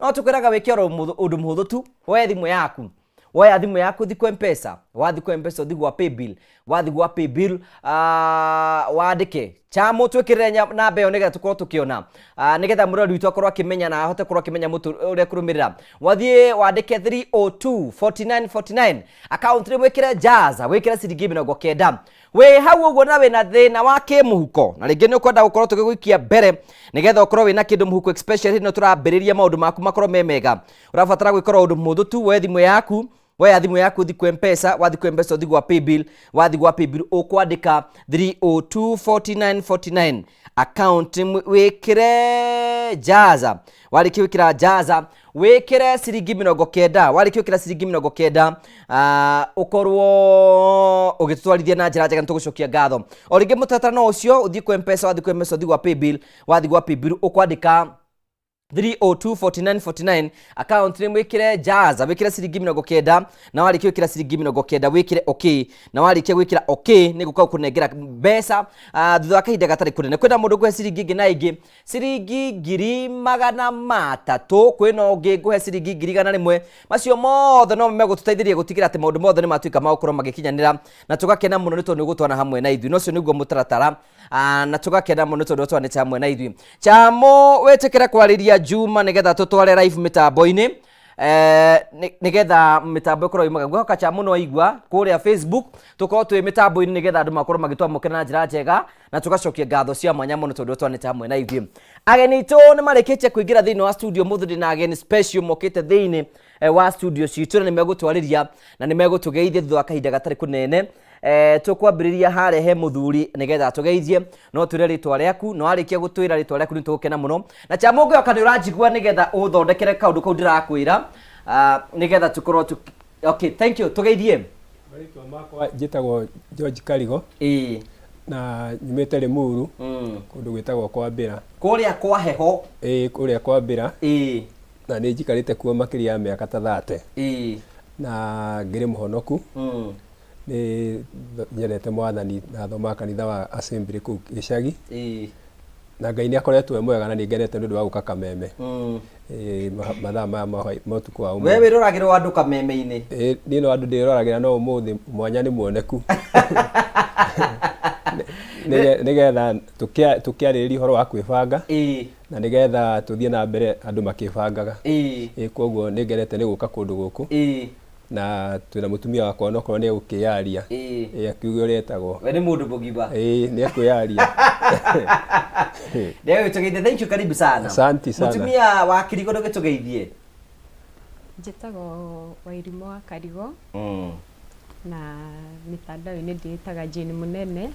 No tũkwĩraga wĩke oro ũndũ mũhũthũ tu, woe thimũ yaku, woya thimũ yaku ũthiĩ kwa Mpesa, wathiĩ kwa Mpesa ũthiĩ gwa paybill, wathiĩ gwa paybill wandĩke Chamo, twĩkĩrĩre namba ĩyo nĩgetha tũkorwo tũkĩona, nĩgetha mũrori witũ akorwo akĩmenya na ahote gũkorwo akĩmenya mũtũ ũrĩa kũrũmĩrĩra. Wathiĩ wandĩke 302 49 49, account rĩ wĩkĩre Jaza, wĩkĩre ciringi 90. Wĩ hau ũguo na wĩna thĩna wa kĩmũhuko na rĩngĩ nĩ ũkwenda gũkorwo tũgĩgũikia mbere nĩgetha ũkorwo wĩna kĩndũ mũhuko, especially hĩndĩ ĩno tũrambĩrĩria maũndũ maku makorwo me mega, ũrabatara gwĩkora ũndũ mũhũthũ tu. Woe thimũ yaku, woya thimũ yaku ũthiĩ kwa Mpesa, wathiĩ kwa Mpesa ũthiĩ gwa paybill, wathiĩ gwa paybill ũkwandĩka 302 49 49, account wĩkĩre Jaza. Warĩkia gwĩkĩra Jaza, wĩkĩre ciringi 90. Warĩkia gwĩkĩra ciringi 90, ũkorwo ũgĩtũtwarithia na njĩra njega, nĩtũgũcokia ngatho. O rĩngĩ mũtaratara no ũcio, ũthiĩ kwa Mpesa, wathiĩ kwa Mpesa ũthiĩ gwa paybill, wathiĩ gwa paybill ũkwandĩka 302 49 49, account nĩ mwĩkĩre Jaza, wĩkĩre ciringi 90. Na warĩkia gwĩkĩra ciringi 90, wĩkĩre okay. Na warĩkia gwĩkĩra okay, nĩ gũka gũkũnengera mbeca thutha wa kahinda gatarĩ kũnene. Kwĩna mũndũ ngũhe ciringi ĩngĩ na ĩngĩ ciringi 300,000, kwĩna ũngĩ ngũhe ciringi 100,000. Macio mothe no megũtũteithĩria gũtigĩra atĩ maũndũ mothe nĩ matuĩka ma gũkorwo magĩkinyanĩra, na tũgakena mũno nĩ tondũ nĩ ũgũtwana hamwe na ithuĩ. Na ũcio nĩguo mũtaratara, na tũgakena mũno tondũ twanĩte hamwe na ithuĩ. Chamo, wĩtĩkĩre kwarĩria Juma nĩgetha tũtware live mĩtambo-inĩ, nĩgetha mĩtambo ĩkorwo yumaga. Ngwĩhoka Chamo no aigua kũrĩa Facebook, tũkorwo twĩ mĩtambo-inĩ nĩgetha andũ makorwo magĩtwamũkĩra na njĩra njega, na tũgacokia ngatho cia mwanya mũno tondũ twanĩte hamwe na ithuĩ. Ageni aitũ nĩ marĩkĩtie kũingĩra thĩinĩ wa studio. Mũthĩ ndĩ na ageni special mokĩte thĩinĩ wa studio citũ, na nĩ megũtwarĩria na nĩ megũtũgeithia thutha wa kahinda gatarĩ kũnene. Tũkwambĩrĩria harĩa he mũthuri nĩgetha tũgeithie. No twĩre rĩtwa rĩaku, na warĩkia gũtwĩra rĩtwa rĩaku nĩ tũgũkena mũno. Na Chamo, ngĩoka nĩ ũranjigua, nĩgetha ũthondekere kaũndũ kau ndĩrakwĩra, nĩgetha tũkorwo okay, thank you, tũgeithie. Marĩtwa makwa njĩtagwo George Karigo na nyumĩte Limuru, kũndũ gwĩtagwo Kwambĩra. Kũrĩa kwa heho. Ĩĩ, kũrĩa Kwambĩra. Na nĩ njikarĩte kuo makĩria ya mĩaka ta 30 na ngĩrĩ mũhonoku. Nĩ nyendete Mwathani na thomaga kanitha wa Assembly kũu gĩcagi na Ngai nĩ akoretwo e mwega na nĩ ngenete nĩ ũndũ wa gũka Kameme. Ĩĩ, mathaa maya ma ũtukũ wa we ũmũthĩ. Wĩroragĩrwo andũ Kameme-inĩ. Ĩĩ, niĩ no andũ ndĩroragĩra, no ũmũthĩ mwanya nĩ muoneku nĩgetha tũkĩarĩrĩria ũhoro wa kwĩbanga na nĩgetha tũthiĩ na mbere andũ makĩbangaga. Ĩĩ, koguo nĩ ngenete nĩ gũka kũndũ gũkũ na twĩna mũtumia wakwa, onokorwo nĩ egũkĩyaria. Ĩĩ, akiuge ũrĩa etagwo. We nĩ mũndũ mũgima. Ĩĩ, nĩ ekwĩyaria. Ndegũtũgeithia, thank you, karibu sana. Asante sana. Mũtumia wa Kirigo, ndũgĩtũgeithie. Njĩtagwo Wairimũ wa Karigo na mĩtandao-inĩ ndĩĩtaga Jane Mũnene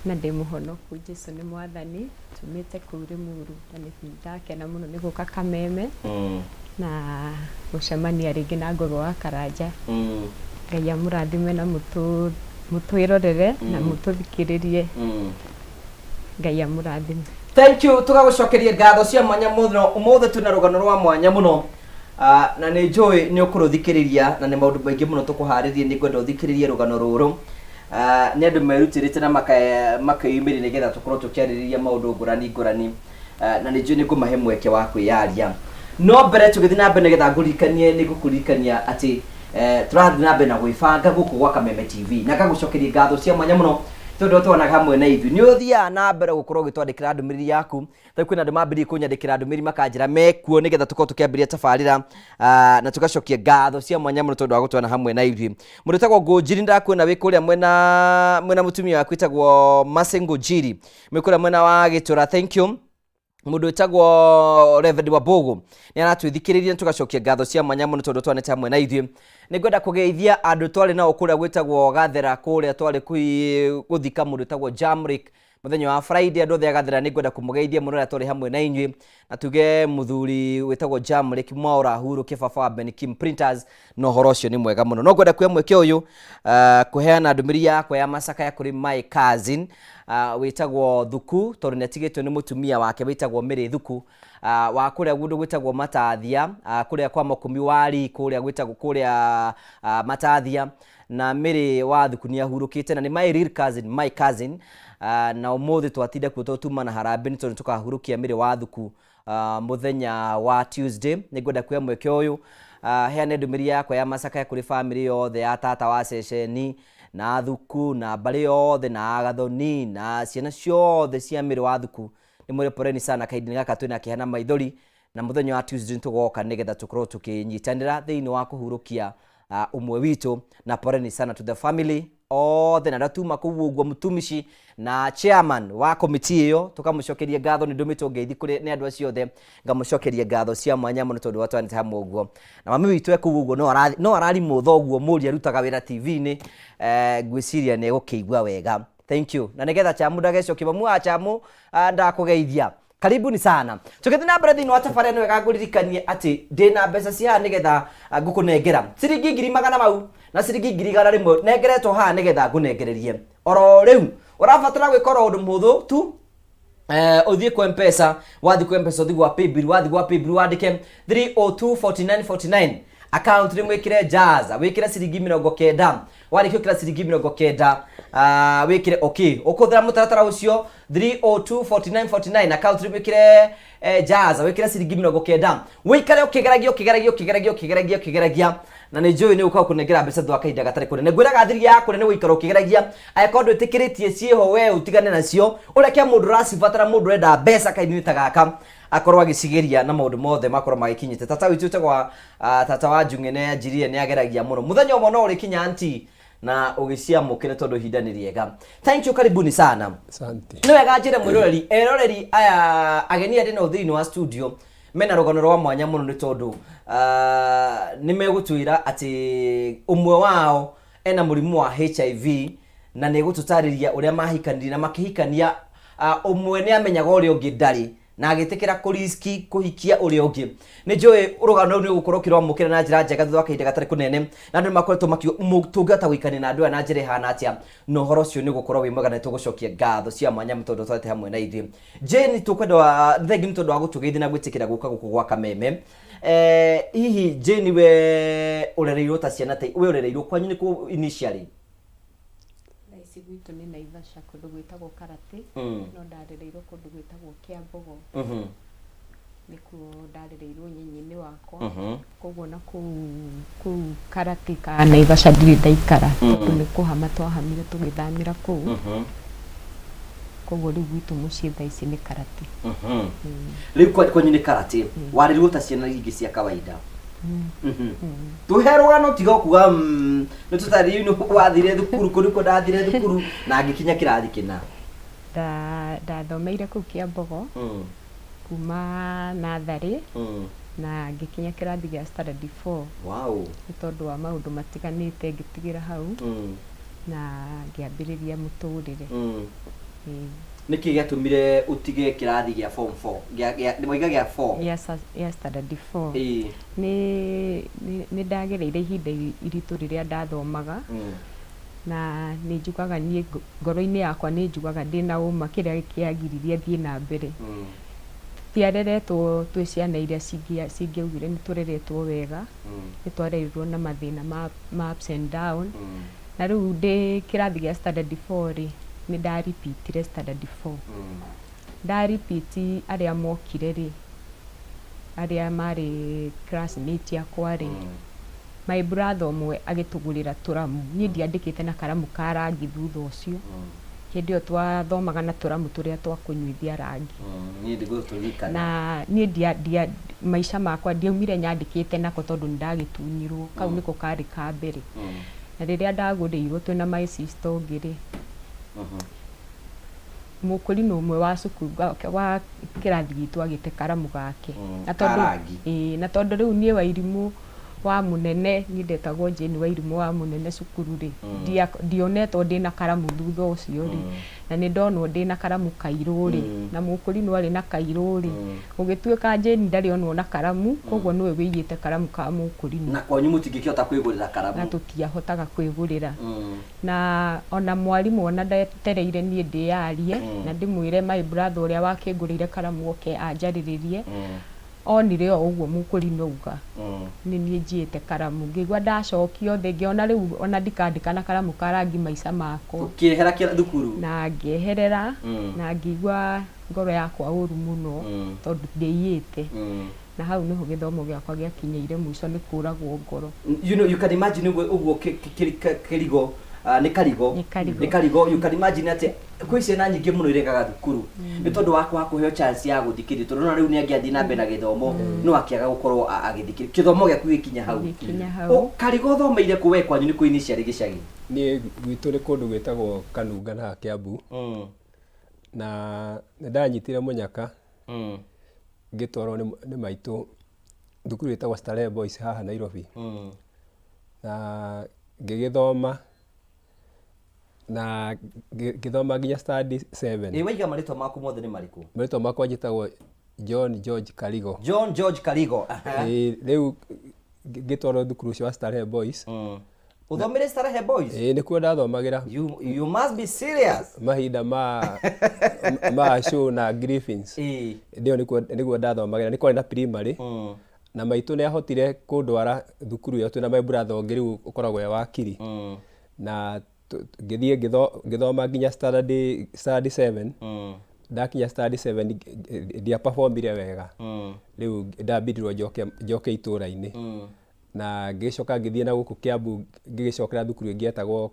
na ndĩ mũhonoku, Jesu nĩ Mwathani. Tumĩte kũu Limuru na nĩ ndakena mũno nĩ gũka Kameme na gũcemania rĩngĩ na Ngũgĩ wa Karanja. Ngai amũrathime na mũtwĩrorere na mũtũthikĩrĩrie. Ngai amũrathime. Thank you, tũgagũcokeria ngatho cia mwanya mũno. Ũmũthĩ twĩna rũgano rwa mwanya mũno, na nĩ njũĩ nĩ ũkũrũthikĩrĩria na nĩ maũndũ maingĩ mũno tũkũharĩrie. Nĩ ngwenda ũthikĩrĩrie rũgano rũrũ. Nĩ andũ merutĩrĩte na makeyumĩria nĩgetha tũkorwo tũkĩarĩrĩria maũndũ ngũrani ngũrani. Na nĩ njũĩ nĩ ngũmahe mweke wa kwĩyaria, no mbere tũgĩthiĩ na mbere, nĩgetha ngũririkanie, nĩ ngũkũririkania atĩ tũrathiĩ na mbere na gwĩbanga gũkũ gwa Kameme TV, na ngagũcokeria ngatho cia mwanya mũno tondũ twanaga hamwe na ithuĩ. Nĩ ũthiaga na mbere gũkorwo ũgĩtwandĩkĩra ndũmĩrĩri yaku. Rĩu kwĩna andũ mambĩrĩirie kũnyandĩkĩra ndũmĩrĩri makanjĩra mekuo nĩgetha tũkorwo tũkĩambĩrĩria tabarĩra, na tũgacokia ngatho cia mwanya mũno tondũ wa gũtwana hamwe na ithuĩ. Mũndũ wĩtagwo Ngũnjiri, ndakuona wĩ kũrĩa mwena mũtumia waku wĩtagwo Mercy Ngũnjiri, mwĩ kũrĩa mwena wa Gĩtũra, thank you. Mũndũ wĩtagwo Reverend Wambugu nĩ aratwĩthikĩrĩria, tũgacokia ngatho cia mwanya mũno tondũ twanĩte hamwe na ithuĩ. Nĩ ngwenda kũgeithia andũ twarĩ nao kũrĩa gwĩtagwo Gathera, kũrĩa twarĩ gũthika mũndũ wĩtagwo Jamrick mũthenya wa Friday. Andũ othe a Gathera, nĩ ngwenda kũmũgeithia mũno rĩrĩa twarĩ hamwe na inyuĩ, na tuge mũthuri wĩtagwo Jamrick Mwaura ahurũke, baba wa Ben Kim Printers, na ũhoro ũcio nĩ mwega mũno. No ngwenda kuoya mweke ũyũ kũheana ndũmĩrĩri yakwa ya macakaya kũrĩ my cousin wĩtagwo Thuku, tondũ nĩ atigĩtwo nĩ mũtumia wake wĩtagwo Mary Thuku, wa kũrĩa kũndũ gwĩtagwo Matathia, kũrĩa kwa Makumi wari, kũrĩa gwĩtagwo kũrĩa Matathia. Na Mary wa Thuku nĩ ahurũkĩte na nĩ my real cousin, my cousin, na ũmũthĩ twatinda kuo tondũ tuma na harambee nĩ tondũ tũkahurũkia Mary wa Thuku. Mũthenya wa Tuesday nĩ ngwenda kuoya mweke ũyũ heane ndũmĩrĩri yakwa ya macakaya kũrĩ bamĩrĩ yothe ya tata wa ceceni na thuku na mbarĩ yothe na agathoni na ciana ciothe cia mĩrĩ wa thuku. Nĩ mwĩre poleni sana kahinda-inĩ gaka twĩna kĩeha na maithori, na mũthenya wa Tuesday nĩ tũgoka nĩgetha tũkorwo tũkĩnyitanĩra thĩinĩ wa kũhurũkia ũmwe witũ. Na poleni sana to the family othe na arĩa tuma kũu ũguo, mũtumishi na chairman wa komiti ĩyo tũkamũcokeria ngatho. Nĩ ndũmĩtwo ngeithi kũrĩ nĩ andũ acio othe, ngamũcokeria ngatho cia mwanya mũno tondũ watwanĩte hamwe ũguo. Na mami witũ e kũu ũguo no ararimwo thoguo mũri arutaga wĩra TV-inĩ, ngwĩciria nĩ egũkĩigua wega. Thank you. Na nĩgetha chamu ndagecokia, mamu wa chamu, ndakũgeithia, karibuni sana. Tũgĩthiĩ na mbere thĩinĩ wa tabarĩra, nĩ wega ngũririkanie atĩ ndĩna mbeca cia haha nĩgetha ngũkũnengera ciringi ngiri magana mau na ciringi 100,000 nengeretwo haha nĩgetha ngũnengererie oro rĩu. Ũrabatara gwĩka oro ũndũ mũhũthũ tu, ũthiĩ kwa Mpesa. Wathiĩ kwa Mpesa, ũthiĩ gwa paybill. Wathiĩ gwa paybill, wandĩke 3024949, account nĩ mwĩkĩre jaza, wĩkĩre ciringi 90. Warĩkia gwĩkĩra ciringi 90, wĩkĩre okay. Ũkũhũthĩra mũtaratara ũcio, 3024949, account nĩ wĩkĩre jaza, wĩkĩre ciringi 90, wĩikare ũkĩgeragia, ũkĩgeragia, ũkĩgeragia, ũkĩgeragia, ũkĩgeragia, na nĩ njũĩ nĩ ũkaga kũnengera mbeca thutha wa kahinda gatarĩ kũnene. Ngwĩraga thiri ya kũnene gũikara ũkĩgeragia. Angĩkorwo ndwĩtĩkĩrĩtie ciĩho, we ũtigane nacio, ũreke mũndũ ũracibatara, mũndũ ũrenda mbeca kahinda-inĩ ta gaka akorwo agĩcigeria na maũndũ mothe makorwo magĩkinyĩte. Tata witũ wĩtagwo tata wa Njung'e nĩ anjirire nĩ ageragia mũno. Mũthenya ũmwe no ũrĩkinya anti na ũgĩciamũkĩre tondũ ihinda nĩ rĩega. Thank you, karibuni sana. Asante. Nĩ wega njĩre mwĩroreri, eroreri aya ageni aya ndĩ nao thĩinĩ wa studio mena rũgano rwa mwanya mũno, nĩ tondũ nĩ megũtwĩra atĩ ũmwe wao ena mũrimũ wa HIV, na nĩ egũtũtarĩria ũrĩa mahikanirie na makĩhikania, ũmwe nĩ amenyaga ũrĩa ũngĩ ndarĩ na agĩtĩkĩra kũriski kũhikia ũrĩa ũngĩ. Nĩ njũĩ rũgano rũu nĩ ũgũkorwo ũkĩrwamũkĩra na njĩra njega thutha wa kahinda gatarĩ kũnene, na andũ nĩ makoretwo makiuga tũngĩhota gũikarania na andũ aya na njĩra ĩhana atĩa, na ũhoro ũcio nĩ ũgũkorwo wĩ mwega, na nĩ tũgũcokia ngatho cia mwanya mũno tondũ twarĩte hamwe na ithuĩ. Jane, tũkwenda thengi nĩ tondũ wa gũtũgeithia na gwĩtĩkĩra gũka gũkũ gwa kameme. Hihi Jane, we ũrereirwo ta ciana ta we ũrereirwo kwanyu nĩ kũ initially? Thaa ici gwitũ nĩ Naivasha, kũndũ gwĩtagwo Karatĩ, no ndarereirwo kũndũ gwĩtagwo Kĩambogo. Nĩkuo ndarereirwo nyenye-inĩ wakwa. Koguo na kũu kũu Karatĩ ka Naivasha ndirĩ ndaikara, tondũ nĩ kũhama twahamire tũgĩthamĩra kũu. Koguo rĩu gwitũ mũciĩ thaa ici nĩ Karatĩ. Rĩu kwanyu nĩ Karatĩ, warerirwo ta ciana ingĩ cia kawaida. Tũhe rũgano, tiga kuga nĩ tũtarĩrio nĩ wathire thukuru kũ, nĩkuo ndathire thukuru na ngĩkinya kĩrathi kĩna. Ndathomeire kũu Kĩambogo kuma natharĩ na ngĩkinya kĩrathi gĩa standard 4. Nĩ tondũ wa maũndũ matiganĩte ngĩtigĩra hau na ngĩambĩrĩria mũtũrĩre. Ĩĩ. Nĩkĩ gĩatũmire ũtige kĩrathi gĩa form 4 gĩa waiga gĩa 4? Gĩa standard 4. Nĩ nĩ ndagereire ihinda iritũ rĩrĩa ndathomaga, na nĩ njugaga niĩ ngoro-inĩ yakwa nĩ njugaga ndĩna ũma kĩrĩa kĩagiririe thiĩ na mbere. Tũtiareretwo twĩ ciana iria cingĩaugire nĩ tũreretwo wega, nĩ twarerirwo na mathĩna ma ups and down. Na rĩu ndĩ kĩrathi gĩa standard 4 rĩ, nĩ nda repeat-ire standard 4. Nda repeat, arĩa mokire rĩ, arĩa marĩ classmate akwa rĩ, my brother ũmwe agĩtũgũrĩra tũramu. Niĩ ndiandĩkĩte na karamu ka rangi thutha ũcio. Hĩndĩ ĩyo twathomaga na tũramu tũrĩa twa kũnyuithia rangi. Niĩ ndigũtũririkana. Na niĩ ndia, ndia, maica makwa ndiaumire nyandĩkĩte nako tondũ nĩ ndagĩtunyirwo. Kau nĩko karĩ ka mbere. Na rĩrĩa ndagũrĩirwo twĩna my sister ũngĩ rĩ, mũkũrinũ ũmwe wa cukuru wa kĩrathi gitũ agĩte karamu gake. Na tondũ, Ka rangi. Ĩĩ, na tondũ rĩu niĩ Wairimũ wa mũnene, niĩ ndetagwo Jane Wairimũ wa mũnene cukuru rĩ, ndionetwo ndĩna karamu thutha ũcio rĩ, na nĩ ndonwo ndĩna karamu kairũ rĩ, na mũkũrinũ arĩ na kairũ rĩ, gũgĩtuĩka Jane ndarĩ onwo na karamu, koguo nĩwe wĩiyĩte karamu ka mũkũrinũ. Na kwanyu mũtingĩkĩhota kwĩgũrĩra karamu. Na tũtiahotaga kwĩgũrĩra. Na ona mwarimũ ona ndetereire niĩ ndĩyarie na ndĩmwĩre my brother ũrĩa wakĩngũrĩire karamu oke anjarĩrĩrie, onire o ũguo mũkũrinũ auga nĩ niĩ njiyĩte karamu, ngĩigua ndacokio thĩ, ngĩona rĩu ona ndikandĩka na karamu ka rangi maica makwa. Ũkĩehera thukuru? Na ngĩeherera, na ngĩigua ngoro yakwa ũru mũno tondũ ndiaiyĩte. Na hau nĩho gĩthomo gĩakwa gĩakinyĩire mũico nĩ kũragwo ngoro. You know, you can imagine ũguo ũguo kĩ- kĩ- kĩ- kĩrigo ah, nĩ karigo. Nĩ karigo. Nĩ karigo. You can imagine atĩ kwĩ ciana nyingĩ mũno iregaga thukuru nĩ tondũ wa kwaga kũheo chance ya gũthikĩrĩria, tondũ ona rĩu nĩ angĩathiĩ na mbere na gĩthomo no akĩaga gũkorwo agĩthikĩrĩria kĩthomo gĩaku gĩkinya hau. Gĩkinya hau. Karigo ũthomeire kũ we kwanyu nĩ kũ initially gĩcagi? Niĩ gwitũ nĩ kũndũ gwĩtagwo Kanunga na haha Kĩambu. Na nĩ ndanyitire mũnyaka ngĩtwarwo nĩ maitũ thukuru ĩtagwo Starehe Boys haha Nairobi. Na ngĩgĩthoma na ngĩthoma nginya standard 7. Ĩ waiga marĩtwa maku mothe nĩ marĩkũ? Marĩtwa makwa njĩtagwo John George Karigo. John George Karigo. Ĩ, rĩu ngĩtwarwo thukuru ũcio wa Starehe Boys. Ũthomire Starehe Boys? Ĩ, nĩkuo ndathomagĩra. You must be serious. Mahinda ma show na Griffins. Ndio nĩguo ndathomagĩra, nĩ kwarĩ na primary. Na maitũ nĩ ahotire kũndwara thukuru ĩyo twĩna my brother ũngĩ rĩu ũkoragwo e wakiri. Na ngĩthiĩ ngĩthoma nginya standard 7. Ndakinya standard 7 ndiaperformire wega. Rĩu ndambindirwo njoke itũra-inĩ. Na ngĩgĩcoka ngĩthiĩ na gũkũ Kiambu, ngĩgĩcokera thukuru ĩngĩ yetagwo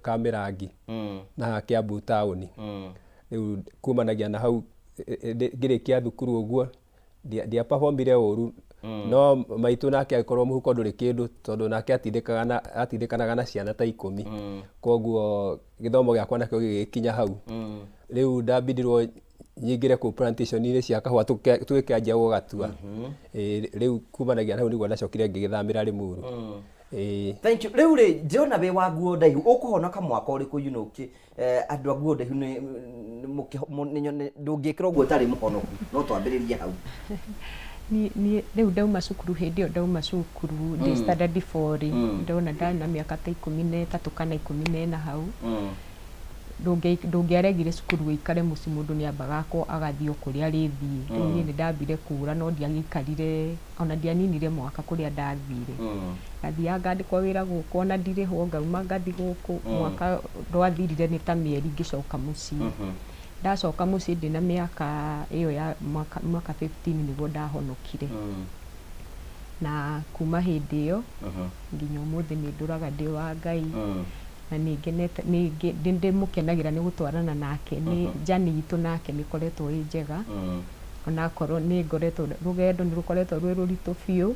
Kamĩrangi na haha Kiambu taũni. Rĩu kumanagia na hau ngĩrĩkia thukuru ũguo ndiaperformire ũru, no maitũ nake agĩkorwo mũhuko ndũrĩ kĩndũ, tondũ nake atindĩkanaga na ciana ta 10. Koguo gĩthomo gĩakwa nakĩo gĩgĩkinya hau. Rĩu ndambindirwo nyingĩre kũu plantation-inĩ cia kahũa tũgĩkĩanjia gũgatua. Rĩu kumanagia na hau nĩguo ndacokire ngĩgĩthamĩra Limuru. Thank you. Rĩu rĩ, ndĩrona wĩ wa nguo ndaihu, ũkũhonoka mwaka ũrĩkũ? You know, andũ a nguo ndaihu ndũngĩkĩra ũguo ũtarĩ mũhonoku, no twambĩrĩrie hau. Niĩ rĩu ndauma cukuru, hĩndĩ ĩyo ndauma cukuru ndĩ standard 4 rĩ, ndona ndarĩ na mĩaka ta 13 kana 14 hau. Ndũngĩaregire cukuru ũikare mũciĩ, mũndũ nĩ ambaga agathiĩ o kũrĩa arĩthiĩ. Rĩu niĩ nĩ ndambire kũra, no ndiagĩikarire, ona ndianinire mwaka kũrĩa ndathire. Ndathiaga ngandĩkwo wĩra gũkũ, ona ndirĩhwo, ngauma ngathiĩ gũkũ. Mwaka ndwathirire nĩ ta mĩeri ngĩcoka mũciĩ. Ndacoka mũciĩ ndĩna mĩaka ĩyo ya mwaka 15 nĩguo ndahonokire. Na kuma hĩndĩ ĩyo nginya ũmũthĩ nĩ ndũraga ndĩ wa Ngai. Na nĩ ngenete, nĩ ndĩmũkenagĩra nĩ gũtwarana nake. Nĩ journey itũ nake nĩ ĩkoretwo ĩ njega. Onakorwo nĩ ngoretwo, rũgendo nĩ rũkoretwo rwĩ rũritũ biũ,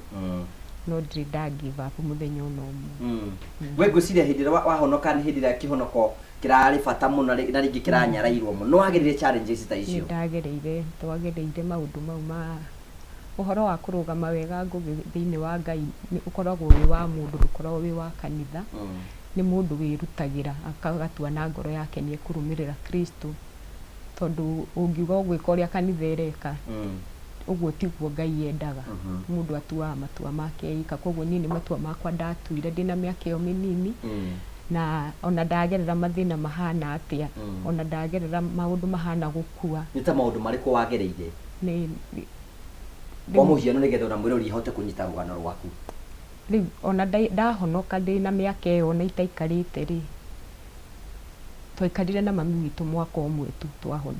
no ndirĩ nda give up mũthenya ona ũmwe. We ngwĩciria hĩndĩ ĩrĩa wahonoka nĩ hĩndĩ ĩrĩa kĩhonoko kĩrarĩ bata mũno na rĩngĩ kĩranyarairwo mũno. Nĩ wagereire challenges ta icio? Nĩ ndagereire, twagereire maũndũ mau ma ũhoro wa kũrũgama wega ngũgĩ thĩinĩ wa Ngai nĩ ũkoragwo wĩ wa mũndũ, ndũkoragwo wĩ wa kanitha. Nĩ mũndũ wĩrutagĩra agatua na ngoro yake nĩ ekũrũmĩrĩra Kristo, tondũ ũngiuga ũgwĩka ũrĩa kanitha ĩreka, ũguo tiguo Ngai endaga. Mũndũ atuaga matua make eika. Koguo niĩ nĩ matua makwa ndatuire ndĩna mĩaka ĩyo mĩnini, na ona ndagerera mathĩna mahana atĩa, ona ndagerera maũndũ mahana gũkua. Nĩ ta maũndũ marĩkũ wagereire? Kwa mũhiano, nĩgetha ona mwĩrori ahote kũnyita rũgano rwaku. Rĩu ona ndahonoka ndĩna mĩaka ĩyo ona itaikarĩte rĩ, twaikarire na mami witũ mwaka ũmwe tu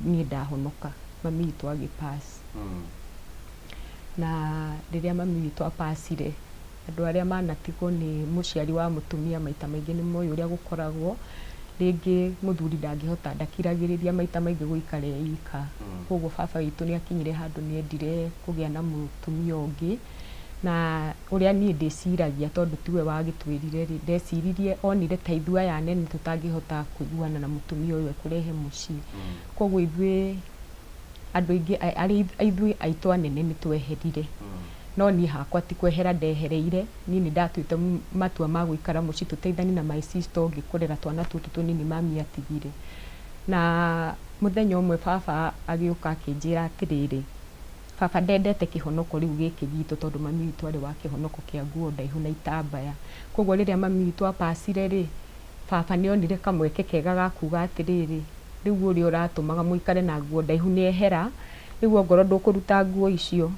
niĩ ndahonoka, mami witũ agĩ pass. Na rĩrĩa mami witũ apacire, andũ arĩa manatigwo nĩ mũciari wa mũtumia maita maingĩ nĩ moĩ ũrĩa gũkoragwo. Rĩngĩ mũthuri ndangĩhota, ndakiragĩrĩria maita maingĩ gũikara e ika. Koguo baba witũ nĩ akinyire handũ nĩ endire kũgĩa na mũtumia ũngĩ. Na ũrĩa niĩ ndĩciragia, tondũ tiwe wagĩtwĩrire rĩ, ndeciririe onire ta ithuĩ aya anene tũtangĩhota kũiguana na mũtumia ũyũ ekũrehe mũciĩ. Koguo ithuĩ andũ aingĩ arĩa ithuĩ aitũ anene nĩ tweherire. No niĩ hakwa ti kwehera ndehereire, niĩ nĩ ndatuĩte matua ma gũikara mũciĩ tũteithanie na my sister ũngĩ kũrera twana tũtũ tũnini mami atigire. Na mũthenya ũmwe baba agĩũka akĩnjĩra atĩrĩrĩ, baba ndendete kĩhonoko rĩu gĩkĩ gitũ, tondũ mami witũ arĩ wa kĩhonoko kĩa nguo ndaihu na itambaya. Koguo rĩrĩa mami witũ apacire rĩ, baba nĩ onire kamweke kega ga kuga atĩrĩrĩ, rĩu ũrĩa ũratũmaga mũikare na nguo ndaihu nĩ ehera, rĩu ongorwo ndũkũruta nguo icio,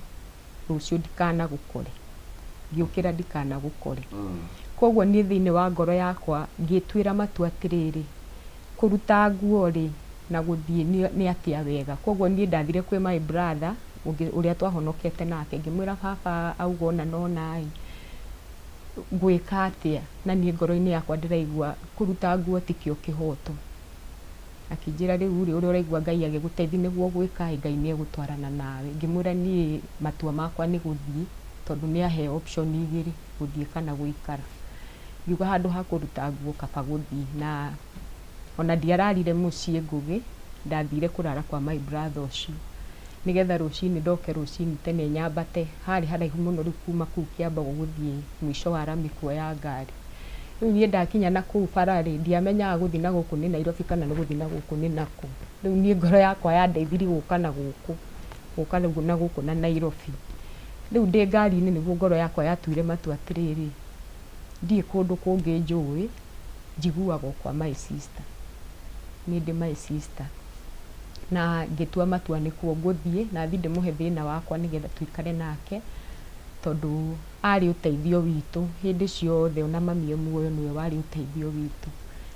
rũciũ ndikanagũkore, ngĩũkĩra ndikanagũkore. Koguo niĩ thĩinĩ wa ngoro yakwa ngĩtuĩra matua atĩrĩrĩ, kũruta nguo rĩ, Na gũthiĩ nĩ atĩa wega. Kwoguo niĩ ndathire kwĩ my brother ũngĩ ũrĩa twahonokete nake, ngĩmwĩra baba auga ũna na ũna ĩ, ngwĩka atĩa? Na niĩ ngoro-inĩ yakwa ndĩraigua kũruta nguo tikĩo kĩhoto. Akĩnjĩra rĩu rĩ, ũrĩa ũraigua Ngai agĩgũteithia nĩguo ũgwĩka ĩ, Ngai nĩ egũtwarana nawe. Ngĩmwĩra niĩ matua makwa nĩ gũthiĩ, tondũ nĩ ahe option igĩrĩ, gũthiĩ kana gũikara. Ngiuga handũ ha kũruta nguo kaba gũthiĩ na Ona ndiararire mũciĩ Ngũgĩ, ndathire kũrara kwa my brother ũcio. Nĩgetha rũcinĩ ndoke rũcinĩ tene nyambate, harĩ haraihu mũno rĩu kuma kũu Kĩambago gũthiĩ mũico wa rami kuoya ngari. Rĩu niĩ ndakinya na kũu bara-rĩ, ndiamenyaga gũthiĩ na gũkũ nĩ Nairobi kana nĩ gũthiĩ na gũkũ nĩ nakũ. Rĩu niĩ ngoro yakwa yandeithirie gũka na gũkũ, gũka rĩu na gũkũ na Nairobi. Rĩu ndĩ ngari-inĩ nĩguo ngoro yakwa yatuire matua atĩrĩrĩ, ndirĩ kũndũ kũngĩ njũĩ, njiguaga o kwa my sister. Nĩ ndĩ my sister. Na ngĩtua matua nĩkuo ngũthiĩ, na thiĩ ndĩmũhe thĩna wakwa nĩgetha tũikare nake, tondũ arĩ ũteithio witũ hĩndĩ ciothe ona mami e muoyo nĩwe warĩ ũteithio witũ.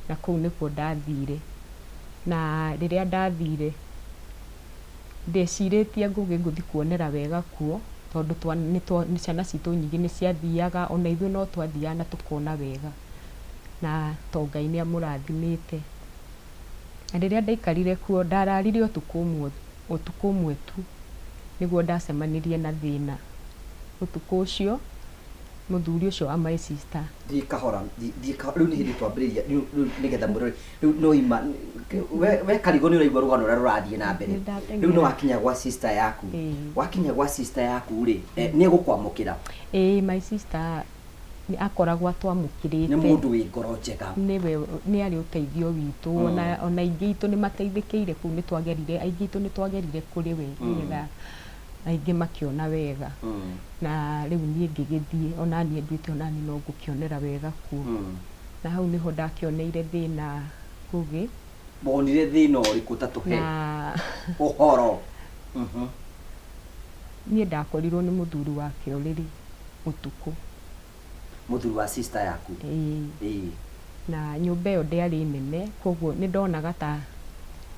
Na kũu nĩkuo ndathire. Na rĩrĩa ndathire, Ndecirĩtie Ngũgĩ ngũthiĩ kuonera wega kuo tondũ ciana citũ nyingĩ nĩ ciathiaga ona ithuĩ no twathiaga na tũkona wega na to Ngai nĩ amũrathimĩte. Na rĩrĩa ndaikarire kuo ndararire ũtukũ ũmwe, ũtukũ ũmwe tu nĩguo ndacemanirie na thĩna. Ũtukũ ũcio mũthuri ũcio wa my sister. Thiĩ kahora, thiĩ kahora, rĩu nĩ hĩndĩ twambĩrĩria, rĩu rĩu nĩgetha mwĩrore, rĩu no ima, we we Karigũ nĩ ũraigua rũgano rũrĩa rũrathiĩ na mbere. Nĩndateng'era. Rĩu nĩ wakinya gwa sister yaku. Ĩĩ. Wakinya gwa sister yaku rĩ, eh, nĩ egũkwamũkĩra. Ĩĩ my sister nĩ akoragwo atwamũkĩrĩte. Nĩ mũndũ wĩ ngoro njega. Nĩwe nĩ arĩ ũteithio witũ, ona ona aingĩ aitũ nĩ mateithĩkĩire kũu nĩ twagerire, aingĩ aitũ nĩ twagerire kũrĩ we nĩgetha aingĩ makĩona wega. Na rĩu niĩ ngĩgĩthiĩ ona niĩ nduĩte ona niĩ no ngũkĩonera wega kuo. Na hau nĩho ndakĩoneire thĩna Ngũgĩ. Wonire thĩna ũrĩkũ ta tũhe ũhoro? Niĩ ndakorirwo nĩ mũthuri wake ũrĩrĩ ũtukũ. Mũthuri wa sister yaku? Ĩĩ. Ĩĩ. Na nyũmba ĩyo ndĩarĩ nene, koguo nĩ ndonaga ta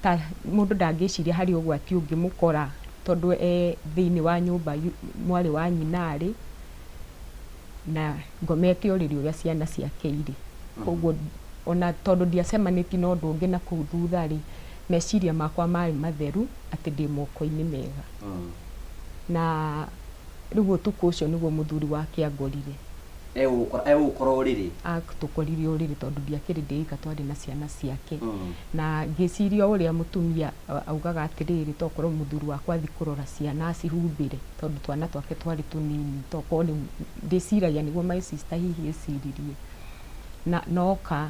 ta mũndũ ndangĩciria harĩ ũgwati ũngĩmũkora tondũ e thĩinĩ wa nyũmba mwarĩ wa nyina arĩ, na ngomete ũrĩrĩ ũrĩa ciana ciake irĩ. Koguo ona tondũ ndiacemanĩtie na ũndũ ũngĩ nakũu thutha rĩ, meciria makwa marĩ matheru atĩ ndĩ moko-inĩ mega. Na Rĩu ũtukũ ũcio nĩguo mũthuri wake angorire. Egũgũkora ũrĩrĩ? Atũkorire ũrĩrĩ tondũ ndiakĩrĩ ndĩ ika twarĩ na ciana ciake. Na ngĩciria o ũrĩa mũtumia augaga atĩrĩrĩ, tokorwo mũthuri wakwa athiĩ kũrora ciana acihumbĩre tondũ twana twake twarĩ tũnini, tokorwo rĩu ndĩciragia nĩguo my sister hihi eciririe. Na oka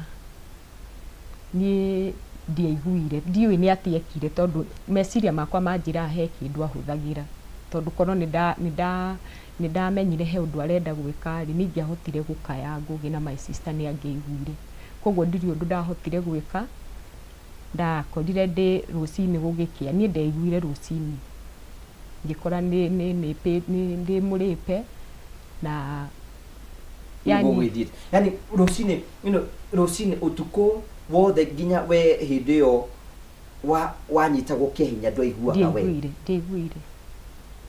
Niĩ ndiaiguire, ndiũĩ nĩ atĩa ekire tondũ meciria makwa manjĩraga he kĩndũ ahũthagĩra. Tondũ korwo nĩ ndamenyire he ũndũ arenda gwĩka rĩ, nĩ ingĩahotire gũkaya Ngũgĩ na my sister nĩ angĩaiguire. Kwoguo ndirĩ ũndũ ndahotire gwĩka, ndakorire ndĩ rũcinĩ gũgĩkĩa, niĩ ndeiguire rũcinĩ, ngĩkora ndĩ mũrĩpe na yani gũgĩthiĩte yani rũcinĩ you know, rũcinĩ ũtukũ wothe nginya we hĩndĩ ĩyo wa wanyitagwo kĩa hinya ndwaiguaga we ndiaiguire ndiaiguire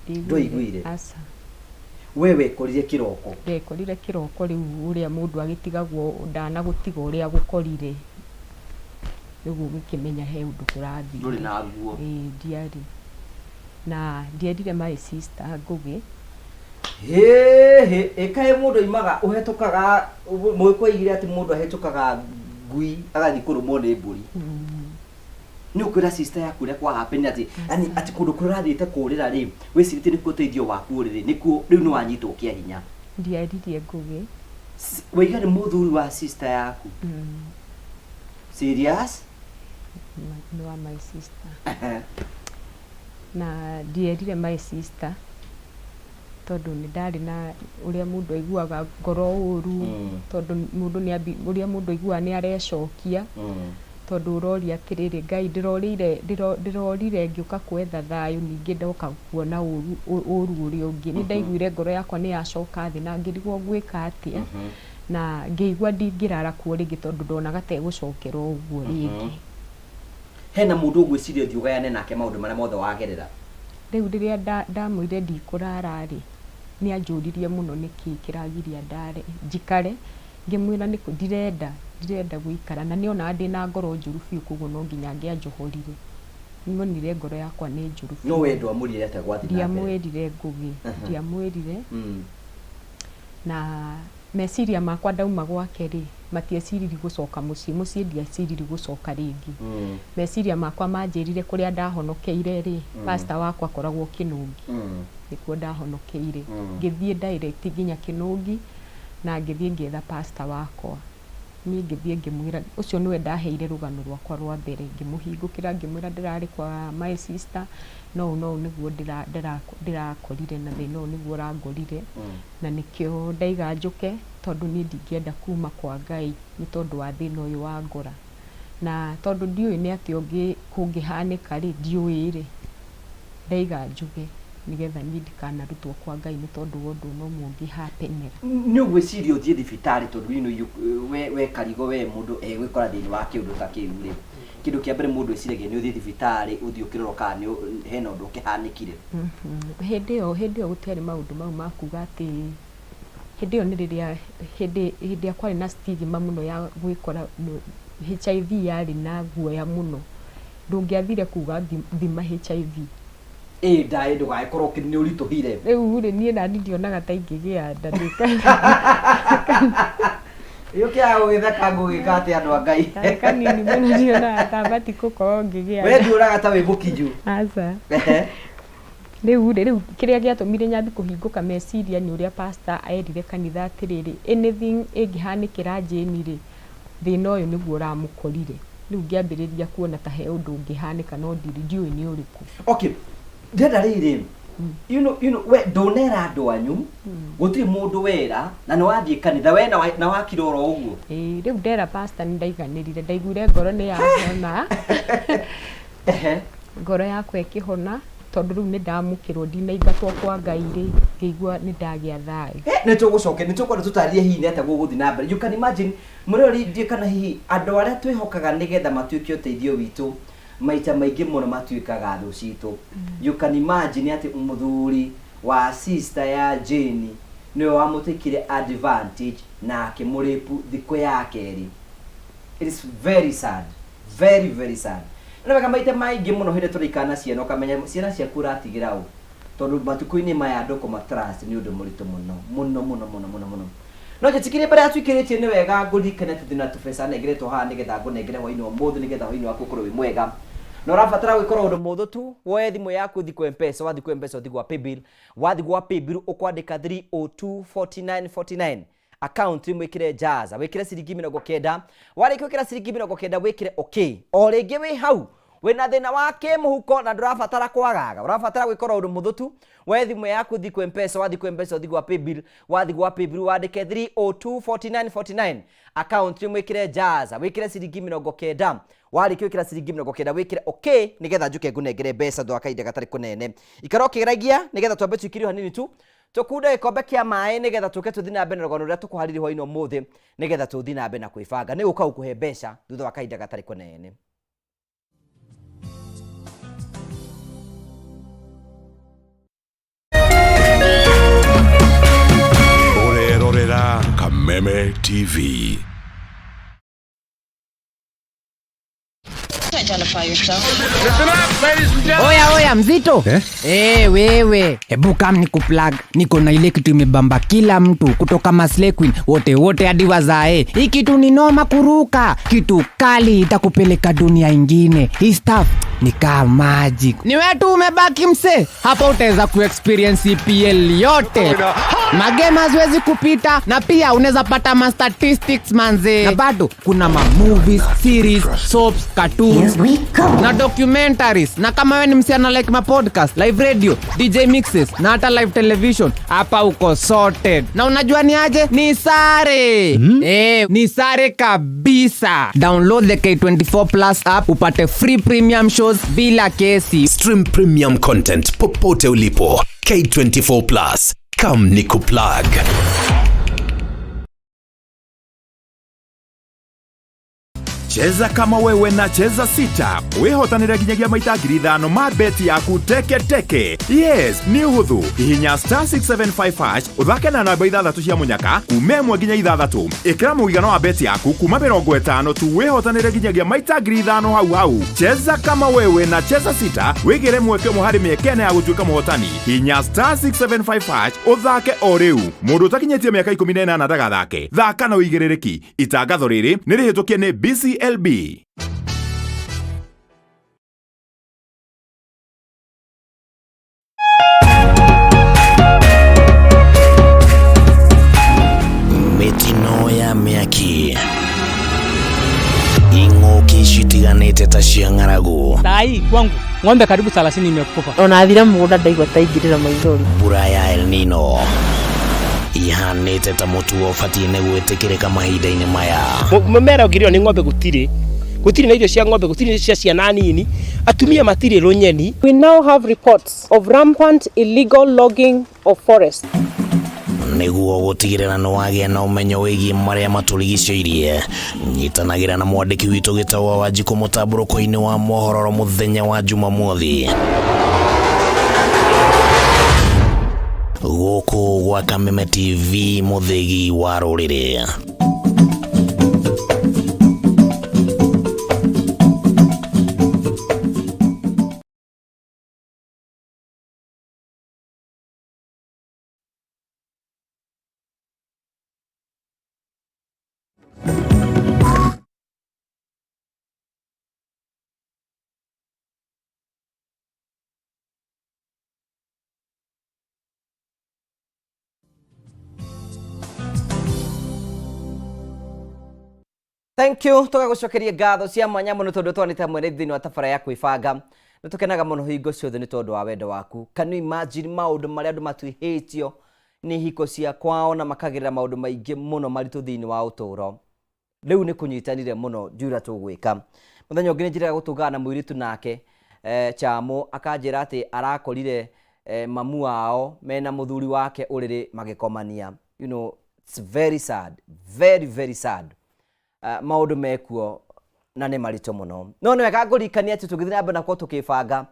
Ndwaiguire? aca we wekorire kĩroko ndekorire kĩroko rĩu ũrĩa mũndũ agĩtigagwo ndanagũtiga ũrĩa agũkorire rĩu ũgĩkĩmenya he ũndũ kũrathiĩ ndũrĩ na nguo ĩĩ ndiarĩ na ndierire my sister Ngũgĩ Hĩhĩ, ĩ kaĩ mũndũ aimaga ũhetũkaga, mũgĩkũyũ aigire atĩ mũndũ ahetũkaga ngui agathiĩ kũrũmwo nĩ mbũri. Nĩ ũkwĩra sister yaku ũrĩa kwa happen atĩ, yani atĩ kũndũ kũrĩa ũrathiĩte kũrĩra rĩ, wĩcirĩtie nĩkuo ũteithio waku ũrĩ rĩ, nĩkuo rĩu nĩ wanyitwo kĩa hinya. Ndiaririe Ngũgĩ. Waiga nĩ mũthuri wa sister yaku? Serious? Nĩ wa my sister. Na ndierire my sister tondũ nĩ ndarĩ na ũrĩa mũndũ aiguaga ngoro ũru tondũ mũndũ nĩ ambi ũrĩa mũndũ aiguaga nĩ arecokia tondũ ũroria atĩrĩrĩ Ngai ndĩrorĩire ndĩrorire ngĩũka gwetha thayũ ningĩ ndoka kuona ũru ũru ũrĩa ũngĩ. Nĩ ndaiguire ngoro yakwa nĩ yacoka thĩ na ngĩrigwo ngwĩka atĩa na ngĩigua ndingĩrara kuo rĩngĩ tondũ ndonaga ta ĩgũcokera o ũguo rĩngĩ. Hena mũndũ ũgwĩciria ũthiĩ ũgayane nake maũndũ marĩa mothe wagerera? Rĩu rĩrĩa ndamwĩrire ndikũrara rĩ, nĩ anjũririe mũno nĩkĩ kĩragiria ndare njikare. Ngĩmwĩra nĩ ndirenda gũikara, na nĩonaga ndĩna ngoro njũru biũ, koguo no nginya angĩanjohorire. Nĩonire ngoro yakwa nĩ njũru No we ndwamwĩrire atĩa gwathiĩ na mbere? Ndiamwĩrire, Ngũgĩ, ndiamwĩrire. Na meciria makwa ndauma gwake rĩ, matieciririe gũcoka mũciĩ, mũciĩ ndieciririe gũcoka rĩngĩ. Meciria makwa manjĩrire kũrĩa ndahonokeire rĩ, pastor wakwa akoragwo Kĩnũngi, nĩkuo ndahonokeire. Ngĩthiĩ direct nginya Kĩnũngi na ngĩthiĩ ngĩetha pastor wakwa. Niĩ ngĩthiĩ ngĩmwĩra, ũcio nĩwe ndaheire rũgano rwakwa rwa mbere, ngĩmũhingũkĩra ngĩmwĩra ndĩrarĩ kwa my sister, no ũũ na ũũ nĩguo ndĩrakorire na thĩna ũyũ nĩguo ũrangorire, na nĩkĩo ndaiga njũke tondũ niĩ ndingĩenda kuma kwa Ngai nĩ tondũ wa thĩna ũyũ wangora. Na tondũ ndiũĩ nĩ atĩa ũngĩ kũngĩhanĩka rĩ, ndiũĩ rĩ, ndaiga njuge nĩgetha niĩ ndikanarutwo kwa Ngai nĩ tondũ wa ũndũ ona ũmwe ũngĩhapenera. Nĩ ũgwĩciria ũthiĩ thibitarĩ tondũ you know, we Karigo, we mũndũ egwĩkora thĩinĩ wa kĩũndũ ta kĩu rĩ, kĩndũ kĩa mbere mũndũ eciragia nĩ ũthiĩ thibitarĩ, ũthiĩ ũkĩrorwo kana hena ũndũ ũkĩhanĩkire. Hĩndĩ ĩyo gũtiarĩ maũndũ mau ma kuga atĩ hĩndĩ ĩyo nĩ rĩrĩa hĩndĩ ĩrĩa kwarĩ na stigma mũno ya gwĩkora HIV yarĩ na guoya mũno. Ndũngĩathire kuga thima HIV. Ĩ ndaĩ ndũgagĩkorwo nĩ ũritũhire. Rĩu rĩ, niĩ nani ndionaga ta ingĩgĩa nda ndĩ Yũkĩaga gũgĩtheka ngũgĩka atĩ andũ a Ngai. Karĩ kanini mũno, ndionaga ta bati gũkorwo ngĩgĩa We nduonaga ta wĩ mũkinyu. Aca. Rĩu rĩ, rĩu kĩrĩa gĩatũmire nyambi kũhingũka meciria nĩ ũrĩa pastor erire kanitha atĩrĩrĩ, anything ĩngĩhanĩkĩra Jane rĩ, thĩna ũyũ nĩguo ũramũkorire. Rĩu ngĩambĩrĩria kuona ta he ũndũ ũngĩhanĩka, no ndiũĩ nĩ ũrĩkũ. Okay, ndĩrenda rĩrĩ, we ndũnera andũ anyu, gũtirĩ mũndũ wera, na nĩ wathiĩ kanitha we na wakira oro ũguo. Ĩĩ, rĩu ndera pastor nĩ ndaiganĩrire, ndaiguire ngoro nĩ yahona. Ngoro yakwa ĩkĩhona tondũ rĩu nĩ ndamũkĩrwo, ndinaingatwo kwa Ngai rĩ, ngĩigua nĩ ndagĩa thayũ. Nĩ tũgũcokia, nĩ tũkwenda tũtarĩrie hihi nĩ atĩa gũgũthiĩ na mbere. You can imagine, mũrori, ndiĩ kana hihi andũ arĩa twĩhokaga nĩgetha matuĩke ũteithio witũ maita maingĩ mũno matuĩkaga thũ citũ. You can imagine atĩ mũthuri wa sister ya Jane nĩwe wamũtĩkire advantage na akĩmũrĩpu thikũ ya kerĩ. It is very sad, very very sad. Nĩ wega maita maingĩ mũno hĩndĩ tũraikara na ciana ũkamenya ciana ciaku ũratigĩra ũ, tondũ matukũ-inĩ maya andũ kũma trust nĩ ũndũ mũritũ mũno mũno mũno mũno mũno mũno. No njĩtĩkĩrie mbere ya tuikĩrĩtie, nĩ wega ngũririkane atĩ ndĩna tũbeca nengeretwo haha nĩgetha ngũnengere hwainĩ wa ũmũthĩ, nĩgetha hwainĩ waku ũkorwo wĩ mwega. Na ũrabatara gwĩkora ũndũ mũhũthũ tu, woe thimũ yaku ũthiĩ kwa M-Pesa. Wathiĩ kwa M-Pesa, ũthiĩ gwa paybill. Wathiĩ gwa paybill, ũkwandĩka 3024949, account wĩkĩre jaza, wĩkĩre ciringi 90. Warĩkia gwĩkĩra ciringi 90, wĩkĩre okay. O rĩngĩ wĩ hau wĩna thĩna wa kĩmũhuko na ndũrabatara kwagaga, ũrabatara gwĩkora ũndũ mũhũthũ tu, woe thimũ yaku ũthiĩ kwa M-Pesa. Wathiĩ kwa M-Pesa, ũthiĩ gwa paybill. Wathiĩ gwa paybill, wandĩke 3024949, account mwĩkĩre jaza, wĩkĩre ciringi 90. Warĩkia gwĩkĩra ciringi 90, wĩkĩre okay, nĩgetha njuke ngũnengere mbeca thutha wa kahinda gatarĩ kũnene. Ikara ũkĩgeragia nĩgetha twambe tuikĩrio hanini tu, tũkunde gĩkombe kĩa maĩ, nĩgetha tũke tũthiĩ na mbere na rũgano rũrĩa tũkũharĩria hwainĩ ũmũthĩ, nĩgetha tũthiĩ na mbere na kwĩbanga. Nĩ gũka gũkũhe mbeca thutha wa kahinda gatarĩ kũnene. Ũrerorera Kameme TV. Identify yourself. Oya oya, mzito Eh? Eh, wewe, hebu kam ni kuplug. Niko na ile kitu imebamba kila mtu kutoka maslay queen wote wote hadi wazae. Hii kitu ni noma kuruka, kitu kali itakupeleka dunia ingine. Hii stuff ni kaa magic. Ni wewe tu umebaki mse hapa, utaweza kuexperience EPL yote, magame haziwezi kupita, na pia unaweza pata ma statistics manze, na bado kuna ma movies, series, soaps, cartoons na documentaries. Na kama wewe ni msichana like ma podcast, live radio, DJ mixes na hata live television, hapa uko sorted. Na unajua ni aje? Ni sare, Eh, ni sare kabisa. Download the K24 Plus app upate free premium shows bila kesi. Stream premium content popote ulipo. K24 Plus. Come nikuplug. Cheza kama wewe na Cheza Sita wĩhotanĩre nginyagia maita 5,000 ma beti yaku teke teke. Yes, nĩ ũhũthũ. Hihinya star 675 hash ũthake na namba ithathatũ cia mũnyaka kuma 1 nginya 6. Ĩkĩra mũigana wa beti yaku kuma 50 tu wĩhotanĩre nginyagia maita 5,000 hau hau. Cheza kama wewe na Cheza Sita wĩgĩre mweke ũmwe harĩ mĩeke ĩna ya gũtuĩka mũhotani. Hihinya star 675 hash ũthake o rĩu. Mũndũ ũtakinyĩtie mĩaka 18 ndagathake. Thaka na ũigĩrĩrĩki. Itangatho rĩrĩ nĩ rĩhĩtũkie nĩ BCLB. Mĩtino ya mĩaki, ing'ũki citiganĩte ta cia ng'aragu. Sai kwangu ng'ombe karibu 30 imekufa. Ona thire mũgũnda ndaigua ta ingĩrĩra maithori. Mbura ya El Nino ihanĩte ta mũtugo ũbatiĩ nĩ gwĩtĩkĩrĩka mahinda-inĩ maya. Mũmera ũngĩrĩo nĩ ng'ombe gũtirĩ, gũtirĩ na irio cia ng'ombe, gũtirĩ cia ciana nini, atumia matirĩ rũnyeni. We now have reports of rampant illegal logging of forests. Nĩguo gũtigĩrĩra nĩ wagĩa na ũmenyo wĩgiĩ marĩa matũrigicĩirie, nyitanagĩra na mwandĩki witũ Gĩtau wa Wanjikũ mũtambũrũko-inĩ wa mohoro mũthenya wa Jumamothi. Gũkũ gwa Kameme TV, mũthĩgi wa rũrĩrĩ. Thank you. Tũgagũcokeria ngatho cia mwanya mũno tondũ twanĩte hamwe na thĩinĩ wa tabara ya kwĩbanga. Nĩ tũkenaga mũno hingo ciothe nĩ tondũ wa wendo waku. Can you imagine maũndũ marĩa andũ matuihĩtio nĩ hiko cia kwao na makagĩrĩra maũndũ maingĩ mũno maritũ thĩinĩ wa ũtũũro. Rĩu nĩ kũnyitanire mũno ndiũĩ ũrĩa tũgwĩka. Mũthenya ũngĩ nĩ njĩraga gũtũngana na mũirĩtu nake Chamo akanjĩra atĩ arakorire mamu wao mena mũthuri wake ũrĩrĩ magĩkomania. You know, it's very sad, very very sad. Maũndũ mekuo na nĩ maritũ mũno. No nĩ wega ngũririkanie atĩ tũgĩthiĩ na mbere na gũkorwo tũkĩbanga,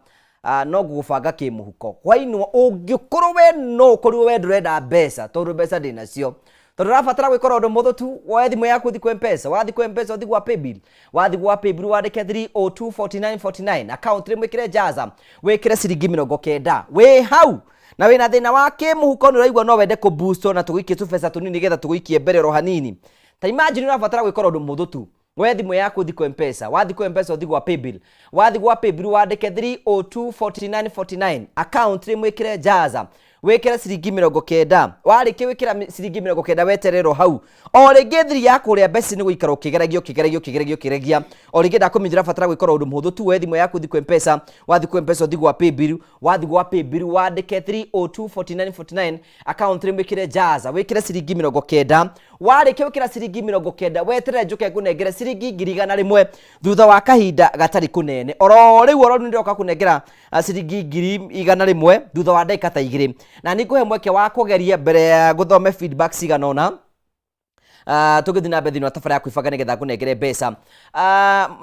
no ngũgũbanga kĩmũhuko. Hwainwo ũngĩkorwo we no ũkorirwo we ndũrenda mbeca tondũ mbeca ndĩnacio. Tondũ ũrabatara gwĩkora ũndũ mũhũthũ tu, woe thimũ yaku ũthiĩ kwa M-Pesa, wathiĩ kwa M-Pesa ũthiĩ gwa Paybill, wathiĩ gwa Paybill wandĩke 3024949, account rĩmwe ĩkĩre Jaza, wĩkĩre ciringi 90. Wĩ hau na wĩna thĩna wa kĩmũhuko nĩ ũraigua no wende kũ-boost na tũgũikie tũbeca tũnini nĩgetha tũgũikie mbere oro hanini. Ta imagine ũrabatara gwĩkora ũndũ mũhũthũ tu. Woe thimũ yaku ũthiĩ kwa M-Pesa, wathiĩ kwa M-Pesa ũthiĩ gwa Paybill, wathiĩ gwa Paybill wandĩke 3024949, account rĩmwe ĩkĩre Jaza, wĩkĩre ciringi 90. Warĩkia gwĩkĩra ciringi 90 wetererwo hau. O rĩngĩ thiri ya kũrĩa mbeca nĩ gũikara ũkĩgeragia, ũkĩgeragia, ũkĩgeragia, ũkĩgeragia. O rĩngĩ ndakũmenyithia ũrabatara gwĩkora ũndũ mũhũthũ tu, woe thimũ yaku ũthiĩ kwa M-Pesa, wathiĩ kwa M-Pesa ũthiĩ gwa Paybill, wathiĩ gwa Paybill wandĩke 3024949, account rĩmwe ĩkĩre Jaza, wĩkĩre ciringi 90. Warĩkia gwĩkĩra ciringi 90 weterere njũke ngũnengere ciringi 100,000 thutha wa kahinda gatarĩ kũnene. Oro rĩu oro rĩu nĩndĩroka kũnengera ciringi 100,000 thutha wa ndagĩka ta 2. Na nĩ ngũhe mweke wa kũgeria mbere ya gũthome feedback cigana ũna. Tũgĩthiĩ na mbere thĩinĩ wa tabara ya kwĩbanga nĩgetha ngũnengere mbeca.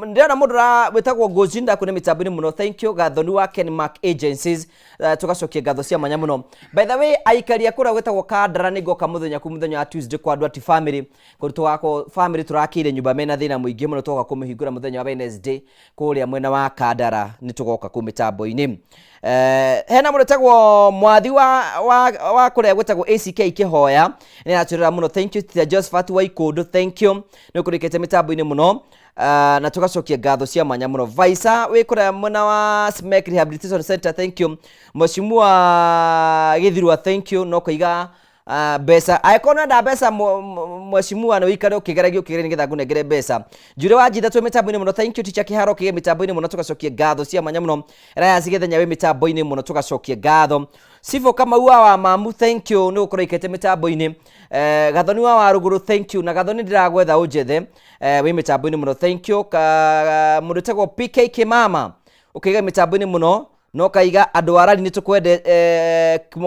Ndĩrona mũndũ wĩtagwo Ngozi ndakũ nĩ mĩtambo-inĩ mũno. Thank you Gathoni wa Kenmark Agencies. Tũgacokia ngatho cia mwanya mũno. By the way, aikari a kũrĩa gwĩtagwo Kandara nĩ ngoka mũthenya ku mũthenya wa Tuesday kwa andũ ati family. Kũndũ tũgakorwo family tũrakĩire nyũmba mena thĩna mũingĩ mũno, tũgoka kũmĩhingũra mũthenya wa Wednesday kũrĩa mwena wa Kandara, nĩ tũgoka kũu mĩtambo-inĩ. Hena mũndũ wĩtagwo Mwathi wa kũrĩa gwĩtagwo ACK Kĩhoya, nĩ aratwĩrora mũno. Thank you Tia Josephat wa Ikũndũ, thank you nĩ ũkũrĩkĩte mĩtambo-inĩ mũno. Na tũgacokia ngatho cia mwanya mũno. Vaisa wĩ kũrĩa mwena wa Smek Rehabilitation Center, thank you. Mheshimiwa Gĩthirwa, thank you. No kũiga mbeca angĩkorwo nĩwenda mbeca mheshimiwa nĩ ũikare ũkĩgeragia ũkĩgeria nĩgetha ngũnengere mbeca. Njure wa Njitha twĩ mĩtambo-inĩ mũno, thank you. Teacher Kĩharo ũkĩgĩa mĩtambo-inĩ mũno, tũgacokia ngatho cia mwanya mũno. Raya Gĩthenya wĩ mĩtambo-inĩ mũno, tũgacokia ngatho. Sifo Kamau wa Mamu, thank you nĩ gũkorwo ũikĩte mĩtambo-inĩ. Gathoni wa Warũgũrũ, thank you. Na Gathoni ndĩragwetha ũnjethe. Wĩ mĩtambo-inĩ mũno, thank you. Mũndũ wĩtagwo PK Kĩmama ũkĩiga mĩtambo-inĩ mũno. No kaiga andũ a rari nĩ tũkwende,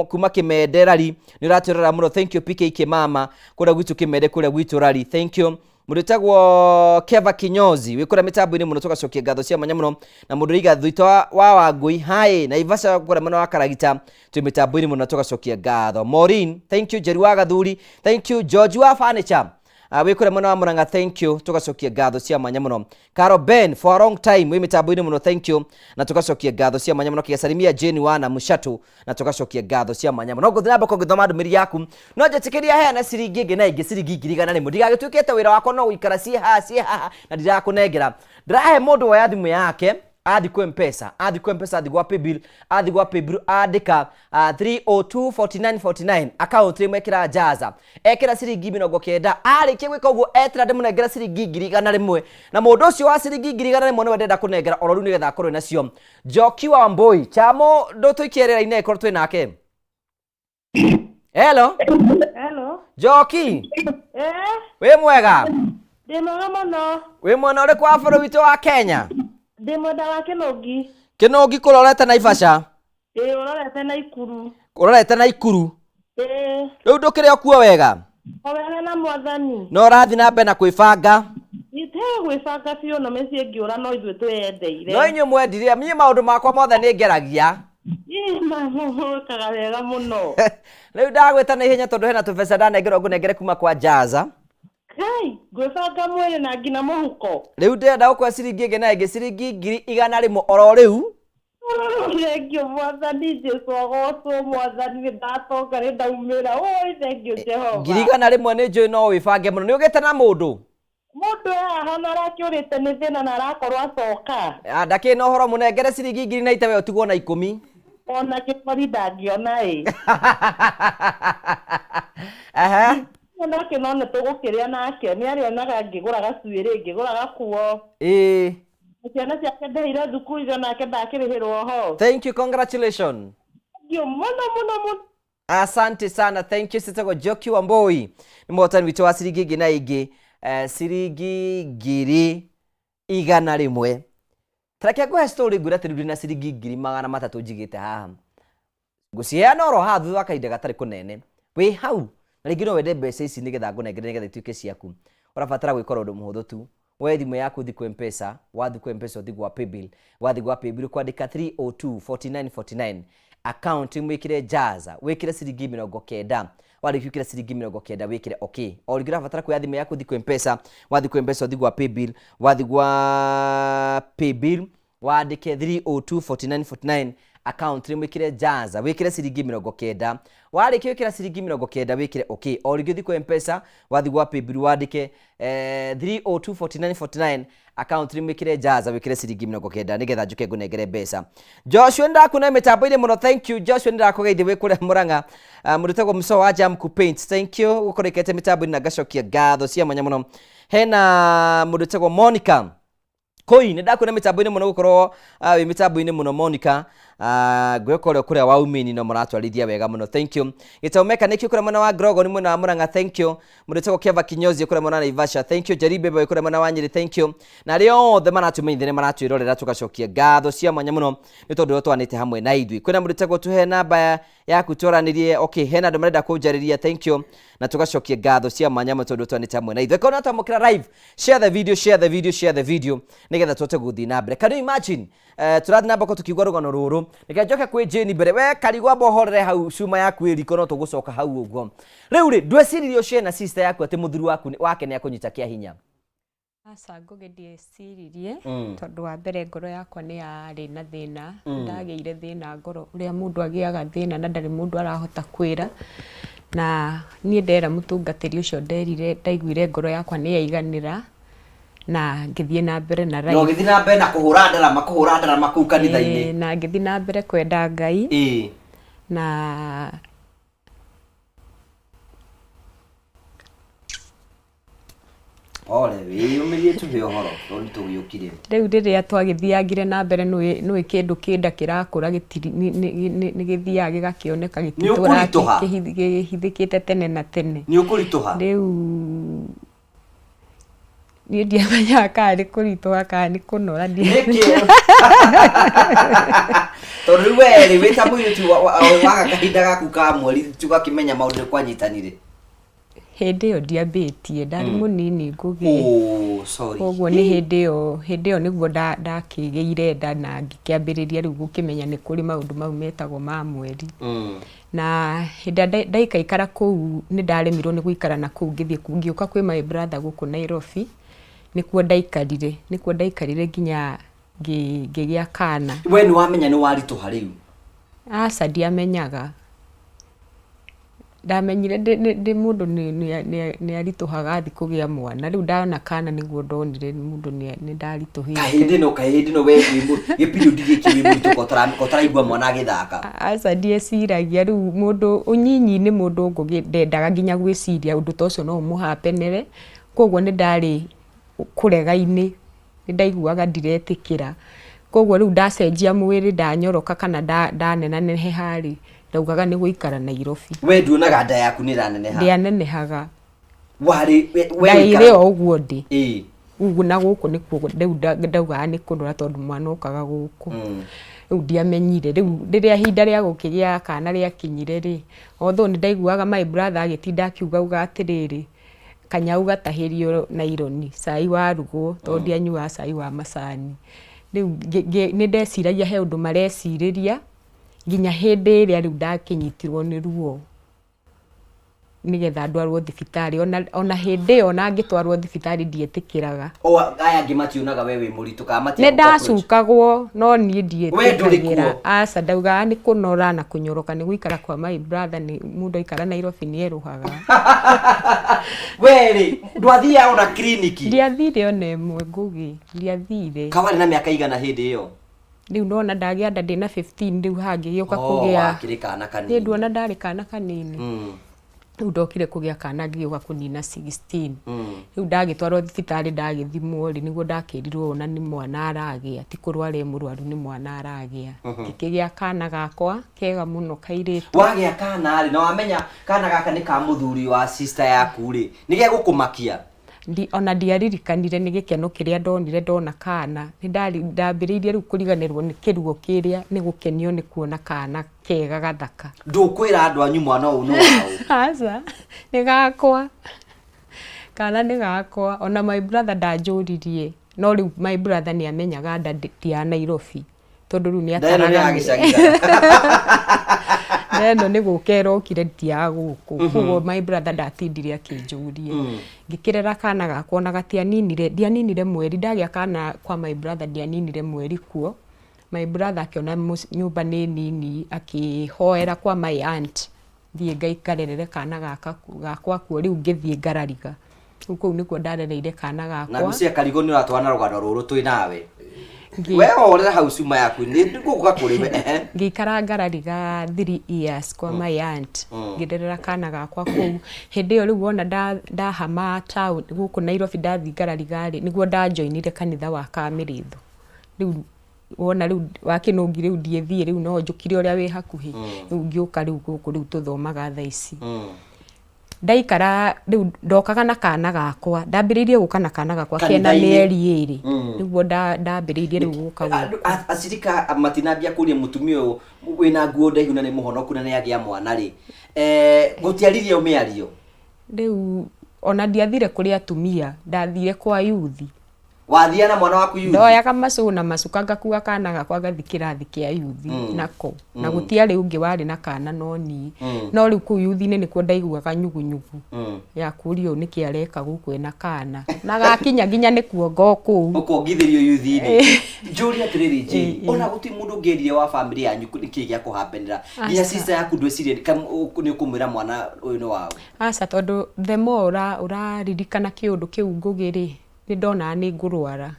kuma Kĩmende rari nĩ ũratwĩrora mũno, thank you PK Kĩmama kũrĩa gwitũ Kĩmende, kũrĩa gwitũ rari, thank you. Mũndũ wĩtagwo Keva Kinyozi wĩ kũrĩa mĩtambo-inĩ mũno, tũgacokia ngatho cia mwanya mũno. Na mũndũ ũraiga Thuito wa Wangũi hi Naivasha kũrĩa mwena wa Karagita twĩ mĩtambo-inĩ mũno, tũgacokia ngatho. Maureen, thank you. Njeri wa Gathuri, thank you. George wa Furniture wĩ kũrĩa mwena wa Murang'a, thank you, tũgacokia ngatho cia mwanya mũno. Caro Ben for a long time wĩ mĩtambo-inĩ mũno, thank you, na tũgacokia ngatho cia mwanya mũno. Kĩgacarimia Jane wa na Mũcatũ, na tũgacokia ngatho cia mwanya mũno. Ngũthiĩ na mbere gũthoma ndũmĩrĩri yaku, no njĩtĩkĩria heana ciringi ĩngĩ na ĩngĩ, ciringi 100,000. Ndigagĩtuĩkĩte wĩra wakwa no gũikara ciĩ haha ciĩ haha na ndirakũnengera. Ndĩrahe mũndũ woya thimũ yake, athi kwĩ Mpesa, athi kwĩ Mpesa, athi gwa Paybill, athi gwa Paybill, andĩka 3024949 account ĩmwe, ĩkĩra jaza, ekĩra ciringi 90. Arĩkia gwĩka ũguo, etĩra ndĩmũnengere ciringi 100,000, na mũndũ ũcio wa ciringi 100,000 nĩwe ndĩrenda kũnengera oro rĩu nĩgetha akorwo nacio. Njoki wa Mbui chamo ndũtũikie rĩera-inĩ ĩkorwo twĩ nake. Hello. Hello. Njoki. Eh, wĩ mwega? Ndĩ mwega mũno. Wĩ mwena ũrĩkũ wa bũrũri witũ wa Kenya? Ndĩ mwena wa Kĩnũngi. Kĩnũngi kũrorete Naivasha? Ĩĩ, ũrorete Naikuru. Ũrorete Naikuru? Ĩĩ. Rĩu ndũkĩrĩ o kuo wega? O wega na Mwathani. No ũrathiĩ na mbere na kwĩbanga? Ite gwĩbanga biũ, na mĩciĩ ĩngĩũra no ithuĩ twĩyendeire. No inyuĩ mwendire, niĩ maũndũ makwa mothe nĩ ngeragia. Ĩ, wĩkaga wega mũno. Rĩu ndagwĩta na ihenya tondũ hena tũbeca ndanengerwo ngũnengere kuma kwa Jaza. Kai, ngwĩbanga mwĩrĩ na nginya mũhuko. Rĩu ndĩrenda gũkũhe ciringi ĩngĩ na ĩngĩ, ciringi 100,000 oro rĩu. Thengiũ Mwathani Jesu agocwo. Mwathani, nĩ ndatonga, nĩ ndaumĩra. Oi, thengiũ Jehova. 100,000, nĩ njũĩ no wĩbange mũno. Nĩ ũgĩte na mũndũ? Mũndũ e haha na arakĩũrĩte nĩ thĩna na arakorwo acoka. Ah, ndakĩrĩ na ũhoro, mũnengere ciringi ngiri na ite, we ũtigwo na 10. Ona kĩbori ndangĩona ĩ. Aha. Nake no nĩ tũgũkĩrĩa nake, nĩ arĩonaga ngĩgũra gacuĩrĩ, ngĩgũra gakuo. Ciana ciake ndeheire thukuru icio, nake ndakĩrĩhĩrwo ho. Thank you, congratulations. Thank you mũno mũno mũno. Asante sana, thank you. Citagwo Njoki wa Mbui, nĩ mũhotani witũ wa ciringi ĩngĩ na ĩngĩ, ciringi 100,000. Tareke ngũhe story, ngwĩre atĩ rĩu ndĩna ciringi 300,000 njigĩte haha, ngũciheana oro haha thutha wa kahinda gatarĩ kũnene. Wĩ hau na rĩngĩ no wende mbeca ici nĩgetha ngũnengere nĩgetha ituĩke ciaku. Ũrabatara gwĩka ũndũ mũhũthũ tu: woe thimũ yaku, ũthiĩ kwĩ Mpesa, wathiĩ kwĩ Mpesa, ũthiĩ gwa Paybill, wathiĩ gwa Paybill, kwandĩka 3024949 account, wĩkĩre jaza, wĩkĩre ciringi 90. Warĩkia gwĩkĩra ciringi 90, wĩkĩre okay. O rĩngĩ ũrabatara kuoya thimũ yaku, ũthiĩ kwĩ Mpesa, wathiĩ kwĩ Mpesa, ũthiĩ gwa Paybill, wathiĩ gwa Paybill, wandĩke 3024949 account nĩ wĩkĩre jaza, wĩkĩre ciringi 90. Warĩkia gwĩkĩra ciringi 90, wĩkĩre okay. O rĩngĩ ũthiĩ kwĩ Mpesa, wathiĩ gwa Paybill, wandĩke 3024949 account nĩ wĩkĩre jaza, wĩkĩre ciringi 90, nĩgetha njũke ngũnengere mbeca. Joshua, nĩndakuna mĩtambo-inĩ mũno, thank you. Joshua, nĩndakũgeithia wĩ kũrĩa Mũrang'a. Mũndũ wĩtagwo Mũco wa Jamku Paints, thank you gũkorwo ĩkĩrĩte mĩtambo-inĩ na ngacokia ngatho cia mwanya mũno. Hena mũndũ wĩtagwo Monica Koi, nĩ ndakuona mĩtambo-inĩ mũno, gũkorwo wĩ mĩtambo-inĩ mũno Monica. Ngwĩhoka ũrĩa kũrĩa wa umini no mũratwarithia wega mũno, thank you. Gĩtau Mechanic kũrĩa mwena wa Grogon, mwena wa Murang'a, thank you. Mũndũ wĩtagwo Keva Kinyozi kũrĩa mwena wa Naivasha, thank you. Jerry Bebe kũrĩa mwena wa Nyĩrĩ, thank you. Na arĩa othe maratũmenyithia nĩ maratwĩrorera, tũgacokia ngatho cia mwanya mũno nĩ tondũ ũrĩa twanĩte hamwe na ithuĩ. Kwĩna mũndũ wĩtagwo tũhe namba yaku twaranĩrie. Okay, hena andũ marenda kũnjarĩria, thank you, na tũgacokia ngatho cia mwanya mũno tondũ twanĩte hamwe na ithuĩ. Korwo twamũkĩra live, share the video, share the video, share the video, nĩgetha tũhote gũthiĩ na mbere. Can you imagine? Tũrathiĩ na mbere tũkiugua rũgano rũrũ. Reke njoke kwĩ Jane mbere. We karigwo, amba ũhorere hau, cuma yaku ĩ riko, no tũgũcoka hau ũguo. Rĩu rĩ, ndweciririe ũshare na sister yaku atĩ mũthuri waku wake nĩ akũnyita kĩa hinya? Aca Ngũgĩ, ndieciririe, tondũ wa mbere ngoro yakwa nĩ yarĩ na thĩna. Ndagĩire thĩna ngoro, ũrĩa mũndũ agĩaga thĩna na ndarĩ mũndũ arahota kwĩra. Na niĩ ndera mũtungatĩri ũcio nderire, ndaiguire ngoro yakwa nĩ yaiganĩra na ngĩthiĩ na mbere na na life. Ũgĩthiĩ na mbere na kũhũra ndarama, kũhũra ndarama kũu kanitha-inĩ. Ĩĩ, na ngĩthiĩ na mbere kwenda Ngai. Na Pole, wĩyũmĩrie, tuhe ũhoro tondũ tũgĩũkire. Rĩu rĩrĩa twagĩthiangire na mbere, nĩũĩ kĩndũ kĩnda kĩrakũra nĩ gĩthiaga gĩgakĩoneka, gĩtitũraga Nĩũkũritũha. kĩhithĩkĩte tene na tene. Nĩ ũkũritũha. Rĩu niĩ ndiamenyaga kana nĩ kũritũha kana nĩ kũnora. Nĩkĩ? Tondũ rĩu we rĩ, wĩ ta mũirĩtu waga kahinda gaku ka mweri, tũgakĩmenya maũndũ nĩ kwanyitanire. Hĩndĩ ĩyo ndiambĩtie, ndarĩ mũnini Ngũgĩ. Oh, sorry. Koguo nĩ hĩndĩ ĩyo, hĩndĩ ĩyo nĩguo ndakĩgĩire nda na ngĩkĩambĩrĩria rĩu gũkĩmenya nĩ kũrĩ maũndũ mau metagwo ma mweri. Na hĩndĩ ĩrĩa ndaikaikara kũu nĩ ndaremirwo nĩ gũikara na kũu ngĩthiĩ ngĩũka kwĩ my brother gũkũ Nairobi, nĩkuo ndaikarire, nĩkuo ndaikarire nginya ngĩgĩa kana. We nĩ wamenya nĩ waritũha rĩu? Aca ndiamenyaga. Ndamenyire ndĩ mũndũ nĩ aritũhaga athiĩ kũgĩa mwana, rĩu ndona kana nĩguo ndonire mũndũ nĩ ndaritũhĩte. Kaĩ hĩndĩ ĩno, kaĩ hĩndĩ ĩno we wĩ gĩ period gĩkĩ wĩ mũritũ ko ũtaraigua mwana agĩthaka? Aca ndieciragia, rĩu mũndũ ũnyinyi-inĩ mũndũ Ngũgĩ ndendaga nginya gwĩciria ũndũ ta ũcio no ũmũhapenere, koguo nĩ ndarĩ kũrega-inĩ. Nĩ ndaiguaga ndiretĩkĩra. Koguo rĩu ndacenjia mwĩrĩ ndanyoroka kana ndanenaneha rĩ, ndaugaga nĩ gũikara Nairobi. We nduonaga nda yaku nĩ ĩraneneha? Ndĩanenehaga. Warĩ we Nda ĩrĩ o ũguo ndĩ. Ũguo na gũkũ nĩkuo rĩu ndaugaga nĩ kũnora tondũ mwana okaga gũkũ. Rĩu ndiamenyire. Rĩu rĩrĩa ihinda rĩa gũkĩgĩa kana rĩakinyire rĩ, although nĩ ndaiguaga my brother agĩtinda akiugauga atĩrĩrĩ, Kanyau gatahĩrio naironi, cai warugwo tondũ ndianyuaga cai wa macani. Rĩu nĩ ndeciragia he ũndũ marecirĩria nginya hĩndĩ ĩrĩa rĩu ndakĩnyitirwo nĩ ruo nĩgetha ndwarwo thibitarĩ. Ona hĩndĩ ĩyo ona ngĩtwarwo thibitarĩ ndietĩkĩraga. O aya angĩ mationaga we wĩ mũritũ kana matiagũkũ approach? Nĩ ndacukagwo no niĩ ndietĩkagĩra. We ndũrĩ kuo? Aca, ndaugaga nĩ kũnora na kũnyoroka nĩ gũikara kwa my brother, mũndũ aikara Nairobi nĩ erũhaga. We rĩ, ndwathiaga ona kiriniki? Ndiathire ona ĩmwe Ngũgĩ, ndiathire. Ka warĩ na mĩaka igana hĩndĩ ĩyo? Rĩu nona ndagĩa nda ndĩna 15 rĩu hangĩgĩũka Oh, kũgĩa. wakĩrĩ kana kanini. Nĩ nduona ndarĩ kana kanini. Rĩu ndokire kũgĩa kana ngĩgĩũka kũnina 16. Rĩu ndagĩtwarwo thibitarĩ ndagĩthimwo rĩ, nĩguo ndakĩrirwo ona nĩ mwana aragĩa, ti kũrwara e mũrwaru nĩ mwana aragĩa. Ngĩkĩgĩa kana gakwa kega mũno kairĩtu. Wagĩa kana rĩ, na wamenya kana gaka nĩ ka mũthuri wa sister yaku rĩ, nĩ gegũkũmakia? Ndi, ona ndiaririkanire nĩ gĩkeno kĩrĩa ndonire ndona kana. Nĩ ndambĩrĩirie rĩu kũriganĩrwo nĩ kĩruo kĩrĩa nĩ gũkenio nĩ kuona kana kega gathaka. Ndũkwĩra andũ anyu mwana ũyũ nĩ waũ? Aca, nĩ gakwa. Kana nĩ gakwa. Ona my brother ndanjũririe, no rĩu my brother nĩ amenyaga nda ti ya Nairobi. Tondũ rĩu nĩ Nda ĩno nĩ ya ataraga gĩcagi Nda ĩno nĩ gũka ĩrokire ti ya gũkũ. Koguo my brother ndatindire akĩnjũria. Ngĩkĩrera kana gakwa ona gatianinire, ndianinire mweri, ndagĩa kana kwa my brother ndianinire mweri kuo. My brother akĩona nyũmba nĩ nini akĩhoera kwa my aunt thiĩ ngarerere kana gaka gakwa kuo, rĩu ngĩthiĩ ngarariga. Rĩu kũu nĩkuo ndarereire kana Na gakwa. Lucia Karigo nĩ ũratwarana rũgano rũrũ twĩ nawe. We horera hau cuma yaku nĩ ngũka kũrĩ we. Ehe. Ngĩikara ngarariga 3 years kwa my aunt ngĩrerera kana gakwa kũu. Hĩndĩ ĩyo rĩu wona ndahama town gũkũ Nairobi ndathiĩ ngarariga rĩ, nĩguo ndajoinire kanitha wa Kamĩrĩthũ. Rĩu wona rĩu wakĩnũngi rĩu ndiĩthiĩ rĩu no njũkire ũrĩa wĩ hakuhĩ. Rĩu ngĩũka rĩu gũkũ rĩu tũthomaga thaa ici. Ndaikara rĩu ndokaga na kana gakwa, ndambĩrĩirie gũka na kana gakwa kena Kanitha-inĩ. mĩeri ĩrĩ. Nĩguo ndambĩrĩirie rĩu gũka gũkũ. Acirika matinambia kũria mũtumia ũyũ wĩna nguo ndaihu na nĩ mũhonoku na nĩ agĩa mwana rĩ, eh, gũtiaririo mĩario? Rĩu ona ndiathire kũrĩ atumia, ndathire kwa yuthi. Wathiaga na mwana waku yuthi? Ndoyaga macũ na macuka ngakua kana gakwa ngathi kĩrathi kĩa yuthi nako. Na gũtiarĩ ũngĩ warĩ na kana no niĩ. No rĩu kũu yuthi-inĩ nĩkuo ndaiguaga nyugunyugu ya kũrio nĩkĩ areka gũkũ ena kana. Na gakinya nginya nĩ kuonga o kũu. Ũkongithĩrio yuthi-inĩ. Njũrie atĩrĩrĩ Jane, ona gũtirĩ mũndũ ũngĩerire wa famĩlĩ yanyu nĩkĩ gĩa kũhambenera. Nginya sister yaku ndwecirie nĩ ũkũmwĩra mwana ũyũ nĩ waũ? Aca tondũ the more ũraririkana kĩũndũ kĩu Ngũgĩ rĩ, nĩ ndonaga nĩ ngũrwara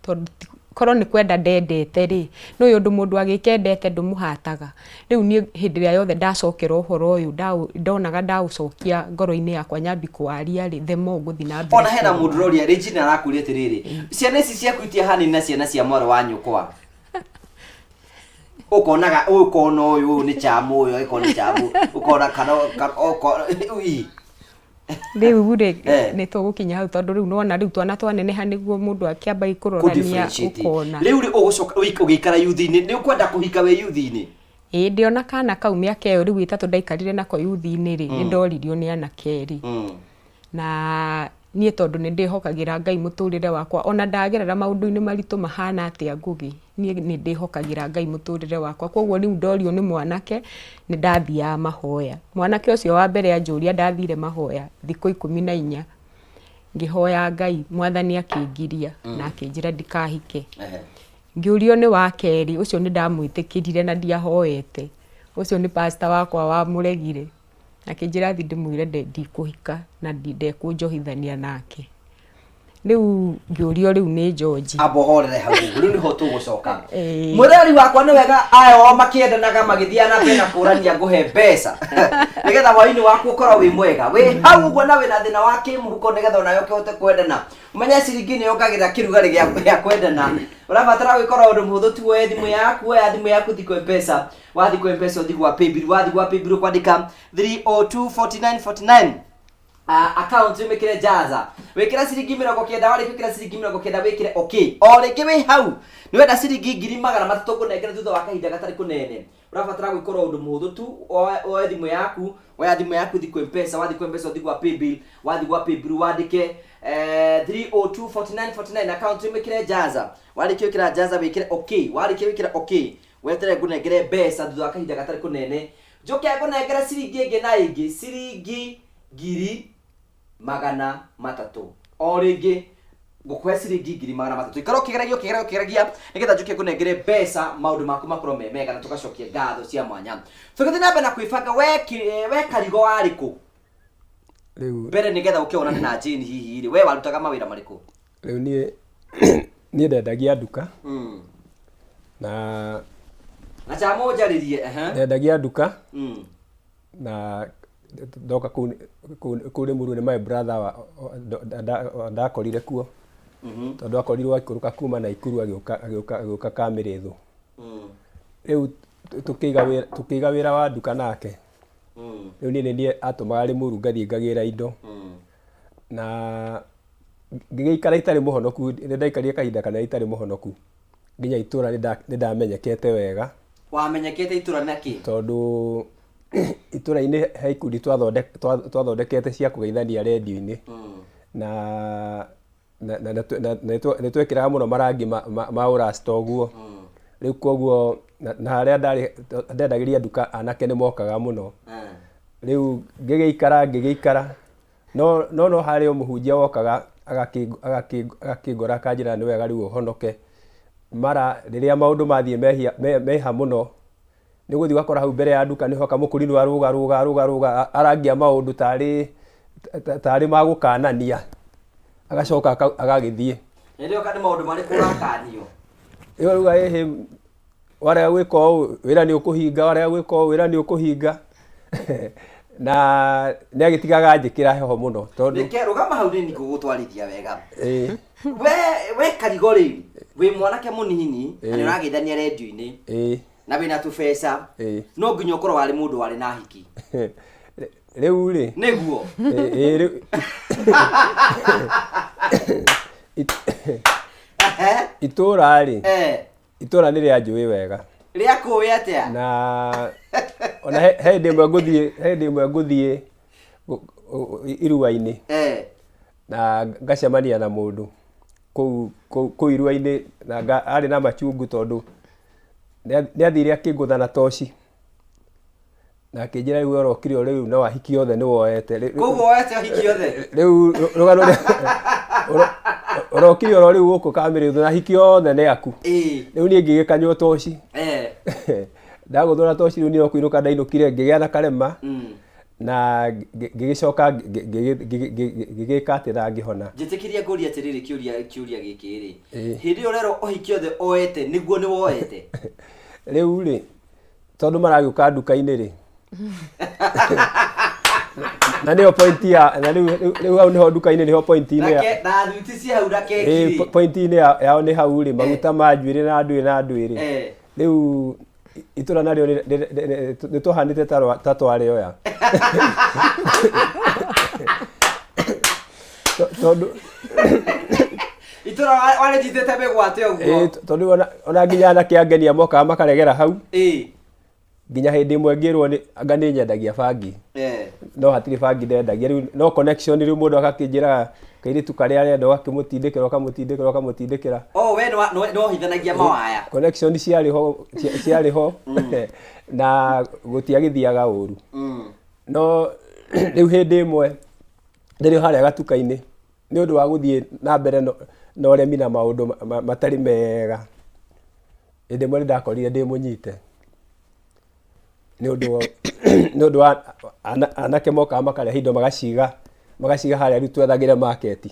tondũ korwo nĩ kwenda ndendete rĩ, nĩ ũĩ ũndũ mũndũ agĩkendete ndũmũhataga. Rĩu niĩ hĩndĩ ĩrĩa yothe ndacokera ũhoro ũyũ ndonaga ndaũcokia ngoro-inĩ yakwa nyambie kũwaria rĩ, the more ngũthiĩ na mbere Ona hena kũrwara. mũndũ ũroria, Regina arakũria atĩrĩrĩ, ciana ici ciaku itiahanaine na ciana cia mwarĩ wa nyũkwa? Ũkonaga ũyũ ũkona ũyũ ũyũ nĩ chamu ũyũ agĩkorwo nĩ chamu, ũkona kana ii. Rĩu rĩ Eh. nĩ tũgũkinya hau tondũ rĩu nĩwona rĩu twana twaneneha nĩguo mũndũ akĩamba kũrorania Kũ-differentiate. ũkona. Rĩu rĩ ũgũcoka ũgĩikara yuthi-inĩ nĩ ũkwenda kũhika wĩ yuthi-inĩ? Ĩĩ ndĩona kana kau mĩaka ĩyo rĩu ĩtatũ ndaikarire nako yuthi-inĩ rĩ, nĩ ndoririo nĩ anake erĩ. Na niĩ tondũ nĩ ndĩhokagĩra Ngai mũtũrĩre wakwa, ona ndagerera maũndũ-inĩ maritũ mahana atĩa Ngũgĩ, niĩ nĩ ndĩhokagĩra Ngai mũtũrĩre wakwa. Koguo rĩu ndorio nĩ mwanake, nĩ ndathiaga mahoya. Mwanake ũcio wa mbere anjũria ndathire mahoya thikũ 14, ngĩhoya Ngai, Mwathani akĩngiria na akĩnjĩra ndikahike. Ngĩũrio nĩ wa kerĩ, ũcio nĩ ndamwĩtĩkĩrire na ndiahoete. Ũcio nĩ pastor wakwa wamũregire. Akĩnjĩra thiĩ ndĩmwĩre ndikũhika na ndekũnjohithania nake. Rĩu ngĩũrio rĩu nĩ George. Amba ũhorere hau ũguo, rĩu nĩho tũgũcoka. Mwĩrori wakwa nĩ wega aya o makĩendanaga magĩthiaga na mbere na kũrania ngũhe mbeca nĩgetha hwainĩ waku ũkorwo wĩ mwega wĩ hau ũguo na wĩna thĩna wa kĩmũhuko nĩgetha onawe ũkĩhote kwendana ũmenye ciringi nĩ yongagĩrĩra kĩrugarĩ gĩa kwendana ũrabatara gwĩkora ũndũ mũhũthũ tu woe thimũ yaku oya thimũ yaku thiĩ kwĩ mbeca wathiĩ kwĩ mpesa ũthiĩ gwa paybill wathiĩ gwa paybill ũkwandĩka 3024949 account wĩmĩkĩre jaza wĩkĩre ciringi 90 warĩkia gwĩkĩra ciringi 90 wĩkĩre okay o rĩngĩ wĩ hau nĩ wenda ciringi 300,000 ngũnengere thutha wa kahinda gatarĩ kũnene ũrabatara gwĩkora ũndũ mũhũthũ tu oe thimũ yaku oya thimũ yaku thiĩ kwĩ mpesa wathiĩ kwĩ mpesa ũthiĩ gwa paybill wathiĩ gwa paybill wandĩke 3024949 account wĩmĩkĩre jaza warĩkia gwĩkĩra jaza wĩkĩre okay warĩkia gwĩkĩra okay weterere ngũnengere mbeca thutha wa kahinda gatarĩ kũnene njoke ngũnengere ciringi ĩngĩ na ĩngĩ ciringi 300,000 o rĩngĩ ngũkũhe ciringi 300,000 ikara ũkĩgeragia ũkĩgeragia ũkĩgeragia nĩgetha njoke ngũnengere mbeca maũndũ maku makorwo me mega na tũgacokia ngatho cia mwanya tũgĩthiĩ na mbere na kwĩbanga we karigo warĩ kũ Rĩu mbere nĩgetha ũke wonane na Jane hihi rĩ we warutaga mawĩra marĩkũ Rĩu niĩ niĩ ndendagia nduka na na chama ũnjarĩrie ehe. Ndendagia nduka na ndoka kũu kũu Rĩmuru nĩ my brother ndakorire kuo tondũ akorirwo aikũrũka kuma Naikuru agĩũka agĩũka agĩũka Kamĩrĩthũ. Rĩu tũkĩiga wĩra tũkĩiga wĩra wa nduka nake. Rĩu niĩ nĩ niĩ atũmaga Rĩmuru ngathiĩ ngagĩra indo na ngĩgĩikara itarĩ mũhonoku, nĩ ndaikarire kahinda kanene itarĩ mũhonoku, nginya itũra nĩ ndamenyekete wega. Wamenyekete itũra na kĩ? Tondũ itũra-inĩ he ikundi twathondekete cia kũgeithania rendio-inĩ, na nĩ twekĩraga mũno marangi ma ũrasta ũguo, rĩu koguo na harĩa ndarĩ ndendagĩria nduka anake nĩ mokaga mũno, rĩu ngĩgĩikara ngĩgĩikara. No no no harĩ o mũhunjia wokaga agakĩngora akanjĩra nĩ wega rĩu ũhonoke. Mara rĩrĩa maũndũ mathiĩ mehia meha mũno, nĩ ũgũthiĩ ũgakora hau mbere ya nduka nĩho kamũkũrinũ arũga rũga arũga rũga arangia maũndũ tarĩ tarĩ ma gũkanania, agacoka agagĩthiĩ. Hĩndĩ ĩyo nĩ maũndũ marĩkũ ũrakanio? Ĩyo rĩu ĩhĩ warega gwĩka ũũ wĩra nĩ ũkũhinga, warega gwĩka ũũ wĩra nĩ ũkũhinga na nĩ agĩtigaga anjĩkĩra heho mũno tondũ Reke rũgama hau nĩ ngũgũtwarithia wega. We we karigo rĩ wĩ mwanake mũnini na nĩ ũrageithania rendio-inĩ na wĩna tũbeca no nginya ũkorwo warĩ mũndũ warĩ na hiki. Rĩu rĩ nĩguo ĩĩ rĩu itũra rĩ Itũra nĩ rĩanjũĩ wega. Rĩakũĩ atĩa? Na ona he hĩndĩ ĩmwe ngũthiĩ he hĩndĩ ĩmwe ngũthiĩ irua-inĩ na ngacemania na mũndũ kũu kũu irua-inĩ na arĩ na machungu tondũ nĩ athire akĩngũtha na toci. Na akĩnjĩra rĩu ũrokire o rĩu no ahiki othe nĩ woete. Koguo woete ahiki othe? Rĩu rũgano ũrokire oro rĩu gũkũ Kamĩrĩthũ na ahiki othe nĩ aku. Rĩu niĩ ngĩgĩkanyua toci. Ndagũthwo na toci rĩu niĩ no kũinũka ndainũkire ngĩgĩa na karema na ngĩgĩcoka ngĩgĩka atĩ na ngĩhona. Njĩtĩkĩria ngũrie atĩrĩrĩ kĩũria kĩũria gĩkĩ rĩ, hĩndĩ ĩyo ũrerwo ũhiki othe oete nĩguo nĩ woete? Rĩu rĩ, tondũ maragĩũka nduka-inĩ rĩ na nĩyo point ya na rĩu rĩu hau nĩho nduka-inĩ nĩho point-inĩ ya Rake- na thuti cia hau na keki Ĩ, rĩ. point-inĩ yao nĩ hau rĩ maguta ma njuĩrĩ na nduĩrĩ na nduĩrĩ rĩu itũra narĩo nĩ twahanĩte ta twarĩoya tondũ Itũra warĩnyitĩte mĩgwate ũguo. Ĩ, tondũ ona nginya anake angenia mokaga makaregera hau. Nginya hĩndĩ ĩmwe ngĩrwo nĩ anga nĩ nyendagia bangi. no hatirĩ bangi ndendagia rĩu no connection rĩu mũndũ agakĩnjĩraga kairĩtu karĩa arenda ũgakĩmũtindĩkĩra ũkamũtindĩkĩra ũkamũtindĩkĩra. Oh, we nĩwohithanagia mawaya. Connection ciarĩ ho ciarĩ ho na gũtiagĩthiaga ũru. No rĩu hĩndĩ ĩmwe ndĩrĩ harĩa gatuka-inĩ nĩ ũndũ wa gũthiĩ na mbere na ũremi na maũndũ matarĩ mega, hĩndĩ ĩmwe nĩ ndakorire ndĩ mũnyite nĩ ũndũ nĩ ũndũ wa anake mokaga makarehe indo magaciga magaciga harĩa rĩu twethagĩre market.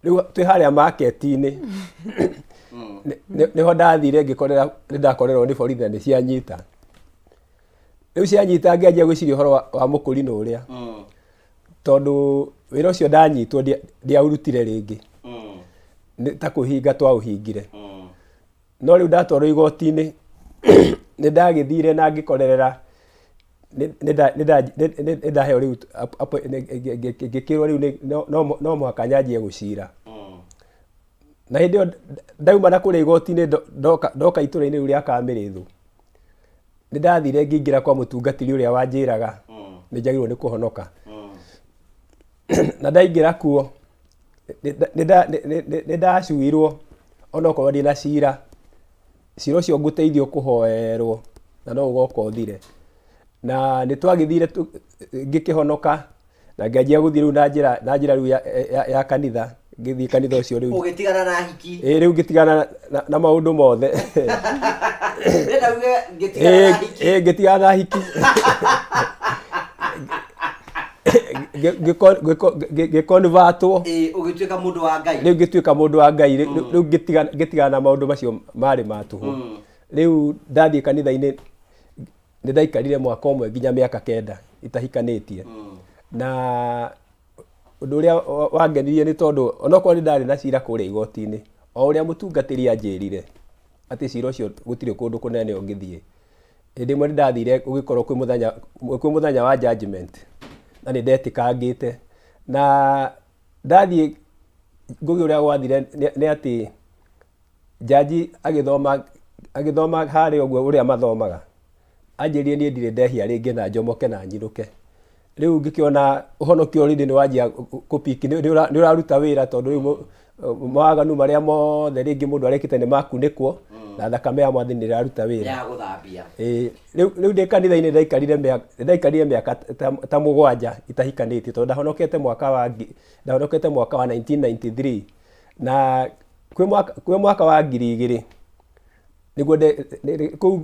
Rĩu twĩ harĩa market-inĩ nĩho ndathire ngĩkorera nĩ ndakorerwo nĩ borithi na nĩ cianyita. Rĩu cianyita ngĩanjia gwĩciria ũhoro wa mũkũrinũ ũrĩa. Tondũ wĩra ũcio ndanyitwo ndiaũrutire rĩngĩ. Nĩ ta kũhinga twaũhingire. No rĩu ndatwarwo igoti-inĩ nĩ ndagĩthire na ngĩkorerera nĩ ndaheo rĩu ngĩkĩrwo rĩu no mũhaka nyanjie gũcira. Na hĩndĩ ĩyo ndauma na kũrĩa igoti-inĩ ndoka itũra-inĩ rĩu rĩa Kamĩrĩthũ, nĩ ndathire ngĩingĩra kwa mũtungatĩri ũrĩa wanjĩraga nĩ njagĩrĩirwo nĩ kũhonoka. Na ndaingĩra kuo nĩ ndacuirwo onokorwo ndĩna cira, cira ũcio ngũteithio kũhoerwo na no ũgoka ũthire. Na nĩ twagĩthire ngĩkĩhonoka na ngĩanjia gũthiĩ rĩu na njĩra na njĩra rĩu ya kanitha, ngĩthiĩ kanitha ũcio rĩu. Ũgĩtigana na hiki. Ĩĩ rĩu ngĩtigana na maũndũ mothe. Ndĩrenda uge ngĩtigana na hiki. Ĩĩ ngĩtigana na hiki. Ngĩkonvatwo. Ĩĩ ũgĩtuĩka mũndũ wa Ngai. Rĩu ngĩtuĩka mũndũ wa Ngai, rĩu ngĩtigana na maũndũ macio marĩ ma tũhũ. Rĩu ndathiĩ kanitha-inĩ nĩ ndaikarire mwaka ũmwe nginya mĩaka kenda itahikanĩtie. Na ũndũ ũrĩa wangenirie nĩ tondũ onokorwo nĩ ndarĩ na cira kũrĩa igoti-inĩ, o ũrĩa mũtungatĩri anjĩrire atĩ cira ũcio gũtirĩ kũndũ kũnene ũngĩthiĩ. Hĩndĩ ĩmwe nĩ ndathire gũgĩkorwo kwĩ mũthenya, kwĩ mũthenya wa judgement na nĩ ndetĩkangĩte. Na ndathiĩ ngũgĩ ũrĩa gwathire nĩ atĩ Njanji agĩthoma agĩthoma harĩa ũguo ũrĩa mathomaga, anjĩrire niĩ ndirĩ ndehia rĩngĩ na njomoke na nyinũke. Rĩu ngĩkĩona ũhonokio already nĩ wanjia kũ pick nĩ ũraruta wĩra tondũ rĩu mawaganu marĩa mothe rĩngĩ mũndũ arekĩte nĩ makunĩkwo na thakame ya mwathani nĩ ĩraruta wĩra. Ya gũthambia. Ĩĩ, rĩu ndĩ kanitha-inĩ nĩ ndaikarire mĩaka ta mũgwanja itahikanĩtie tondũ ndahonokete mwaka wa ndahonokete mwaka wa 1993 na kwĩ mwaka wa 2000 nĩguo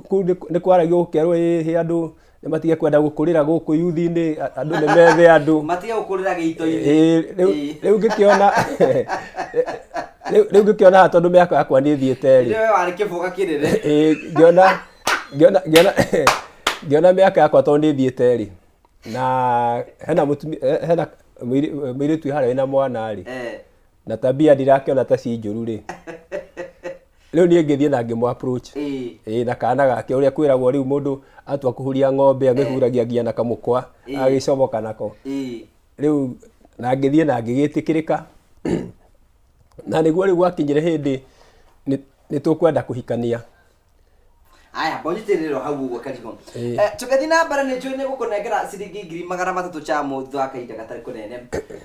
kũu nĩ kwaragio gũkerwo ĩhĩ andũ nĩ matige kwenda gũkũrĩra gũkũ yuthi-inĩ, andũ nĩ methe andũ. Matige gũkũrĩra gĩito-inĩ. Ĩĩ, rĩu ngĩkĩona rĩu ngĩkĩona haha tondũ mĩaka yakwa nĩ ĩthiĩte rĩ. Nĩwe warĩ kĩbũga kĩnene. Ĩĩ, ngĩona mĩaka yakwa tondũ nĩ ĩthiĩte rĩ, na hena mũtumia, hena mũirĩtu wĩ harĩa wĩna mwana rĩ, na tabia ndirakĩona ta ci njũru rĩ, rĩu niĩ ngĩthiĩ na ngĩmũ approach. Ĩĩ, na kana gake ũrĩa kwĩragwo rĩu mũndũ atua kũhuria ng'ombe amĩhuragia nginya na kamũkwa agagĩcomoka nako. Rĩu na ngĩthiĩ na ngĩgĩtĩkĩrĩka na nĩguo rĩu gwakinyire hĩndĩ nĩ tũkwenda kũhikania. Aya, mbonyitĩrĩro hau ũguo Karigo. Tũgĩthiĩ na mbere nĩ njũĩ nĩ gũkũnengera ciringi 300,000 chamu thutha wa kahinda gatarĩ kũnene.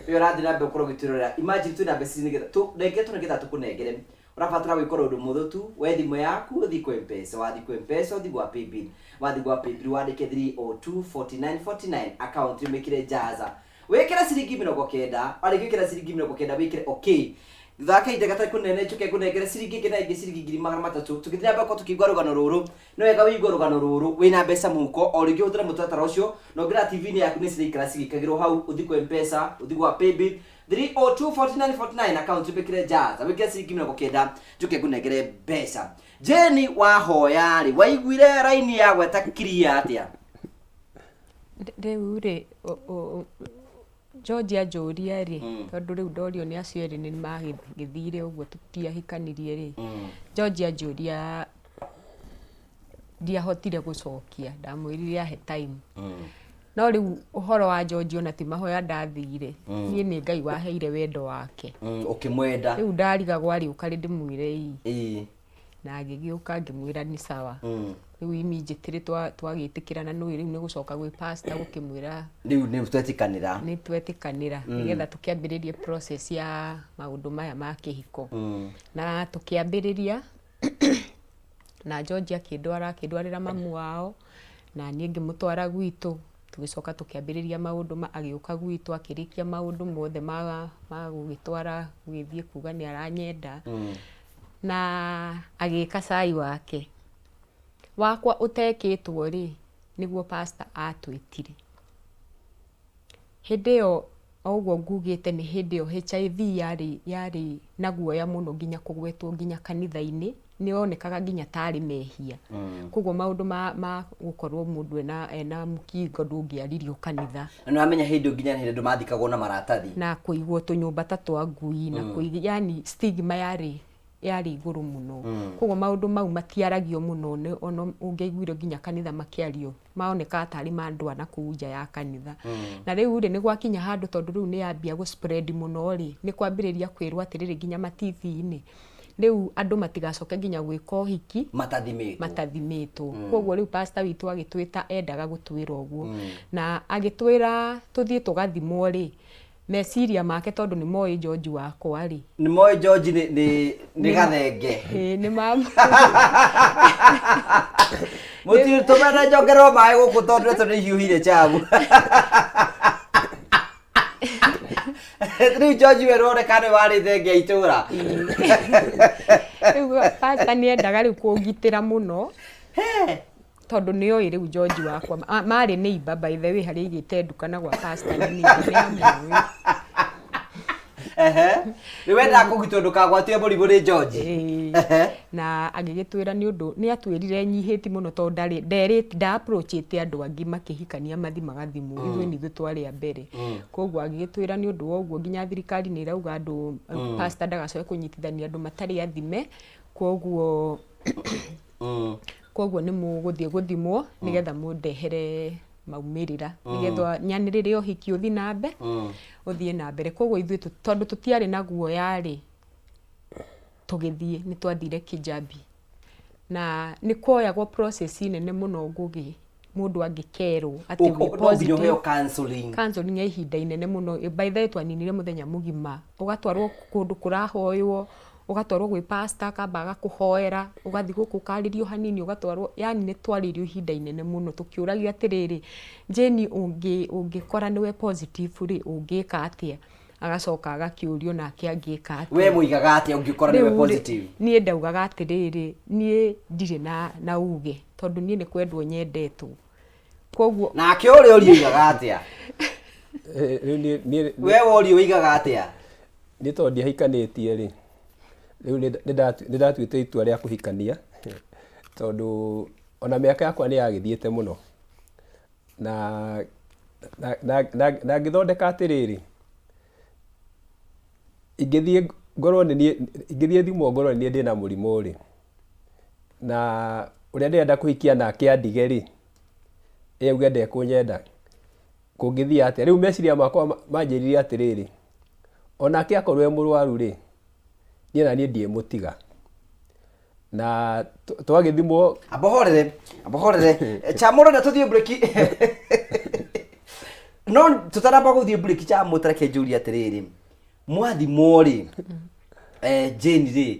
We ũrathiĩ na mbere gũkorwo ũgĩtwĩrorera. Imagine twĩna mbeca ici nĩgetha tũ nengere tu nĩgetha tũkũnengere. Ũrabatara gwĩka ũndũ mũhũthũ tu, woe thimũ yaku ũthiĩ kwĩ M-Pesa. Wathiĩ kwĩ M-Pesa ũthiĩ gwa Paybill. Wathiĩ gwa Paybill wandĩke 302 49 49 account ũmĩkĩre Jaza. Wĩkĩre ciringi 90, warĩkia gwĩkĩra ciringi 90 wĩkĩre okay. Thutha wa kahinda gatarĩ kũnene njoke ngũnengere ciringi ĩngĩ na ĩngĩ ciringi 300,000. Tũgĩthiĩ na mbere gũkorwo tũkĩigua rũgano rũrũ, nĩ wega wĩigue rũgano rũrũ wĩna mbeca mũhuko, o rĩngĩ ũhũthĩre mũtaratara ũcio, na ũngĩrora TV-inĩ yaku nĩ ciraikara cigĩkagĩrwo hau, ũthiĩ kwĩ M-Pesa, ũthiĩ gwa Paybill 302 49 49 account wĩkĩre Jaza, wĩkĩre ciringi 90 njoke ngũnengere mbeca. Jane wahoya rĩ, waiguire raini ya gweta clear atĩa? Rĩu rĩ, George anjũria rĩ, tondũ rĩu ndorio nĩ acio erĩ nĩ magĩthire ũguo tũtiahikanirie rĩ, George anjũria ndiahotire gũcokia, ndamwĩrire ahe time. No rĩu ũhoro wa George ona ti mahoya ndathire, niĩ nĩ Ngai waheire wendo wake. Ũkĩmwenda. Rĩu ndarigagwo arĩũka rĩ ndĩmwĩre ii. Na agĩgĩũka ngĩmwĩra nĩ sawa. Rĩu immediately twagĩtĩkĩrana nĩ rĩu nĩ gũcoka gwĩ pastor gũkĩmwĩra Rĩu nĩ twetĩkanĩra. Nĩ twetĩkanĩra nĩgetha tũkĩambĩrĩrie process ya maũndũ maya ma kĩhiko. Na tũkĩambĩrĩria na George akĩndwara akĩndwarĩra mamu wao na niĩ ngĩmũtwara gwitũ, tũgĩcoka tũkĩambĩrĩria maũndũ ma agĩũka gwitũ akĩrĩkia maũndũ mothe ma ma gũgĩtwara gũgĩthiĩ kuga nĩ aranyenda na agĩka cai wake. Wakwa ũtekĩtwo rĩ, nĩguo pastor atwĩtire. Hĩndĩ ĩyo o ũguo ngugĩte nĩ hĩndĩ ĩyo HIV yarĩ yarĩ na guoya mũno nginya kũgwetwo nginya kanitha-inĩ, nĩ yonekaga nginya tarĩ mehia. Koguo maũndũ ma ma gũkorwo mũndũ ena ena mũkingo ndũngĩaririo kanitha. Na nĩ wamenya hĩndĩ ĩyo nginya nĩ hĩndĩ andũ mathikagwo na maratathi. Na kũigwo tũnyũmba ta twa ngui na kũigwo yani stigma yarĩ yarĩ igũrũ mũno. Koguo maũndũ mau matiaragio mũno nĩ ona ũngĩaiguire nginya kanitha makĩario maonekaga tarĩ ma andũ a nakũu nja ya kanitha. Na rĩu rĩ, nĩ gwakinya handũ tondũ rĩu nĩ yambia gũ spread mũno rĩ, nĩ kwambĩrĩria kwĩrwo atĩrĩrĩ nginya ma TV-inĩ, rĩu andũ matigacoke nginya gwĩka ũhiki Matathimĩtwo. Matathimĩtwo. Koguo rĩu pastor witũ agĩtwĩta endaga gũtwĩra ũguo. Na agĩtwĩra tũthiĩ tũgathimwo rĩ, meciria make tondũ nĩ moĩ George wakwa rĩ. Nĩ moĩ George nĩ nĩ nĩ gathenge. Ĩĩ nĩ ma Mũtirĩ tũmena njongererwo maĩ gũkũ tondũ ndeto nĩ ihiũhire chamu. Rĩu George we rũroneka nĩ warĩ thenge ya itũra. Rĩu pastor nĩ endaga rĩu kũngitĩra mũno tondũ nĩ oĩ rĩu George wakwa marĩ neighbor by the way harĩa aigĩte nduka na gwa pastor nĩ neighbor nĩ amũĩ. Ehe. Rĩu wendaga kũgitwo ndũkagwatio mũrimũ nĩ George. Ĩĩ. Na agĩgĩtwĩra nĩ ũndũ nĩ atwĩrire enyihĩtie mũno tondũ ndarĩ nderĩte nda approach ĩte andũ angĩ makĩhikania mathi magathimwo, ithuĩ nĩ ithuĩ twarĩ a mbere. Koguo agĩgĩtwĩra nĩ ũndũ wa ũguo nginya thirikari nĩ ĩrauga andũ pastor ndagacoke kũnyitithania andũ matarĩ athime, koguo koguo nĩ mũgũthiĩ gũthimwo nĩgetha mũndehere maumĩrĩra nĩgetha nyanĩrĩre ũhiki ũthiĩ na mbere ũthiĩ na mbere. Koguo ithuĩ tondũ tũtiarĩ na guoya rĩ, tũgĩthiĩ nĩ twathire Kijabi na nĩ kuoyagwo process nene mũno Ngũgĩ mũndũ angĩkerwo atĩ wĩ No nginya positive. ũheo counseling. Counseling ya ihinda inene mũno. By the way twaninire mũthenya mũgima, ũgatwarwo kũndũ kũrahoywo, ũgatwarwo gwĩ pastor akamba agakũhoera, ũgathiĩ gũkũ ũkarĩrio hanini ũgatwarwo, yani nĩ twarĩirio ihinda inene mũno tũkĩũragio atĩrĩrĩ, Jane ũngĩkora nĩwe positive rĩ, ũngĩka atĩa? Agacoka agakĩũrio nake angĩka atĩa. We mũigaga atĩa ũngĩkora nĩwe Rĩu rĩ, positive? Niĩ ndaugaga atĩrĩrĩ, niĩ ndirĩ na na uge tondũ niĩ nĩ kwendwo nyendetwo. Koguo Nake ũrĩa ũria ũigaga atĩa? Rĩu niĩ We worio ũigaga atĩa? Niĩ tondũ ndiahikanĩtie rĩ, rĩu nĩ ndatuĩte itua rĩa kũhikania tondũ ona mĩaka yakwa nĩ yagĩthiĩte mũno. Na na na na ngĩthondeka atĩrĩrĩ, ingĩthiĩ ngorwo nĩ niĩ, ingĩthiĩ thimwo ngorwo nĩ niĩ ndĩna mũrimũ rĩ, na ũrĩa ndĩrenda kũhikia nake andige rĩ, ĩ auge ndekũnyenda, kũngĩthiĩ atĩa? Rĩu meciria makwa manjĩrire atĩrĩrĩ, onake akorwo e mũrwaru rĩ, niĩ na niĩ ndiĩmũtiga. Na twagĩthimwo Amba ũhorere, amba ũhorere. Cha mũrenda tũthiĩ break. No tũtanamba gũthiĩ break cha mũtareke njũrie atĩrĩrĩ. Mwathimwo rĩ, Jane rĩ,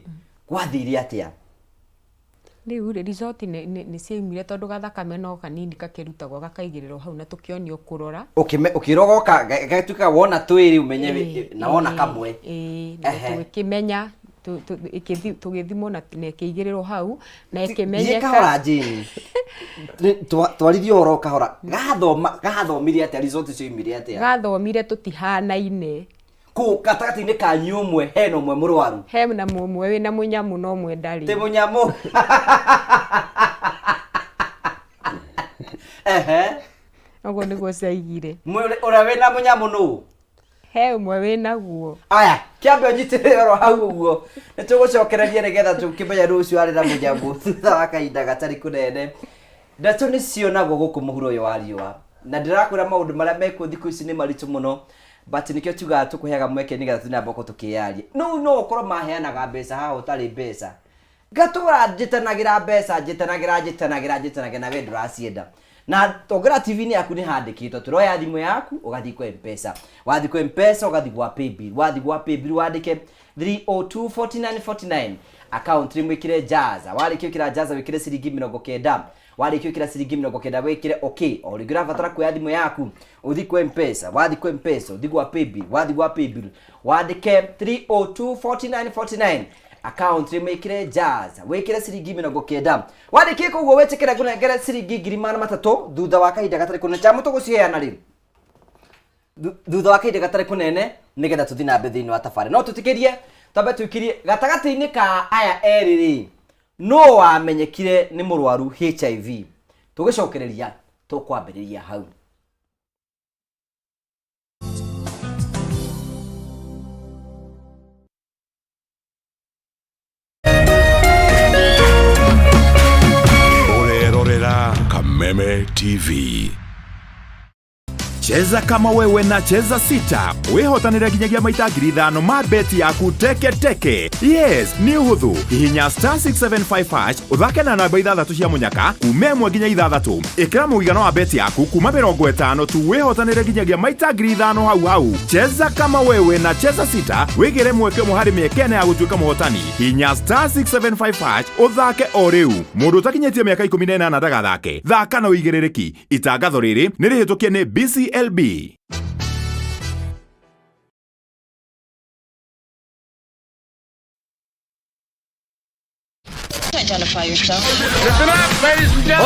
gwathire atĩa? Rĩu rĩ, result nĩ ciaumire tondũ gathakame no kanini kakĩrutagwo gakaigĩrĩrwo hau na tũkĩonio kũrora. Ũkĩrwo goka gatuĩka wona twĩrĩ ũmenye na wona kamwe. Ĩĩ, na tũgĩkĩmenya tũgĩthimwo na ĩkĩigĩrĩrwo hau na Thiĩ ĩkĩmenyeka. kahora Jane. Twarithia ũhoro kahora. Gathoma gathomire atĩa result cioimire atĩa? Gathomire tũtihanaine. Kũ gatagatĩ-inĩ kanyu ũmwe hena ũmwe mũrwaru. Hena ũmwe wĩna mũnyamũ na ũmwe ndarĩ. Ti mũnyamũ. Ehe. Ũguo nĩguo ciaigire. Ũrĩa wĩna mũnyamũ nũ? He ũmwe wĩnaguo. Aya, kĩambe ũnyitĩrĩre oro hau ũguo. Nĩ tũgũcokereria nĩgetha tũkĩmenye nũ ũcio arĩ na mũnyamũ thutha wa kahinda gatarĩ kũnene. Ndeto nĩ cionagwo gũkũ mũhuro ũyũ wa riũa. Na ndĩrakwĩra maũndũ marĩa mekuo thikũ ici nĩ maritũ mũno. But nĩkĩo tugaga tũkũheaga mweke nĩgetha tũthiĩ na mbere gũkorwo tũkĩyaria. No no ũkorwo maheanaga mbeca haha ũtarĩ mbeca. Ngatũra njĩtanagĩra mbeca, njĩtanagĩra, njĩtanagĩra, njĩtanagĩra, na we ndũracienda. Na tongera TV-inĩ yaku nĩ handĩkĩtwo tũroya thimũ yaku ũgathiĩ kwa M-Pesa. Wathiĩ kwa M-Pesa ũgathiĩ gwa Paybill. Wathiĩ gwa Paybill wandĩke 3024949 account rĩmwe ĩkĩre Jaza. Warĩkia gwĩkĩra Jaza wĩkĩre ciringi 90. Warĩkia gwĩkĩra ciringi 90 wĩkĩre okay. O rĩngĩ ũrabatara kuoya thimũ yaku ũthiĩ kwa M-Pesa. Wathiĩ kwa M-Pesa ũthiĩ gwa Paybill. Wathiĩ gwa Paybill wandĩke 3024949 account rĩmwe ĩkĩre Jaza wĩkĩre ciringi 90. Warĩkia koguo wĩtĩkĩre ngũnengere ciringi 300,000 thutha wa kahinda gatarĩ kũnene. Chamo tũgũciheana rĩ? Thutha wa kahinda gatarĩ kũnene nĩgetha tũthiĩ na mbere thĩinĩ wa tabarĩra. No tũtĩkĩrie twambe tũikirie gatagatĩ-inĩ ka aya erĩ rĩ, nũ wamenyekire nĩ mũrwaru HIV? Tũgĩcokereria tũkwambĩrĩria hau. Ũrerorera Kameme TV. Cheza kama wewe na Cheza Sita wĩhotanĩre nginyagia maita 5,000 ma beti yaku teke teke. Yes, nĩ ũhũthũ. Hihinya star 675 hash ũthake na namba ithathatũ cia mũnyaka kuma 1 nginya 6. Ĩkĩra mũigana wa beti yaku kuma 50 tu wĩhotanĩre nginyagia maita 5,000 hau hau. Cheza kama wewe na Cheza Sita wĩgĩre mweke ũmwe harĩ mĩeke ĩna ya gũtuĩka mũhotani. Hihinya star 675 hash ũthake o rĩu. Mũndũ ũtakinyĩtie mĩaka 18 ndagathake. Thaka na ũigĩrĩrĩki. Itangatho rĩrĩ nĩ rĩhĩtũkie nĩ BCLB.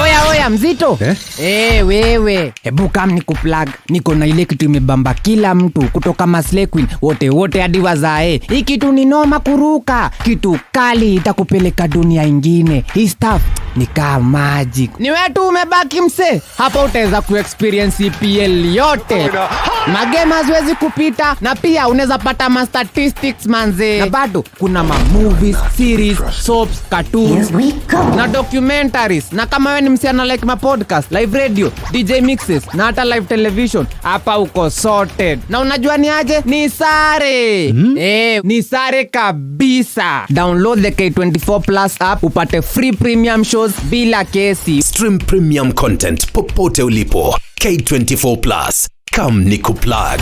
Oya oya mzito eh? Eh, wewe hebu kam ni kuplug. Niko na ile kitu imebamba kila mtu kutoka Maslay Queen wote wote hadi wazae. Hii kitu ni noma kuruka, kitu kali itakupeleka dunia ingine. Hii stuff ni kama magic. Ni wewe tu umebaki mse. Hapa utaweza kuexperience EPL yote. Magame haziwezi kupita na pia unaweza pata ma statistics manze. Na bado kuna ma movies, series, soaps, cartoons na documentaries. Na kama wewe ni msichana like ma podcast, live radio, DJ mixes na hata live television, hapa uko sorted. Na unajua ni aje? Ni sare. Ni sare kabisa. Download the K24 Plus app upate free premium shows bila kesi. Stream premium content popote ulipo. K24 Plus. Come nikuplug.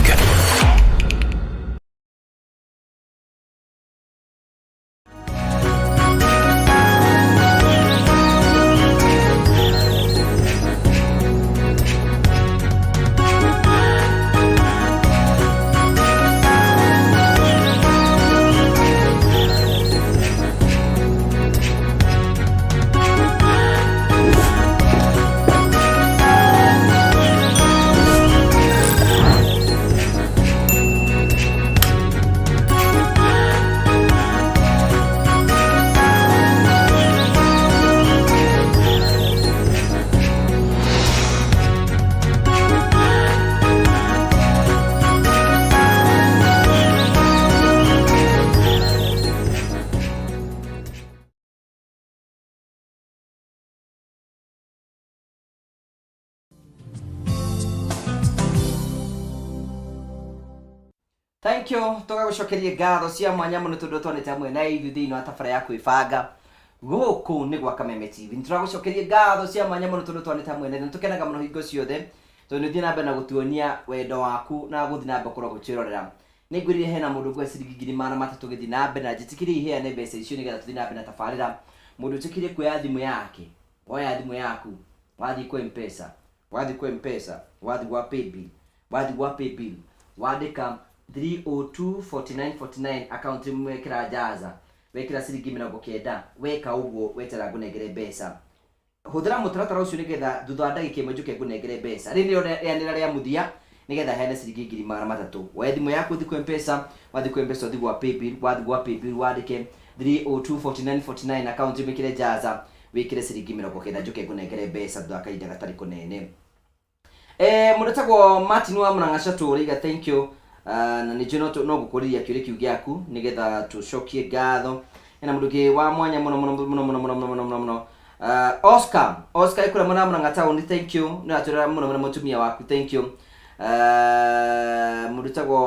Thank you. Tũgagũcokeria ngatho cia mwanya mũno tondũ twanĩte hamwe na ithuĩ thĩinĩ wa tabara ya kwĩbanga gũkũ nĩ gwa Kameme TV. Nĩ tũragũcokeria ngatho cia mwanya mũno tondũ twanĩte hamwe na ithuĩ. Nĩ tũkenaga mũno hingo ciothe tondũ nĩ ũthiĩ na mbere na gũtuonia wendo waku na gũthiĩ na mbere gũkorwo gũtwĩrorera. Nĩ ngwĩrire hena mũndũ ngũhe ciringi 300,000 gĩthiĩ na mbere na njĩtĩkĩrie iheane mbeca icio nĩgetha tũthiĩ na mbere na tabarĩra. Mũndũ ũtĩkĩrie kuoya thimũ yake, woya thimũ yaku, wathiĩ kwa M-Pesa, wathiĩ kwa M-Pesa, wathiĩ gwa Paybill, wathiĩ gwa Paybill, wandĩka 3024949 account wekĩra Jaza, wekĩra ciringi 90, weka ũguo wetera ngũnengere mbeca. Hũthĩra mũtaratara ũcio nĩgetha thutha wa ndagĩka ĩmwe njũke ngũnengere mbeca. Rĩrĩ nĩrĩo rĩanĩrĩra rĩa mũthia nĩgetha heane ciringi 300,000. Woe thimũ yaku ũthiĩ kwa M-Pesa, wathiĩ kwa M-Pesa ũthiĩ gwa Paybill, wathiĩ gwa Paybill wandĩke 3024949 account wĩkĩre Jaza, wĩkĩre ciringi 90 njũke ngũnengere mbeca thutha wa kahinda gatarĩ kũnene. Mũndũ etagwo Martin wa Mũrang'a Chatũ rĩiga thank you. Na nĩ njũĩ no ngũkũrĩria kĩũria kĩu gĩaku nĩgetha tũcokie ngatho. Hena mũndũ ũngĩ wa mwanya mũno mũno mũno mũno mũno mũno mũno mũno. Oscar, Oscar ĩkũrĩa mwena wa Mũrang'a town, thank you. Nĩ ũratwĩrora mũno mũno mũtumia waku, thank you. Mũndũ etagwo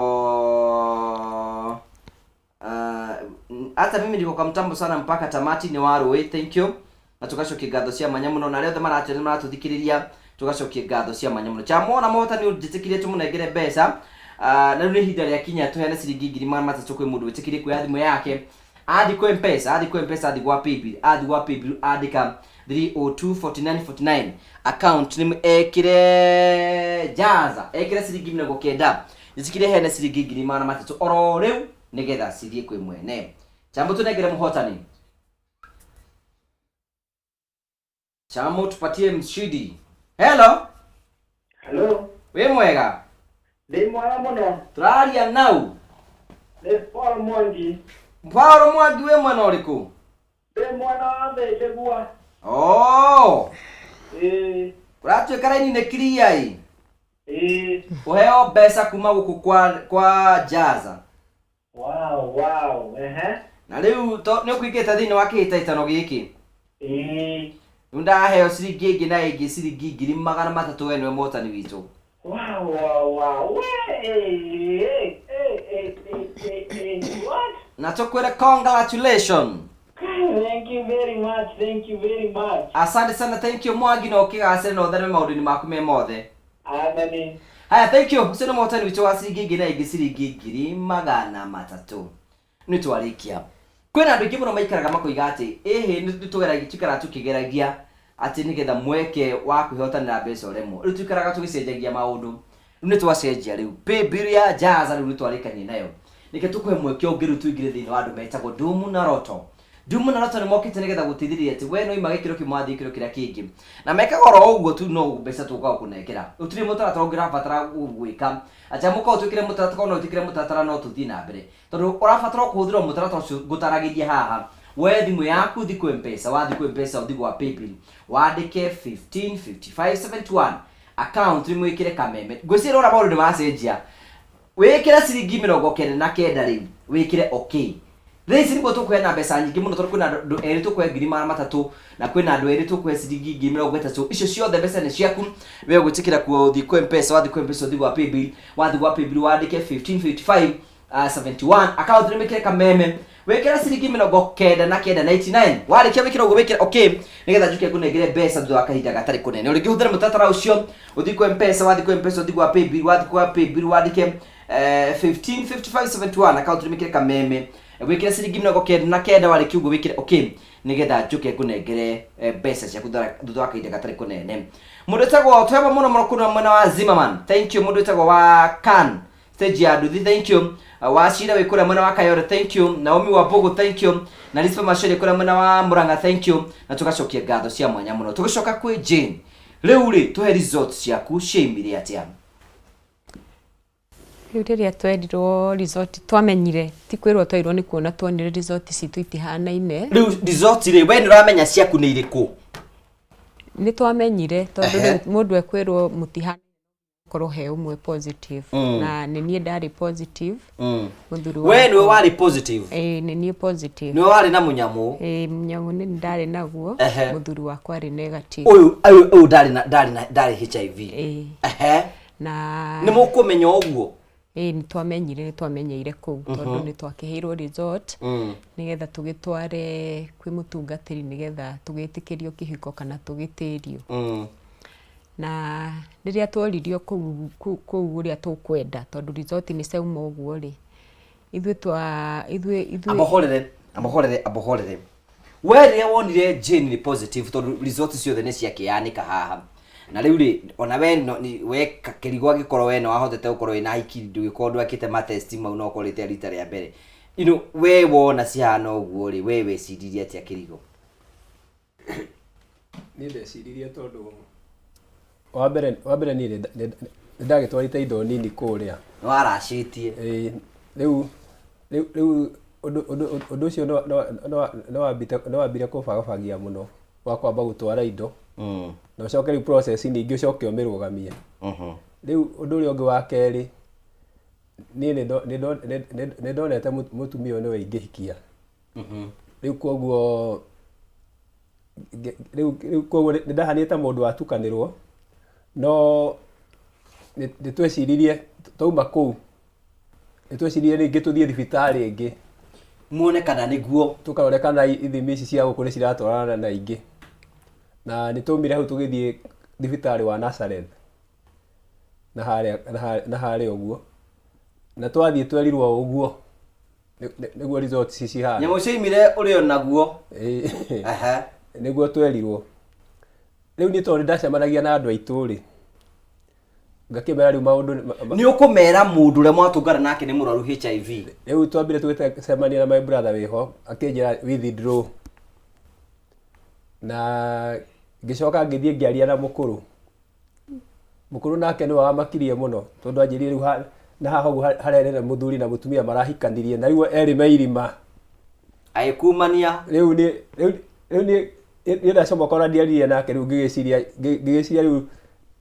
Hata mimi ndiko kwa mtambo sana mpaka tamati nĩ wa rũĩ, thank you. Na tũgacokia ngatho cia mwanya mũno na arĩa othe maratwĩra maratũthikĩrĩria, tũgacokia ngatho cia mwanya mũno. Chamwona mũhotani ũnjĩtĩkirie tũmũnengere mbeca. Ah, na rĩu nĩ ihinda rĩa kinya tũheane ciringi 300,000 kwĩ mũndũ wĩtĩkĩrie kuoya thimũ yake athi kwĩ Mpesa, athi kwĩ Mpesa, athi gwa Paybill, athi gwa Paybill andĩka 3024949 account nĩ ekĩre jaza, ekĩre ciringi 90, njĩtĩkĩrie heane ciringi 300,000 oro rĩu nĩgetha cithiĩ kwĩ mwene. Chambo tũnengere mũhotani. Chamo tupatie mshindi. Hello. Hello. Wĩ mwega? Ndĩ mwega mũno. Tũraria nau. Nĩ Paul Mwangi. Paul Mwangi wĩ mwena ũrĩkũ? Ndĩ mwena wa Thĩndĩgua. Oh. Ĩĩ. Ũratuĩka raini nĩ clear ĩ. Ĩĩ. Ũheo mbeca kuma gũkũ kwa Jaza. Wow. Ehe. Na rĩu nĩ ũkũingĩte thĩinĩ wa kĩhĩtahĩtano gĩkĩ. Ĩĩ. Rĩu ndaheo ciringi ĩngĩ na ĩngĩ ciringi 300,000 we nĩwe mũhotani witũ. Wow. We, eh, eh, eh, eh, eh, what? Na tũkwĩre congratulations. Thank you very much. Thank you very much. Asante sana, thank you Mwangi, na ũkĩgacĩre na ũthereme maũndũ-inĩ maku me mothe. Amen. Haya, thank you. Ũcio nĩ mũhotani witũ wa ciringi ĩngĩ na ĩngĩ ciringi 300,000. Nĩ twarĩkia. Kwĩna andũ aingĩ mũno maikaraga makoiga atĩ ĩhĩ nĩ tũgeragia, tuikaraga tũkĩgeragia atĩ nĩgetha mweke wa kwĩhotanĩra mbeca ũremwo. Rĩu tuikaraga tũgĩcenjagia maũndũ. Rĩu nĩ twacenjia rĩu. Pay bill ya Jaza rĩu nĩ twarĩkania nayo. Nĩkĩo tũkũhe mweke ũngĩ rĩu tũingĩre thĩinĩ wa andũ metagwo Dumu na Roto. Dumu na Roto nĩ mokĩte nĩgetha gũteithĩrĩria atĩ we no ima gĩkĩro kĩmwe wathiĩ gĩkĩro kĩrĩa kĩngĩ. Na mekaga oro ũguo tu no mbeca tũkaga gũkũnengera. Gũtirĩ mũtaratara ũngĩ ũrabatara gwĩka. Acha mũkorwo twĩkĩre mũtaratara, no twĩkĩre mũtaratara no tũthiĩ na mbere. Tondũ ũrabatara kũhũthĩra mũtaratara ũcio ngũtaragĩria haha. Woe thimũ yaku ũthiĩ kwĩ Mpesa, wathiĩ kwĩ Mpesa ũthiĩ gwa Paybill, wandĩke 155571 account nĩ mwĩkĩre kameme. Ngwĩciria ũrona maũndũ nĩ macenjia. Wĩkĩre ciringi 99 rĩu, wĩkĩre okay. Thaa ici nĩguo tũkũheana mbeca nyingĩ mũno tondũ kwĩna andũ erĩ tũkũhe 300,000 na kwĩna andũ erĩ tũkũhe ciringi 30,000. Icio ciothe mbeca nĩ ciaku. We ũgwĩtĩkĩra gũthiĩ kwĩ Mpesa, wathiĩ kwĩ Mpesa ũthiĩ gwa Paybill, wathiĩ gwa Paybill wandĩke 1555 71 account nĩ wĩkĩre kameme, wĩkĩre ciringi 99 99. Warĩkia wĩkĩre ũguo wĩkĩre okay nĩgetha njuke ngũnengere mbeca thutha wa kahinda gatarĩ kũnene. Ũrĩngĩ hũthĩra mũtaratara ũcio ũthiĩ kwĩ Mpesa, wathiĩ kwĩ Mpesa ũthiĩ gwa Paybill, wathiĩ kwa Paybill wandĩke 155571 account nĩ wĩkĩre kameme, wĩkĩre ciringi 99, warĩkia ũguo wĩkĩre okay nĩgetha njuke ngũnengere mbeca ciaku thutha wa kahinda gatarĩ kũnene. Mũndũ wĩtagwo twema mũno mũno kuna mwena wa Zimmerman, thank you. Mũndũ wĩtagwo wa Kan stage ya nduthi, thank you. Wa Cira wĩ kũrĩa mwena wa Kayore, thank you. Naomi wa Mbugu, thank you. Na Rispa Maceria kũrĩa mwena wa Murang'a, thank you. Na tũgacokia ngatho cia mwanya mũno. Tũgĩcoka kwĩ Jane, rĩu rĩ tũhe results ciaku ciaimire atĩa? Rĩu rĩrĩa twerirwo result, twamenyire ti kwĩrwo twerirwo, nĩ kuona tuonire result citũ itihanaine. Rĩu results rĩ, we nĩ ũramenya ciaku nĩ irĩkũ? Nĩ twamenyire tondũ rĩu mũndũ ekwĩrwo mũtihanaine korwo he ũmwe positive. Na nĩ niĩ ndarĩ positive. Mũthuri We nĩwe warĩ positive? Ĩĩ, nĩ niĩ positive. Nĩwe warĩ na mũnyamũ? Ĩĩ, mũnyamũ nĩ ndarĩ naguo. Mũthuri wakwa arĩ negative. Ũyũ ũyũ ndarĩ na ndarĩ na ndarĩ HIV? Ĩĩ. Na nĩ mũkũmenya ũguo? Ĩĩ, nĩ twamenyire, nĩ twamenyeire kũu tondũ nĩ twakĩheirwo result nĩgetha tũgĩtware kwĩ mũtungatĩri nĩgetha tũgĩtĩkĩrio kĩhiko kana tũgĩtĩrio. Na rĩrĩa tworirio kũu kũu ũrĩa tũkwenda tondũ result nĩ ciauma ũguo rĩ, ithuĩ twa ithuĩ ithuĩ Ambohorere, ambohorere, ambohorere. We rĩrĩa wonire Jane nĩ positive, tondũ result ciothe nĩ ciakĩyanĩka haha, na rĩu rĩ ona we no, we kĩrigo angĩkorwo we no wahotete gũkorwo wĩna hiki ndũgĩkorwo ndwakĩte ma test mau no ũkorĩte rita rĩa mbere, you know, we wona cihana ũguo rĩ, we weciririe atĩa kĩrigo? Niĩ ndeciririe tondũ wa mbere niĩ nĩ ndagĩtwarĩte indo nini kũrĩa. Nĩ waracĩtie? Ĩĩ, rĩu ũndũ ũcio nĩ wambire kũbagabagia mũno wa kwamba gũtwara indo na ũcoke rĩu process ningĩ ũcoke ũmĩrũgamie. Rĩu ũndũ ũrĩa ũngĩ wa kerĩ, niĩ nĩ ndonete mũtumia ũyũ nĩwe ingĩhikia. Rĩu koguo rĩu koguo nĩ ndahanire ta mũndũ watukanĩrwo, no nĩ tweciririe twauma kũu, nĩ tweciririe rĩngĩ tũthiĩ thibitarĩ ĩngĩ. Muone kana nĩguo. Tũkarore kana ithimi ici cia gũkũ nĩ ciratwarana na ingĩ. Na nĩ twaumire hau tũgĩthiĩ thibitarĩ wa Nazareth na harĩa na harĩa na harĩa ũguo. Na twathiĩ twerirwo o ũguo nĩguo results cihana. Nyamũ cioimire ũrĩ o naguo. Ĩĩ. Nĩguo twerirwo. Rĩu niĩ tondũ nĩ ndacemanagia na andũ aitũ rĩ, ngakĩmera rĩu maũndũ nĩ ũkũmera mũndũ ũrĩa mwatũngana nake nĩ mũrwaru HIV. Rĩu twambire tũgĩcemania na my brother wĩho akĩnjĩra withdraw, na ngĩcoka ngĩthiĩ ngĩaria na mũkũrũ. Mũkũrũ nake nĩwe wamakirie mũno tondũ anjĩrire rĩu na haha ũguo harerere mũthuri na mũtumia marahikanirie na rĩu erĩ me irima. Agĩkumania. Rĩu niĩ rĩu rĩu niĩ niĩ ndacomoka ona ndiaririe nake rĩu ngĩgĩciria ngĩgĩciria rĩu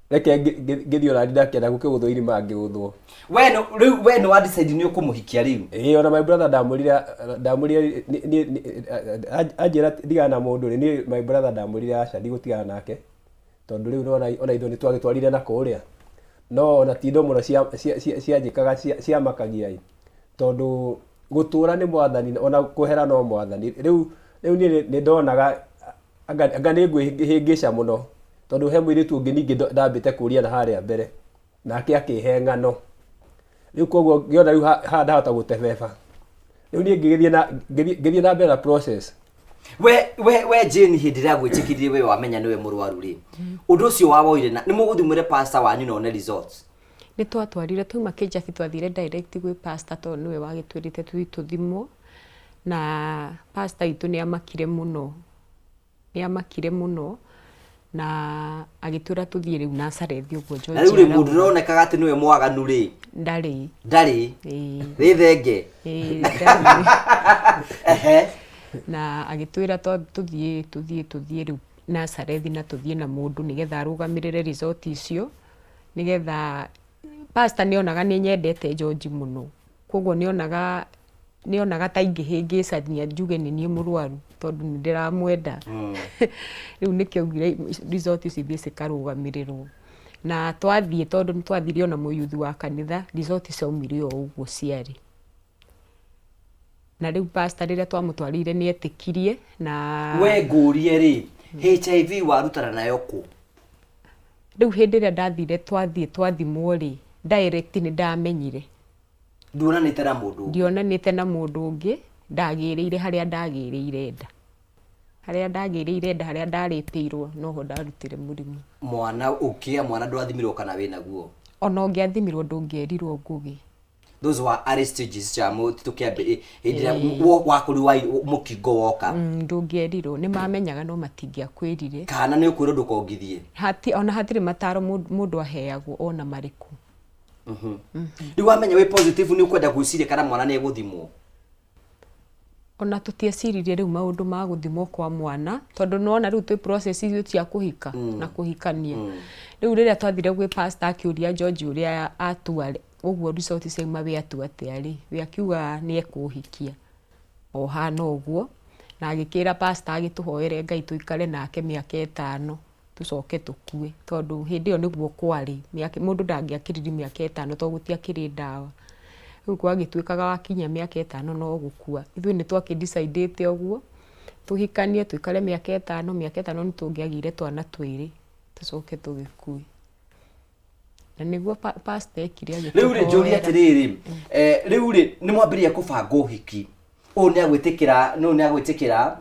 reke ngĩthiĩ ona ndakĩenda gũkĩgũthwo irima ngĩgũthwo. We rĩu we nĩ wa decide nĩ ũkũmũhikia rĩu. Ĩĩ ona my brother ndamwĩrire ndamwĩrire niĩ anjĩra ndigana na mũndũ rĩ, niĩ my brother ndamwĩrire aca ndigũtigana nake tondũ rĩu nĩwona ona ithuĩ nĩtwagĩtwarire na kũrĩa. No ona ti indo mũno cianjĩkaga ciamakagia ĩ, tondũ gũtũra nĩ mwathani ona kwehera no mwathani. Rĩu rĩu niĩ nĩ ndonaga anga anga nĩ ngwĩhĩngĩca mũno tondũ he mũirĩtu ũngĩ ningĩ ndambĩte kũria na harĩa mbere nake akĩhe ng'ano. Rĩu koguo ngĩona rĩu haha ndahota gũtebeba. Rĩu niĩ ngĩgĩthiĩ na ngĩthiĩ na mbere na process. We we we Jane hĩndĩ ĩrĩa agwĩtĩkĩririe we wamenya nĩwe mũrwaru rĩ, ũndũ ũcio wawoire na nĩ mũgũthiĩ mwĩre pastor wanyu na one results? Nĩ twatwarire twauma Kĩjabi twathire direct gwĩ pastor tondũ nĩwe wagĩtwĩrĩte tũthiĩ tũthimwo na pastor witũ nĩ amakire mũno, nĩ amakire mũno na agĩtwĩra tũthiĩ rĩu Nazarethi ũguo George Na rĩu rĩ mũndũ ũronekaga atĩ nĩwe mwaganu rĩ? Ndarĩ. Ndarĩ? Ĩĩ. Rĩ thenge? Ĩĩ ndarĩ. Ehe. Na agĩtwĩra tũthiĩ tũthiĩ tũthiĩ rĩu Nazarethi na tũthiĩ na mũndũ nĩgetha arũgamĩrĩre result icio nĩgetha pastor nĩ onaga nĩ nyendete George mũno koguo nĩ onaga nĩ onaga ta ingĩhĩngĩcania njuge nĩ niĩ mũrwaru tondũ nĩ ndĩramwenda. Rĩu nĩkĩo augire result ici ithiĩ cikarũgamĩrĩrwo. Na twathiĩ tondũ nĩ twathire ona mũyuthi wa kanitha result ciaumire o ũguo ciarĩ. Na rĩu pastor rĩrĩa twamũtwarĩire nĩ etĩkirie na We ngũrie rĩ, HIV warutana nayo kũ? Rĩu hĩndĩ ĩrĩa ndathire twathiĩ twathimwo rĩ, direct nĩ ndamenyire. Nduonanĩte na mũndũ ũngĩ? Ndionanĩte na mũndũ ũngĩ, ndagĩrĩire harĩa ndagĩrĩire nda. Harĩa ndagĩrĩire nda, harĩa ndarĩpĩirwo noho ndarutire mũrimũ. Mwana ũkĩgĩa mwana ndwathimirwo kana wĩnaguo? Ona ũngĩathimirwo ndũngĩerirwo Ngũgĩ. Those were early stages cia mũtitũ kĩambĩ hĩndĩ ĩrĩa wakũri wa mũkingo woka. Ndũngĩerirwo, nĩ mamenyaga no matingĩakwĩrire. Kana nĩ ũkwĩrwo ndũkongithie. Hati, ona hatirĩ mataro mũndũ aheagwo ona marĩkũ. Rĩu wamenya wĩ positive nĩ ũkwenda gwĩciria kana mwana nĩ egũthimwo? Ona tũtieciririe rĩu maũndũ ma gũthimwo kwa mwana tondũ nĩwona rĩu twĩ process ithuĩ cia kũhika na kũhikania. Rĩu rĩrĩa twathire gwĩ pastor akĩũria George ũrĩa atua ũguo result ciauma we atua atĩa rĩ, we akiuga nĩ ekũhikia o hana ũguo na agĩkĩra pastor agĩtũhoere Ngai tũikare nake mĩaka ĩtano. tũcoke tũkue tondũ hĩndĩ ĩyo nĩguo kwarĩ, mũndũ ndangĩakĩrire mĩaka ĩtano tondũ gũtiakĩrĩ ndawa. Rĩu gwagĩtuĩkaga wakinyia mĩaka ĩtano no gũkua. Ithuĩ nĩ twakĩ decide ĩte ũguo, tũhikanie tũikare mĩaka ĩtano, mĩaka ĩtano nĩ tũngĩagĩire twana twĩrĩ tũcoke tũgĩkue. Na nĩguo pastor ekire Rĩu rĩ njũrie agĩtũhoera. atĩrĩrĩ, rĩu rĩ nĩ mwambĩrĩria kũbanga ũhiki ũyũ nĩ agwĩtĩkĩra nũ nĩ agwĩtĩkĩra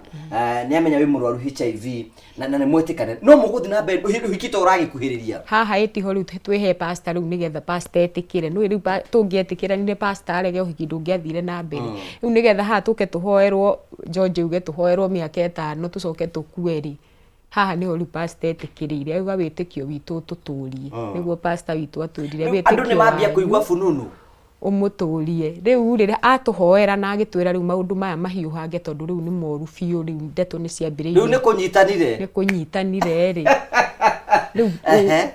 nĩ amenya wĩ mũrwaru HIV na na nĩ mwĩtĩkane no mũgũthiĩ na mbere ũhiki to ũragĩkuhĩrĩria. Haha ĩ tiho rĩu twĩhe pastor rĩu nĩgetha pastor etĩkĩre nĩũĩ rĩu tũngĩetĩkĩranire pastor arege ũhiki ndũngĩathire na mbere. Rĩu nĩgetha haha tũke tũhoerwo George auge tũhoerwo mĩaka ĩtano tũcoke tũkue rĩ, haha nĩho rĩu pastor etĩkĩrĩire auga wĩtĩkio witũ ũtũtũrie. Nĩguo pastor witũ atwĩrire Rĩu andũ nĩ wĩtĩkio mambia wanyu kũigua fununu. Ũmũtũrie. Rĩu rĩ, atũhoera na agĩtwĩra rĩu maũndũ maya mahiũhange tondũ rĩu nĩ moru biũ, rĩu ndeto nĩ ciambĩrĩirie. Rĩu nĩ kũnyitanire. Nĩ kũnyitanire rĩ, rĩu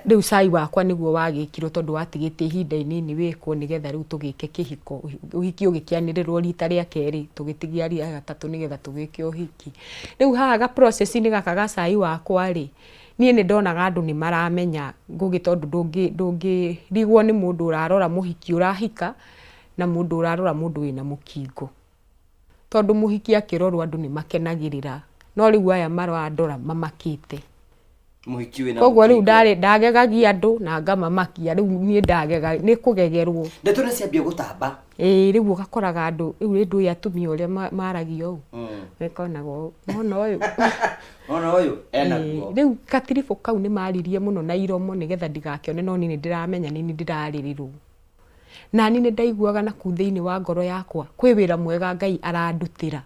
rĩu cai wakwa nĩguo wagĩkirwo tondũ watigĩtie ihinda inini wĩkwo nĩgetha rĩu tũgĩke kĩhiko. Ũhiki ũgĩkĩanĩrĩrwo rita rĩa kerĩ, tũgĩtigia rĩa gatatũ nĩgetha tũgĩke ũhiki. Rĩu haha ga process inĩ gaka ga cai wakwa rĩ, Niĩ nĩ ndonaga andũ nĩ maramenya Ngũgĩ tondũ ndũngĩrigwo nĩ mũndũ ũrarora mũhiki ũrahika na mũndũ ũrarora mũndũ wĩna mũkingo. Tondũ mũhiki akĩrorwo andũ nĩ makenagĩrĩra, no rĩu aya marandora mamakĩte. Mũhiki wĩna Koguo rĩu mũkingo. ndarĩ ndagegagia andũ na ngamamakia, rĩu niĩ ndagega nĩ kũgegerwo. Ndeto nĩ ciambia gũtamba. Ĩĩ rĩu ũgakoraga andũ, rĩu nĩ ndũĩ atumia ũrĩa maragia ũũ, mekonaga ũũ, nĩwona ũyũ? Nĩwona ũyũ? Ena Ĩĩ, guo. rĩu katiribũ kau nĩ maririe mũno na iromo nĩgetha ndigakĩone no niĩ nĩ ndĩramenya nĩ niĩ ndĩrarĩrĩrwo. Nani nĩ ndaiguaga na kũu thĩinĩ wa ngoro yakwa kwĩ wĩra mwega Ngai arandutĩra.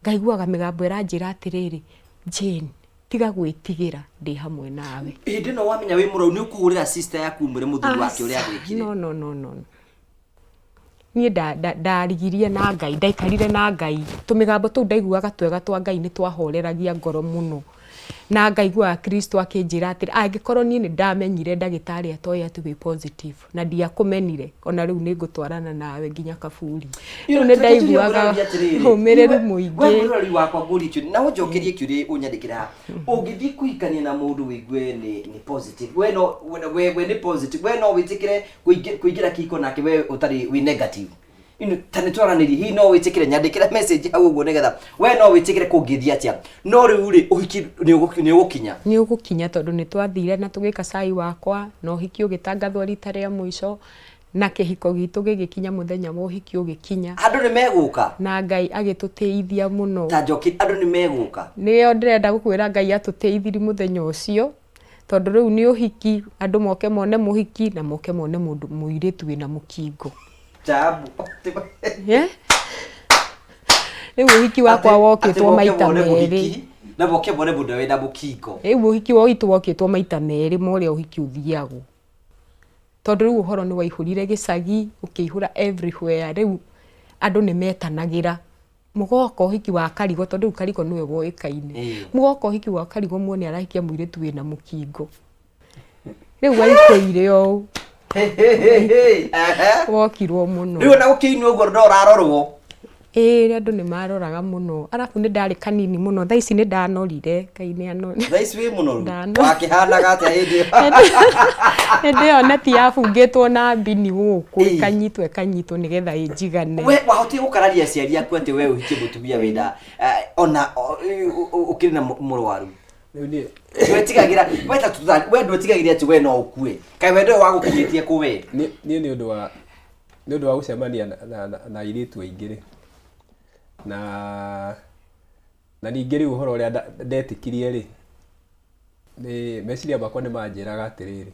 Ngaiguaga mĩgambo ĩranjĩra atĩrĩrĩ, Jane, tiga gwĩtigĩra ndĩ hamwe nawe. Hĩndĩ ĩno wamenya wĩ mũrwaru nĩ ũkũhũrĩra sister yaku ũmwĩre mũthuri wake ũrĩa Aca, agwĩkire? no, no, no, no. Niĩ ndarigirie na Ngai, ndaikarire na Ngai. Tũmĩgambo tũu ndaiguaga twega twa Ngai nĩ twahoreragia ngoro mũno. Na ngaiguaga Kristo akĩnjĩra atĩrĩ, angĩkorwo niĩ nĩ ndamenyire ndagĩtarĩ atoĩ atĩ wĩ positive, na ndiakũmenire, ona rĩu nĩ ngũtwarana nawe nginya kaburi. Rĩu nĩ ndaiguaga ũmĩrĩru mũingĩ. We mwĩroreri wakwa ngũrie kĩũria, na ũnjokerie kĩũria ũnyandĩkĩre haha. Ũngĩthiĩ kũhikania na mũndũ wĩigue nĩ positive, we no, we nĩ positive, we no wĩtĩkĩre Kũingĩra kĩhiko nake we ũtarĩ wĩ negative. Ino ta nĩ twaranĩrie hihi no wĩtĩkĩre nyandĩkĩra message hau ũguo nĩgetha we no wĩtĩkĩre kũngĩthiĩ atĩa. No rĩu rĩ ũhiki nĩ ũgũkinya. Nĩ ũgũkinya tondũ nĩ twathire na tũgĩka cai wakwa na ũhiki ũgĩtangathwo rita rĩa mũico na kĩhiko gitũ gĩgĩkinya mũthenya wa ũhiki ũgĩkinya. Andũ nĩ megũka? Na Ngai agĩtũtĩithia mũno. Ta njoki andũ nĩ megũka? Nĩyo ndĩrenda gũkwĩra Ngai atũtĩithirie mũthenya ũcio. Tondũ rĩu nĩ ũhiki, andũ moke mone mũhiki na moke mone mũndũ mũirĩtu wĩna mũkingo. Tabu. Yeah? Rĩu ũhiki wakwa wokĩtwo moke maita mone merĩ. mũhiki, na moke mone mũndũ wĩna mũkingo. Rĩu ũhiki witũ wokĩtwo maita merĩ ma ũrĩa ũhiki ũthiagwo. Tondũ rĩu ũhoro nĩ waihũrire gĩcagi, ũkĩihũra everywhere, rĩu andũ nĩ metanagĩra. Mũgoka ũhiki wa Karigo tondũ rĩu Karigo nĩwe woĩkaine. Mũgoka ũhiki wa Karigo muone arahikia mũirĩtu wĩna mũkingo. Rĩu waikũire ũũ. Wokirwo mũno. Rĩu ona gũkĩinwo ũguo no ũrarorwo. Ĩĩ andũ nĩ maroraga mũno. Arabu nĩ ndarĩ kanini mũno. Thaa ici nĩ ndanorire. Ngai nĩ anorire. Thaa ici wĩ mũnoru? Wakĩhanaga atĩa hĩndĩ ĩyo? Hĩndĩ ĩyo neti yabungĩtwo na mbini gũkũ ĩkanyitwo ĩkanyitwo nĩgetha ĩnjigane. We wahotire gũkararia aciari aku atĩ we ũhikie mũtumia wĩna ona ũkĩrĩ na mũrwaru? Rĩu niĩ Ndwetigagĩra we ta tũta we ndwetigagĩra atĩ we no ũkue. Kaĩ wendo ũyũ wagũkinyĩtie kũ we? Niĩ nĩ ũndũ wa nĩ ũndũ wa gũcemania na airĩtu aingĩ rĩ, na Na ningĩ rĩu ũhoro ũrĩa ndetĩkirie rĩ, nĩ meciria makwa nĩ manjĩraga atĩrĩrĩ,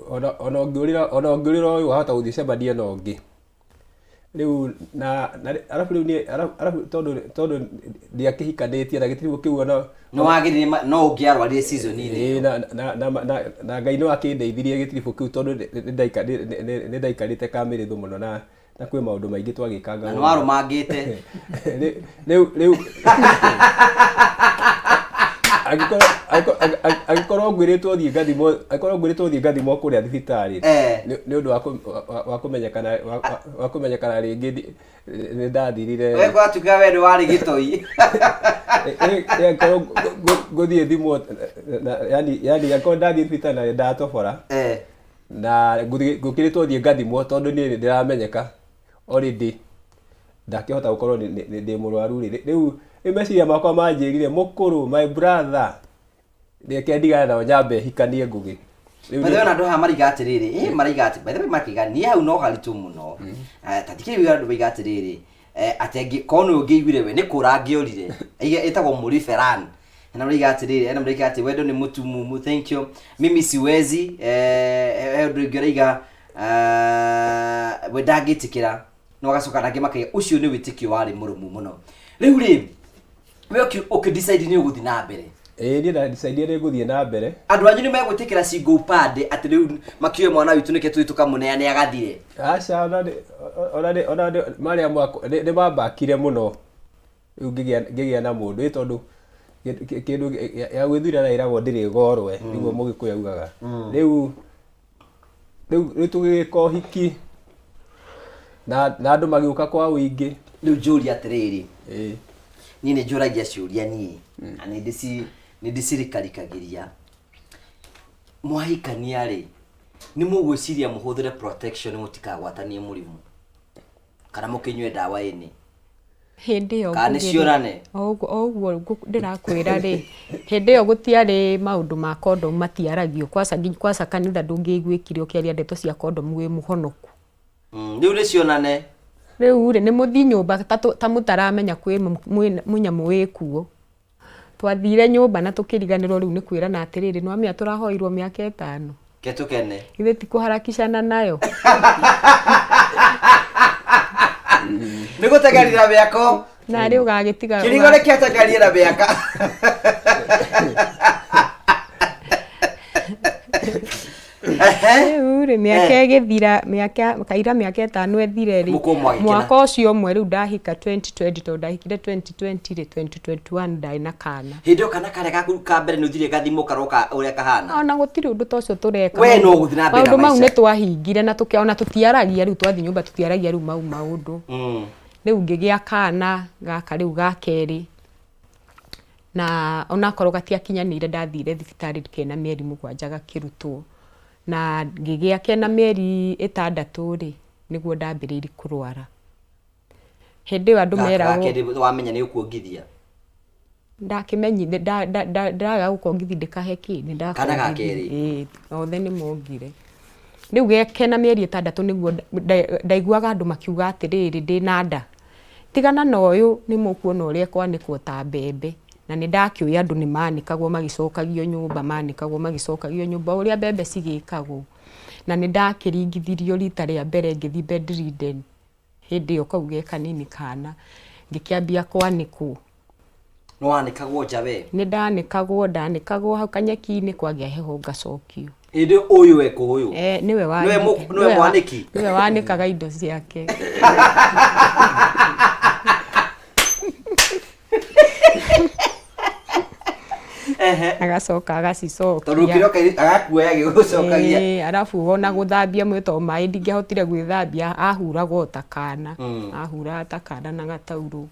ona ũngĩũrĩra ona ũngĩũrĩra ũyũ wahota gũthiĩ ũcemanie na ũngĩ. Rĩu na arabu rĩu niĩ arabu tondũ tondũ ndiakĩhikanĩtie na gĩtirĩ kĩu ona. Nĩ wagĩrire no ũngĩarwarire season inĩ ĩyo. Ĩĩ na Ngai nĩ wakĩndeithirie gĩtiribũ kĩu tondũ nĩ ndaikarĩte kamĩrĩthũ mũno na na kwĩ maũndũ maingĩ twagĩkanga Na nĩ warũmangĩte. Rĩu rĩu angĩkorwo angĩkorwo- angĩkorwo ngwĩrĩtwo thiĩ ngathimwo angĩkorwo ngwĩrĩtwo thiĩ ngathimwo kũrĩa thibitarĩ nĩ nĩ ũndũ wa kũ- wa- wa kũmenya kana wa- wa- wa kũmenya kana rĩngĩ ndi- nĩ ndathirire We gwatuĩka we nĩ warĩ gĩtoi. Angĩkorwo ngũthiĩ thimwo na- yani yani angĩkorwo ndathiĩ thibitarĩ na nĩ ndatobora Na ngũkĩrĩtwo thiĩ ngathimwo tondũ niĩ nĩ ndĩramenyeka already ndakĩhota gũkorwo ndĩ mũrwaru rĩ. Rĩu meciria makwa manjĩrire mũkũrũ my brother reke ndigane nao nyambe hikanie Ngũgĩ. By the way ona andũ haha maraiga atĩrĩrĩ, ĩ maraiga atĩ, by the way makiuga niĩ hau no haritũ mũno. Ta thikĩrĩria ũrĩa andũ maiga atĩrĩrĩ, atĩ angĩkorwo nĩwe ũngĩaiguire we nĩ kũra angĩorire. Ĩtagwo mũriberan. Ena mraiga atĩrĩrĩ, ena mraiga atĩ wendo nĩ mũtumumu, thank you. Mimi siwezi, eh, he ũndũ ũngĩ ũraiga, eh, we ndangĩtĩkĩra. No agacoka nangĩ makaiga ũcio nĩ wĩtĩkio warĩ mũrũmu mũno. Rĩu rĩ, we ũkĩ decide nĩ ũgũthiĩ na mbere. Ĩĩ niĩ nda decide nĩ ngũthiĩ na mbere. Andũ anyu nĩ megwĩtĩkĩra single upande atĩ rĩu makĩoe mwana witũ nĩkĩ tũthiĩ tũkamũneane agathire? Aca ona nĩ ona nĩ ona nĩ marĩa nĩ mambakire mũno. Rĩu ngĩgĩa ngĩgĩa na mũndũ ĩ tondũ kĩndũ ya gwĩthurĩra ĩragwo ndĩrĩ gorwe nĩguo mũgĩkũyũ augaga. Rĩu rĩu rĩu tũgĩgĩka ũhiki na na andũ magĩũka kwa ũingĩ. Rĩu njũrie atĩrĩrĩ, niĩ nĩ njũragia ciũria niĩ na nĩ ndĩci nĩ ndĩcirikarikagĩria. Mwahikania rĩ, nĩ mũgwĩciria mũhũthĩre protection mũtikagwatanie mũrimũ? Kana mũkĩnyue ndawa ĩnĩ? Hĩndĩ ĩyo Kana nĩ ngũgĩrĩ- ciorane? O ũguo o ũguo ndĩrakwĩra rĩ, hĩndĩ ĩyo gũtiarĩ maũndũ ma kondomu matiaragio kwaca kwaca kanitha ndũngĩaiguĩkire ũkĩaria ndeto cia kondomu wĩ mũhonoku. Rĩu nĩ cionane. Rĩu rĩ, nĩ mũthiĩ nyũmba ta mũtaramenya kwĩ mũnyamũ wĩ kuo. Twathire nyũmba na tũkĩriganĩrwo rĩu nĩ kwĩrana atĩrĩrĩ, nĩwamenya tũrahoirwo mĩaka ĩtano. Ke tũkene. Githĩ ti kũharakicana nayo? Nĩ gũtengerira mĩako. Narĩ ũgagĩtiga. Kĩrigo nĩ kĩatengerire na mĩaka. Rĩu rĩ, mĩaka ĩgĩthira, mĩaka kaira mĩaka ĩtano ĩthire rĩ, Mũkorwo mwagĩkena. mwaka ũcio ũmwe rĩu ndahika 2020 tondũ ndahikire 2020 rĩ, 2021 ndarĩ na kana. Hĩndĩ ĩyo kana karĩa gaku ka mbere nĩ ũthire gathimwo karoka ũrĩa kahana? Ona gũtirĩ ũndũ ta ũcio tũreka. We no ũgũthiĩ na mbere na Maũndũ mau maica. nĩ twahingire na tũkĩ ona tũtiaragia rĩu twathiĩ nyũmba tũtiaragia rĩu mau maũndũ. Rĩu ngĩgĩa kana gaka rĩu ga kerĩ. Na onakorwo gatiakinyanĩire ndathire thibitarĩ kena mĩeri mũgwanja gakĩrutwo. Na ngĩgĩa kena mĩeri ĩtandatũ rĩ, nĩguo ndambĩrĩirie kũrwara. Hĩndĩ ĩyo andũ meragwo. Gaka ga kerĩ wamenya nĩ ũkuongithia? Ndakĩmenyire, ndĩraga gũkongithia ndĩkahe kĩ, nĩ Kana ga ndakongithirie. kerĩ? Ĩĩ, othe nĩ mongire. Rĩu kena mĩeri ĩtandatũ nĩguo ndaiguaga andũ makiuga atĩrĩrĩ, ndĩna nda. Tigana na ũyũ nĩ mũkuona ũrĩa ekwanĩkwo ta mbembe. Na nĩ ndakĩũĩ andũ nĩ manĩkagwo magĩcokagio nyũmba, manĩkagwo magĩcokagio nyũmba, o ũrĩa mbembe cigĩkagwo. Na nĩ ndakĩringithirio rita rĩa mbere ngĩthiĩ bedridden, hĩndĩ ĩyo kau ge kanini kana, ngĩkĩambia kwanĩkwo. Nĩ wanĩkagwo nja we? Nĩ ndanĩkagwo, ndanĩkagwo hau kanyeki-inĩ kwagĩa heho ngacokio. Hĩndĩ ĩyo ũyũ ekũ ũyũ? Eh, nĩwe wa Nĩwe nĩwe mwanĩki? Nĩwe wanĩkaga indo ciake. Agacoka agacicokia. Tondũ kĩroka agakuoya agĩgũcokagia. Ĩĩ, arabu ona gũthambia mwĩ tondũ maĩ ndingĩahotire gwĩthambia ahuragwo o ta kana. Ahuraga ta kana na gataurũ.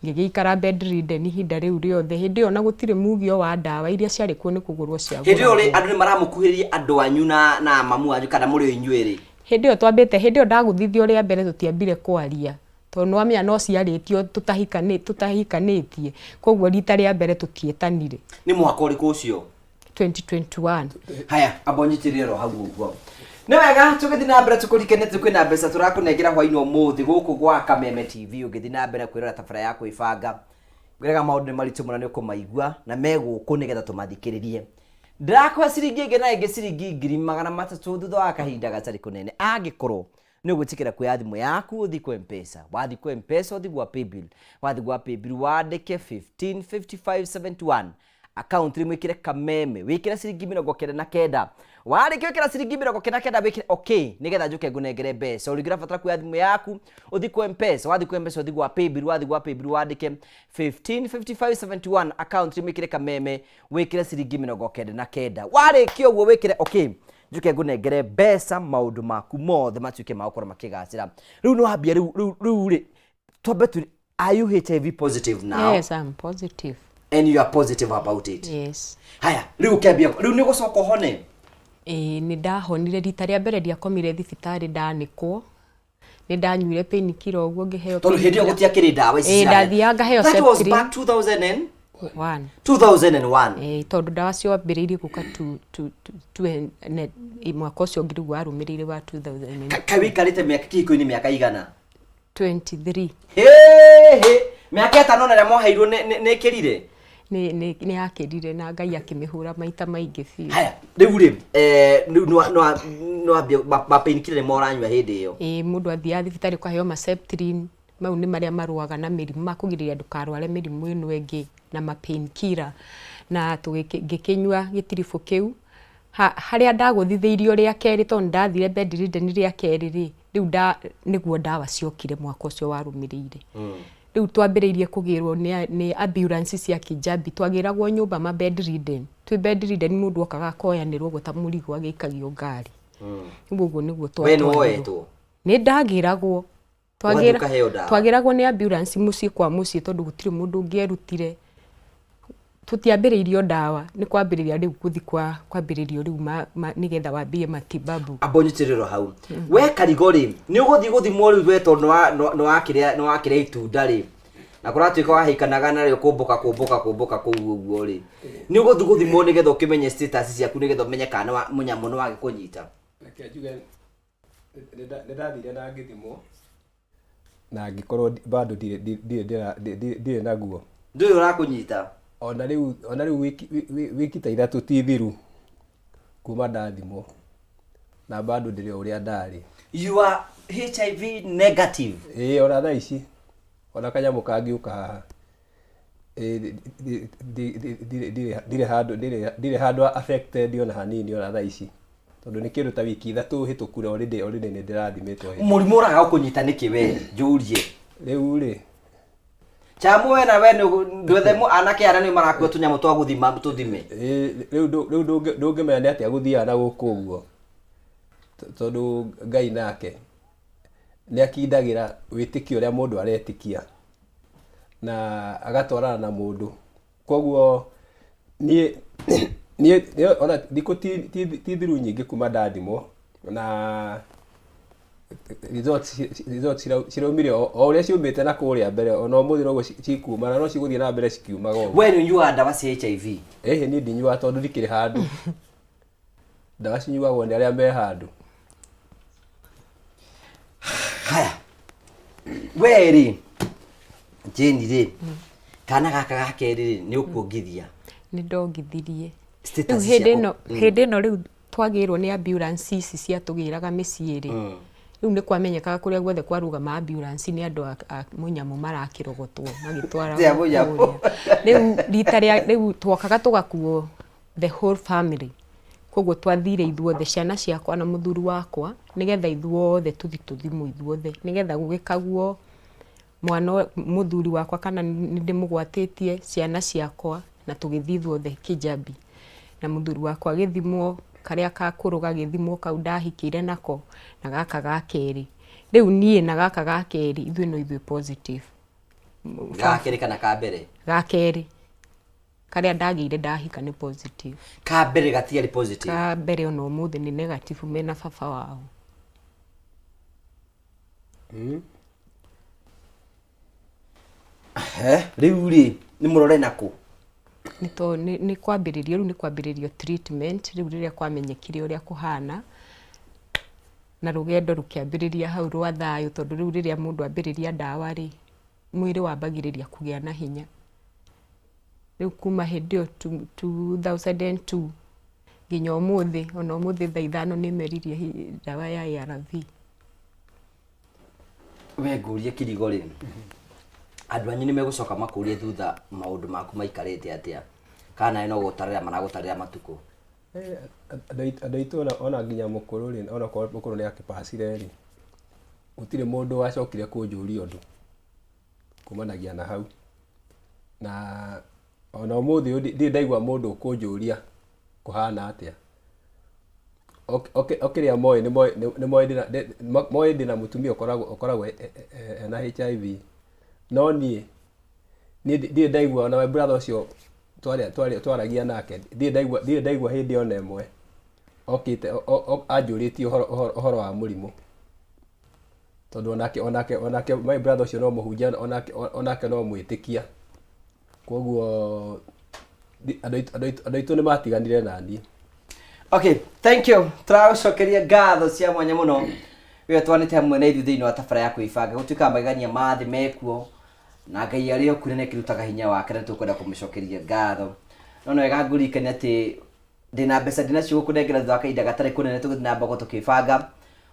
Ngĩgĩikara bedridden ihinda rĩu rĩothe. Hĩndĩ ĩyo ona gũtirĩ mugio wa ndawa, iria ciarĩ kuo nĩ kũgũrwo Hĩndĩ ĩyo rĩ, ciagũragwo. andũ nĩ maramũkuhĩrĩria andũ anyu na, na mamu wanyu kana mũrĩ o inyuĩ erĩ? Hĩndĩ ĩyo twambĩte, hĩndĩ ĩyo ndagũthithio rĩa mbere tũtiambire kwaria, tondũ nĩ wamenya no ciarĩtio tũtahikanĩtie, koguo rita rĩa mbere tũtietanire. Nĩ mwaka ũrĩkũ ũcio? 2021. Haya, amba ũnyitĩrĩre oro hau ũguo. Nĩ wega tũgĩthiĩ na mbere tũkũrikanie atĩ kwĩna mbeca tũrakũnengera hwainĩ ũmũthĩ gũkũ gwa Kameme TV ũngĩthiĩ na mbere kwĩrora tabara ya kwĩbanga. Ngwĩraga maũndũ nĩ maritũ mũno nĩ ũkũmaigua na me gũkũ nĩgetha tũmathikĩrĩrie. Ndĩrakũhe ciringi ĩngĩ na ĩngĩ ciringi 300,000 thutha wa kahinda gatarĩ kũnene angĩkorwo nĩ ũgwĩtĩkĩra kuoya thimũ yaku ũthiĩ kwa Mpesa. Wathiĩ kwa Mpesa ũthiĩ gwa Paybill. Wathiĩ gwa Paybill wandĩke 155571 account rĩmwe wĩkĩre kameme wĩkĩre ciringi 99 warĩkia gwĩkĩra ciringi 99 wĩkĩre okay nĩgetha njũke ngũnengere mbeca ũrĩngĩ ũrabatara kuoya thimũ yaku ũthiĩ kwa mpesa wathiĩ kwa mpesa ũthiĩ gwa paybill wathiĩ gwa paybill wandĩke 155571 account rĩmwe wĩkĩre kameme wĩkĩre ciringi 99 warĩkia ũguo wĩkĩre okay njuke ngũnengere mbeca maũndũ maku mothe matuĩke ma gũkorwo makĩgacĩra rĩu nĩ wambia rĩu rĩu rĩu rĩ twambe tu are you HIV positive now Yes, I'm positive. and you are positive about it Yes. haya rĩu ũkĩambia rĩu nĩ ũgũcoka ũhone Ĩĩ nĩ ndahonire rita rĩa mbere ndiakomire thibitarĩ ndanĩkwo nĩ ndanyuire painkiller ũguo ngĩheo tondũ hĩndĩ ĩyo gũtiakĩrĩ ndawa ici Ĩĩ, cirarĩ. ndathiaga ngaheo That was Septrin. back 2000 and One. 2001 Ĩĩ, tondũ ndawa ciambĩrĩirie gũka tu, tu, tu, tu, ne, mwaka ũcio ũngĩ rĩu warũmĩrĩire wa 2023. Kaĩ wĩikarĩte mĩaka kĩhiko-inĩ mĩaka igana Hĩ, mĩaka ĩtano na ĩrĩa mwaheirwo nĩ- nĩ nĩ ĩkĩrire Nĩ nĩ nĩ yakĩrire na Ngai akĩmĩhũra maita maingĩ biũ. Haya, rĩu rĩ, rĩu nĩwambia ma painkiller nĩmo ũranyua hĩndĩ ĩyo? Ĩĩ, mũndũ athiaga thibitarĩ ũkaheo ma Septrin, mau nĩ marĩa marũaga na mĩrimũ, makũgirĩrĩria ndũkarware mĩrimũ ĩno ĩngĩ na ma painkiller. Na ngĩkĩnyua gĩtiribũ kĩu, harĩa ndagũthithĩirio rĩa kerĩ tondũ nĩndathire bedridden rĩa kerĩ rĩ, rĩu nda, nĩguo ndawa ciokire mwaka ũcio warũmĩrĩire. Rĩu twambĩrĩirie kũgĩrwo nĩ, nĩ ambulance cia Kijabi, twagĩragwo nyũmba ma bedridden. Twĩ bedridden mũndũ okaga akoyanĩrwo ũguo ta mũrigo agĩikagio ngari. Rĩu ũguo nĩguo We nĩ twatwarirwo. woetwo? Nĩ ndagĩragwo. Ũgathiĩ ũkaheo ndawa? Twagĩragwo nĩ ambulance mũciĩ kwa mũciĩ tondũ gũtirĩ mũndũ ũngĩerutire. Tũtiambĩrĩirio ndawa, nĩ kwambĩrĩria rĩu gũthi kwa kwambĩrĩrio rĩu ma, ma, nĩgetha wambie matibabu. Amba ũnyitĩrĩro hau. We Karigo rĩ, nĩ ũgũthiĩ gũthimwo rĩu we tondũ nĩ wakĩrĩa itunda rĩ, na kũratuĩka wahĩkanaga narĩo kũmbũka kũmbũka kũmbũka kũu ũguo rĩ, nĩ ũgũthiĩ gũthimwo nĩgetha ũkĩmenye status ciaku nĩgetha ũmenye kana mũnyamũ nĩ wagĩkũnyita? Reke njuge nĩ ndathire na ngĩthimwo na ngĩkorwo bado ndirĩ naguo. Ndũrĩ ũrakũnyita? Ona rĩu ona rĩu wiki ta ithatũ ti thiru kuma ndathimwo na bado ndĩrĩ o ũrĩa ndarĩ. You are HIV negative? Ĩĩ, ona thaa ici ona kanyamũ kangĩũka haha ndirĩ handũ affected ona hanini ona thaa ici, tondũ nĩ kĩndũ ta wiki ithatũ hĩtũku na already nĩ ndĩrathimĩtwo. Mũrimũ ũraga gũkũnyita nĩkĩ we njũrie? Rĩu rĩ, Chamu we na we ndwethe anake arĩa nĩ marakua tũnyamũ twa gũthima tũthime. Rĩu ndũngĩmenya nĩ atĩa gũthiaga na gũkũ ũguo, tondũ Ngai nake nĩ akindagĩra wĩtĩkio ũrĩa mũndũ aretĩkia na agatwarana na mũndũ. Koguo niĩ niĩ ona thikũ ti thiru nyingĩ kuma ndathimwo na results results ciraumire o ũrĩa ciumĩte na kũrĩa mbere, ona ũmũthĩ noguo cikuma na no cigũthiĩ na mbere cikiumaga ũguo. We nĩ ũnyuaga ndawa cia HIV? Ĩhĩ, niĩ ndinyuaga tondũ ndikĩrĩ handũ. Ndawa cinyuagwo nĩ arĩa me handũ. Haya, we rĩ, Jane rĩ, kana gaka ga kerĩ rĩ, nĩ ũkuongithia? Nĩ ndongithirie. Rĩu hĩndĩ ĩno hĩndĩ ĩno rĩu twagĩrwo nĩ ambulance ici ciatũgĩraga mĩciĩ rĩ, rĩu nĩ kwamenyekaga kũrĩa guothe kwarũgama ambulance nĩ andũ a mũnyamũ marakĩrogotwo magĩtwaragwo kũrĩa. Rĩu rita rĩa rĩu twokaga tũgakuo the whole family, koguo twathire ithuothe, ciana ciakwa na mũthuri wakwa, nĩgetha ithuothe tũthi tũthimwo ithuothe, nĩgetha gũgĩkaguo mwana mũthuri wakwa kana nĩ ndĩmũgwatĩtie, ciana ciakwa, na tũgĩthiĩ ithuothe Kijabi. Na mũthuri wakwa agĩthimwo, karĩa gakũrũ gagĩthimwo kau ndahikĩire nako, na gaka ga kerĩ. Rĩu niĩ na gaka ga kerĩ ithuĩ no ithuĩ positive. Ga kerĩ kana ka mbere? Ga kerĩ. Karĩa ndagĩire ndahika nĩ positive. Ka mbere gatiarĩ positive? Ka mbere ona ũmũthĩ nĩ negative mena baba wao. Rĩu rĩ, nĩ mũrore nakũ? Nĩ to nĩ kwambĩrĩrio rĩu, nĩ kwambĩrĩrio treatment rĩu rĩrĩa kwamenyekire ũrĩa kũhana, na rũgendo rũkĩambĩrĩria hau rwa thayũ, tondũ rĩu rĩrĩa mũndũ ambĩrĩria ndawa rĩ, mwĩrĩ wambagĩrĩria kũgĩa na hinya. Rĩu kuma hĩndĩ ĩyo 2002 nginya ũmũthĩ, ona ũmũthĩ thaa ithano nĩ meririe ndawa ya ARV. We ngũrie Kirigo rĩ, andũ anyu nĩ megũcoka makũrie thutha maũndũ maku maikarĩte atĩa, kana nawe no gũtarĩra maragũtarĩra matukũ? Andũ aitũ ona nginya mũkũrũ rĩ, ona okorwo mũkũrũ nĩ akĩpacire rĩ, gũtirĩ mũndũ wacokire kũnjũria ũndũ kumanagia na hau. Na ona ũmũthĩ ũyũ ndirĩ ndaigua mũndũ ũkũnjũria kũhana atĩa. O kĩrĩa moĩ nĩ moĩ ndĩna mũtumia ũkoragwo ena HIV. No niĩ, niĩ ndirĩ ndaigua ona my brother ũcio twaragia nake, ndirĩ ndaigua hĩndĩ ona ĩmwe okĩte anjũrĩtie ũhoro wa mũrimũ. Tondũ onake onake onake my brother ũcio no mũhunjia, onake onake no mwĩtĩkia. Koguo andũ aitũ nĩ matiganire na niĩ. Okay, thank you. Tũragũcokeria ngatho cia mwanya mũno wĩra twanĩte hamwe na ithuĩ thĩinĩ wa tabara ya kwĩbanga. Gũtuĩkaga magegania ma thĩ mekuo na Ngai arĩ o kuo na nĩakĩrutaga hinya wake na tũkwenda kũmũcokeria ngatho. No nĩ wega ngũririkanie atĩ ndĩna mbeca ndĩnacio gũkũnengera thutha wa kahinda gatarĩ kũnene tũgĩthiĩ na mbere tũkĩbanga.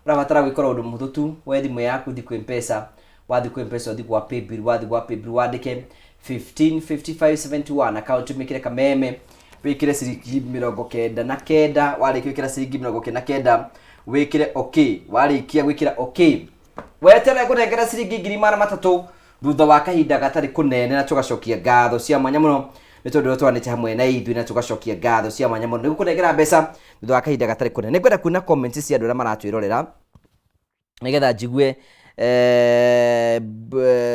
Ũrabatara gwĩkora ũndũ mũhũthũ tu, woe thimũ yaku ũthiĩ kwĩ Mpesa, wathiĩ kwĩ Mpesa ũthiĩ gwa Paybill, wathiĩ gwa Paybill wandĩke 155571 account mĩkĩre kameme, wĩkĩre ciringi 99, warĩkia gwĩkĩra ciringi 99 wĩkĩre okay, warĩkia gwĩkĩra okay weterere ngũnengere ciringi 300,000 thutha wa kahinda gatarĩ kũnene, na tũgacokia ngatho cia mwanya mũno nĩ tondũ ũrĩa twanĩte hamwe na ithuĩ, na tũgacokia ngatho cia mwanya mũno nĩ gũkũnengera mbeca thutha wa kahinda gatarĩ kũnene. Nĩngwenda kuona comments cia andũ arĩa maratwĩrorera nĩgetha njigue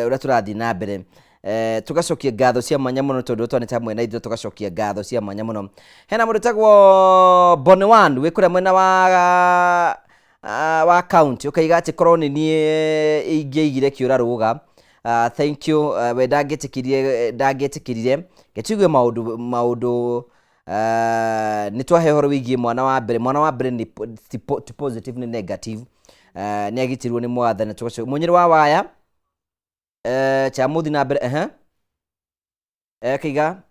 ũrĩa tũrathiĩ na mbere. Eh, tugacokia ngatho cia mwanya mũno tondũ twanĩte hamwe na ithuĩ, tugacokia ngatho cia mwanya mũno. Hena mũndũ ũtagwo Bonny One wĩ kũrĩa mwena wa wa county, ũkaiga atĩ korwo nĩ niĩ ingĩaigire kĩũra rũga. Thank you. We ndangĩtĩkirie, ndangĩtĩkĩrire ngetuigue maũndũ maũndũ. Nĩ twahe ũhoro wĩgiĩ mwana wa mbere. Mwana wa mbere nĩ ti positive, nĩ negative. Nĩ agitĩirwo nĩ mwathani. Tũgacokia mũnyĩrĩ wa waya cha mũthi na mbere ehe kaiga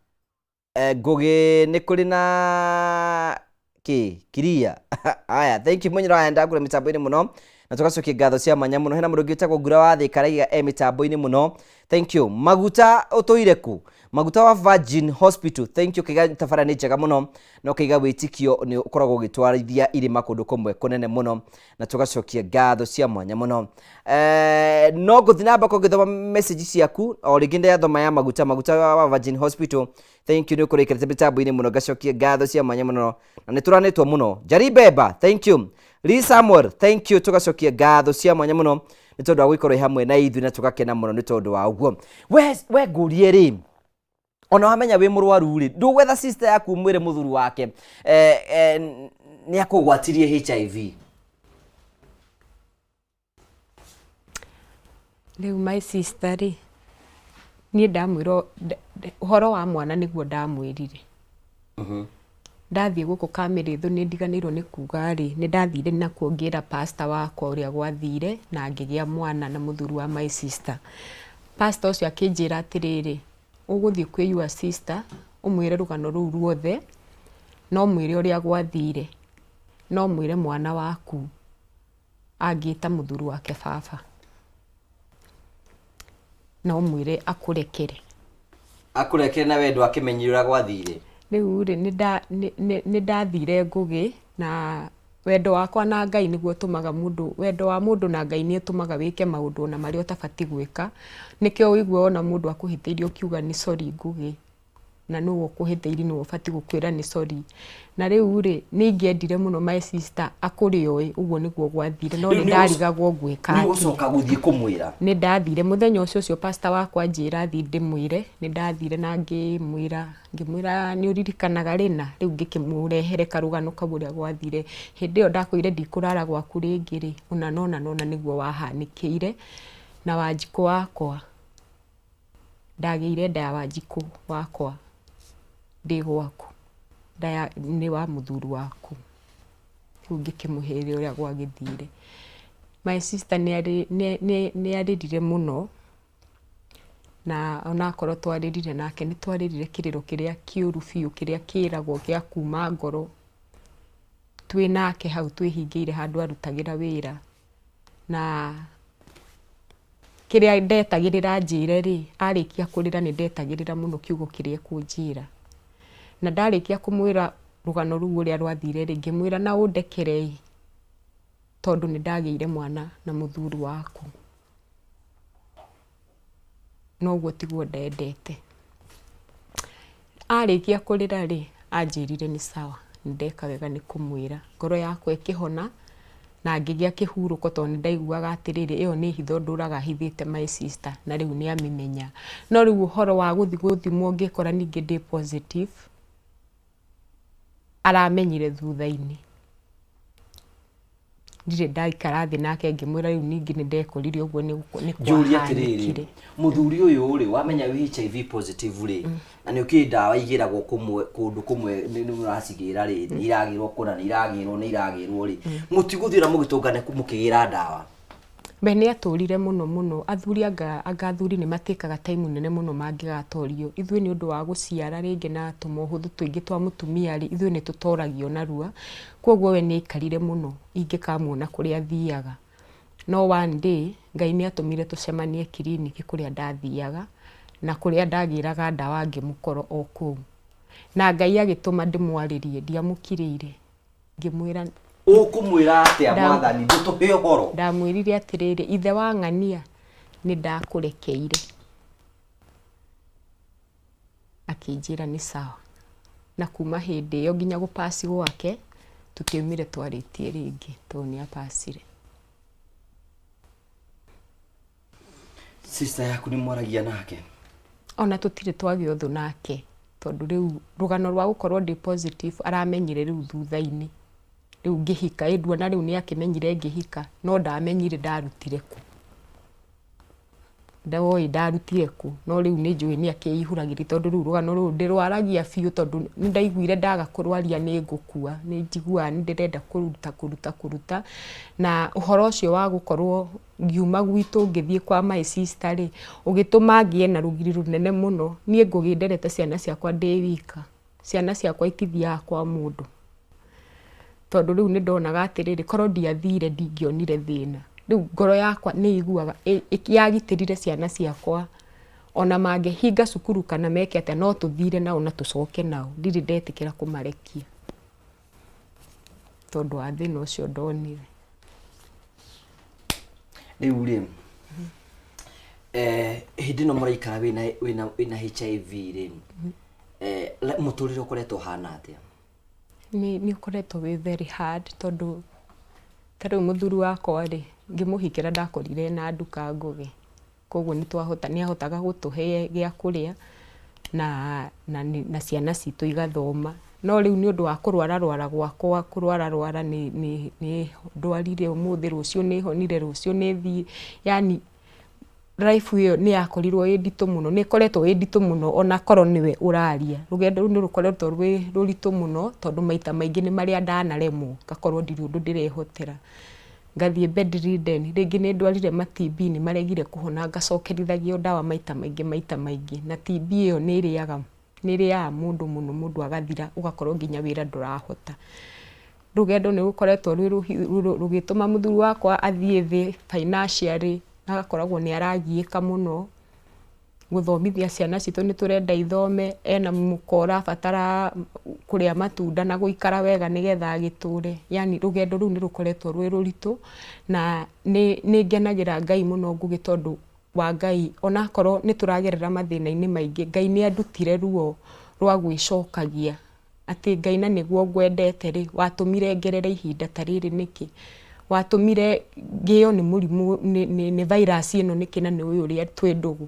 ngũgĩ nĩ kũrĩ na kĩ kiria. Aya, thank you mũnyĩrĩ wa ndakũrĩa mĩtambo-inĩ mũno, na tũgacokia ngatho cia mwanya mũno. Hena mũndũ ũngĩ wĩtagwo Ngura wa Thĩka, araiga e mĩtambo-inĩ mũno, thank you. Maguta ũtũire kũ? Maguta wa Virgin Hospital, thank you. Kaiga tabara nĩ njega mũno, na ũkaiga wĩtĩkio nĩ ũkoragwo ũgĩtwarithia irĩma kũndũ kũmwe kũnene mũno, na tũgacokia ngatho cia mwanya mũno. No ngũthiĩ na mbere ngĩthoma message ciaku o rĩngĩ. Ndĩrathoma ya maguta, maguta wa Virgin Hospital, thank you, nĩ ũkũrĩkĩrĩte mĩtambo-inĩ mũno, ngacokia ngatho cia mwanya mũno na nĩ tũranĩtwo mũno. Njari Beba, thank you. Lee Samuel, thank you. Tũgacokia ngatho cia mwanya mũno nĩ tondũ wa gũikorwo hamwe na ithuĩ, na tũgakena mũno nĩ tondũ wa ũguo. We ngũrie rĩ, ona wamenya wĩ mũrwaru rĩ, ndũgwetha sister yaku mwĩre mũthuri wake nĩ akũgwatirie HIV? Rĩu my sister rĩ, niĩ ndamwĩra ũhoro wa mwana nĩguo ndamwĩrire. Ndathiĩ gũkũ Kamĩrĩthũ, nĩ ndiganĩirwo nĩ kuga rĩ, nĩ ndathire nakuo ngĩra pastor wakwa ũrĩa gwathire na ngĩgĩa mwana na mũthuri wa my sister. Pastor ũcio akĩnjĩra atĩrĩrĩ, ũgũthiĩ kwĩ your sister ũmwĩre rũgano rũu ruothe, no mwĩre ũrĩa gwathire, no mwĩre mwana waku angĩta mũthuri wake baba, no mwĩre akũrekere. Akũrekere na wendo akĩmenyire ũrĩa gwathire. Rĩu rĩ, nĩ ndathire Ngũgĩ, na wendo wakwa na Ngai nĩguo ũtũmaga mũndũ, wendo wa mũndũ na Ngai nĩ ũtũmaga wĩke maũndũ ona marĩa ũtabatiĩ gwĩka. Nĩkĩo ũigua ona mũndũ akũhĩtĩirie ũkiuga nĩ sorry Ngũgĩ, na nũũ ũkũhĩtĩirie nĩwe ũbatiĩ gũkwĩra nĩ sorry. Na rĩu rĩ, nĩ ingĩendire mũno my sister akũrĩ oĩ ũguo nĩguo gwathire, no Rĩu nĩ ndarigagwo ngwĩka nĩ atĩa. Ũgũcoka gũthiĩ kũmwĩra? Nĩ ndathire mũthenya ũcio ũcio pastor wakwa anjĩra thiĩ ndĩmwĩre. Nĩ ndathire na ngĩmwĩra, ngĩmwĩra nĩ ũririkanaga rĩna. Rĩu ngĩkĩmũrehere karũgano kau ũrĩa gwathire. Hĩndĩ ĩyo ndakwĩrire ndikũrara gwaku rĩngĩ rĩ, ũna na ũna na ũna nĩguo wahanĩkĩire na Wanjikũ wakwa. Ndagĩire nda ya Wanjikũ wakwa ndĩ gwaku, nda ya nĩ wa mũthuri waku. Rĩu ngĩkĩmũhĩrĩria ũrĩa gwagĩthire. My sister nĩ arĩrire mũno, na onakorwo twarĩrire nake, nĩ twarĩrire kĩrĩro kĩrĩa kĩũru biũ, kĩrĩa kĩragwo gĩa kuma ngoro. Twĩ nake hau twĩhingĩire handũ arutagĩra wĩra, na kĩrĩa ndetagĩrĩra anjĩre rĩ, arĩkia kũrĩra nĩ ndetagĩrĩra mũno kiugo kĩrĩa ekũnjĩra. Na ndarĩkia kũmwĩra rũgano rũu ũrĩa rwathire rĩ, ngĩmwĩra na ũndekere ĩ, tondũ nĩ ndagĩire mwana na mũthuri waku. No ũguo tiguo ndendete. Arĩkia kũrĩra rĩ, anjĩrire nĩ sawa, nĩ ndeka wega nĩ kũmwĩra. Ngoro yakwa ĩkĩhona na ngĩgĩa kĩhurũko, tondũ nĩ ndaiguaga atĩrĩrĩ, ĩyo nĩ hitho ndũraga hithĩte my sister, na rĩu nĩ amĩmenya. No rĩu ũhoro wa gũthiĩ gũthimwo ngĩkora ningĩ ndĩ positive, aramenyire thutha-inĩ. Ndirĩ ndaikara thĩ nake ngĩmwĩra rĩu ningĩ nĩ ndekorire ũguo nĩ Njũrie atĩrĩrĩ, kwahanĩkire. Mũthuri ũyũ rĩ, wamenya wĩ HIV positive rĩ, na nĩ ũkĩĩ ndawa igĩragwo kũmwe kũndũ kũmwe, nĩ ũracigĩra rĩ, nĩ iragĩrwo kũna, nĩ iragĩrwo, nĩ iragĩrwo rĩ, mũtigũthiĩ na mũgĩtũngane mũkĩgĩra ndawa? We nĩ atũrire mũno mũno. Athuri anga athuri nĩ matĩkaga time nene mũno mangĩgatorio. Ithuĩ nĩ ũndũ wa gũciara rĩngĩ na tũmohũthũ tũingĩ twa mũtumia rĩ, ithuĩ nĩ tũtoragio narua. Koguo we nĩ aikarire mũno ingĩkamuona kũrĩa athiaga. No one day Ngai nĩ atũmire tũcemanie kiriniki kũrĩa ndathiaga na kũrĩa ndagĩraga ndawa, ngĩmũkora o kũu. Na Ngai agĩtũma ndĩmwarĩrie, ndiamũkirĩire. Ngĩmwĩra Ũkũmwĩra atĩa? Mwathani, ndũtũhe ũhoro. Ndamwĩrire atĩrĩrĩ, ithe wa ng'ania, nĩ ndakũrekeire. Akĩnjĩra nĩ sawa. Na kuma hĩndĩ ĩyo nginya gũpasi gwake tũtiaumire twarĩtie rĩngĩ, tondũ nĩ apacire. Sister yaku nĩ mwaragia nake? Ona tũtirĩ twagĩa ũthũ nake, tondũ rĩu rũgano rwa gũkorwo ndĩ positive aramenyire rĩu thutha-inĩ, rĩu ngĩhika, ĩ nduona rĩu nĩ akĩmenyire ngĩhika, no ndamenyire ndarutire kũ. Ndoĩ ndarutire kũ, no rĩu nĩ njũĩ nĩ akĩihũragĩria tondũ rĩu rũgano rũrũ ndĩrwaragia biũ tondũ nĩ ndaiguire ndaga kũrwaria nĩ ngũkua, nĩ njiguaga nĩ ndĩrenda kũruta kũruta kũruta, na ũhoro ũcio wa gũkorwo ngiuma gwitũ ngĩthiĩ kwa my sister rĩ, ũgĩtũma ngĩe na rũgiri rũnene mũno, niĩ Ngũgĩ nderete ciana ciakwa ndĩ wika, ciana ciakwa itithiaga kwa mũndũ. Tondũ rĩu nĩ ndonaga atĩrĩrĩ, korwo ndiathire ndingĩonire thĩna. Rĩu ngoro yakwa nĩ ĩiguaga yagitĩrire ciana ciakwa, ona mangĩhinga cukuru kana meke atĩa no tũthire nao na tũcoke nao, ndirĩ ndetĩkĩra kũmarekia tondũ wa thĩna ũcio ndonire. Rĩu rĩ, hĩndĩ ĩno mũraikara wĩna HIV rĩ, mũtũrĩre ũkoretwo ũhana atĩa? Nĩ ũkoretwo wĩ very hard tondũ ta rĩu mũthuri wakwa rĩ, ngĩmũhikĩra ndakorire ena nduka Ngũgĩ, koguo nĩ ahotaga gũtũhe gĩa kũrĩa na ciana citũ igathoma. No rĩu nĩ ũndũ wa kũrwara rwara gwakwa, kũrwara rwara nĩ ndwarire ũmũthĩ, rũciũ nĩ honire, rũciũ nĩ thiĩ, yaani life ĩyo nĩ yakorirwo ĩ nditũ mũno, nĩ ĩkoretwo ĩ nditũ mũno ona korwo nĩwe ũraria. Rũgendo rũu nĩ rũkoretwo rwĩ rũritũ mũno tondũ maita maingĩ nĩ marĩa ndanaremwo ngakorwo ndirĩ ũndũ ndĩrehotera. Ngathiĩ bedridden, rĩngĩ nĩ ndwarire ma TB nĩ maregire kũhona ngacokerithagio ndawa maita maingĩ maita maingĩ. Na TB ĩyo nĩ ĩrĩaga nĩ ĩrĩaga mũndũ mũno mũndũ agathira ũgakorwo nginya wĩra ndũrahota. Rũgendo nĩ rũkoretwo rũgĩtũma mũthuri wakwa athiĩ thĩ financially, agakoragwo nĩ aragiĩka mũno, gũthomithia ciana citũ nĩ tũrenda ithome, ena mũka ũrabatara kũrĩa matunda na gũikara wega nĩgetha agĩtũre, yaani rũgendo rũu nĩ rũkoretwo rwĩ rũritũ, na nĩ ngenagĩra Ngai mũno Ngũgĩ tondũ wa Ngai, onakorwo nĩ tũragerera mathĩna-inĩ maingĩ, Ngai nĩ andutire ruo rwa gwĩcokagia. Atĩ Ngai na nĩguo ngwendete rĩ, watũmire ngerere ihinda ta rĩrĩ nĩkĩ? Watũmire ngĩo nĩ mũrimũ, nĩ virus ĩno nĩkĩ na nĩ ũĩ ũrĩa twĩ ndũgũ?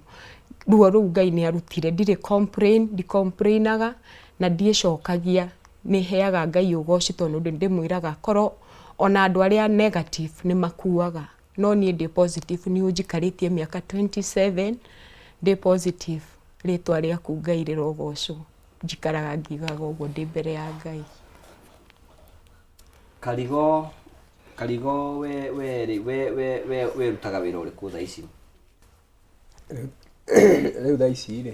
Ruo rũu Ngai nĩ arutire, ndirĩ complain, ndi complain aga na ndiĩcokagia, nĩ heaga Ngai ũgoci tondũ nĩ ndĩmwĩraga korwo ona andũ arĩa negative nĩ makuaga, no niĩ ndĩ positive, nĩ ũnjikarĩtie mĩaka 27 ndĩ positive, rĩtwa rĩaku Ngai rĩrogocwo. Njikaraga ngiugaga ũguo ndĩ mbere ya Ngai. Karigo, Karigo we we rĩ we we we we ũrutaga wĩra ũrĩkũ thaa ici? Rĩu thaa ici rĩ,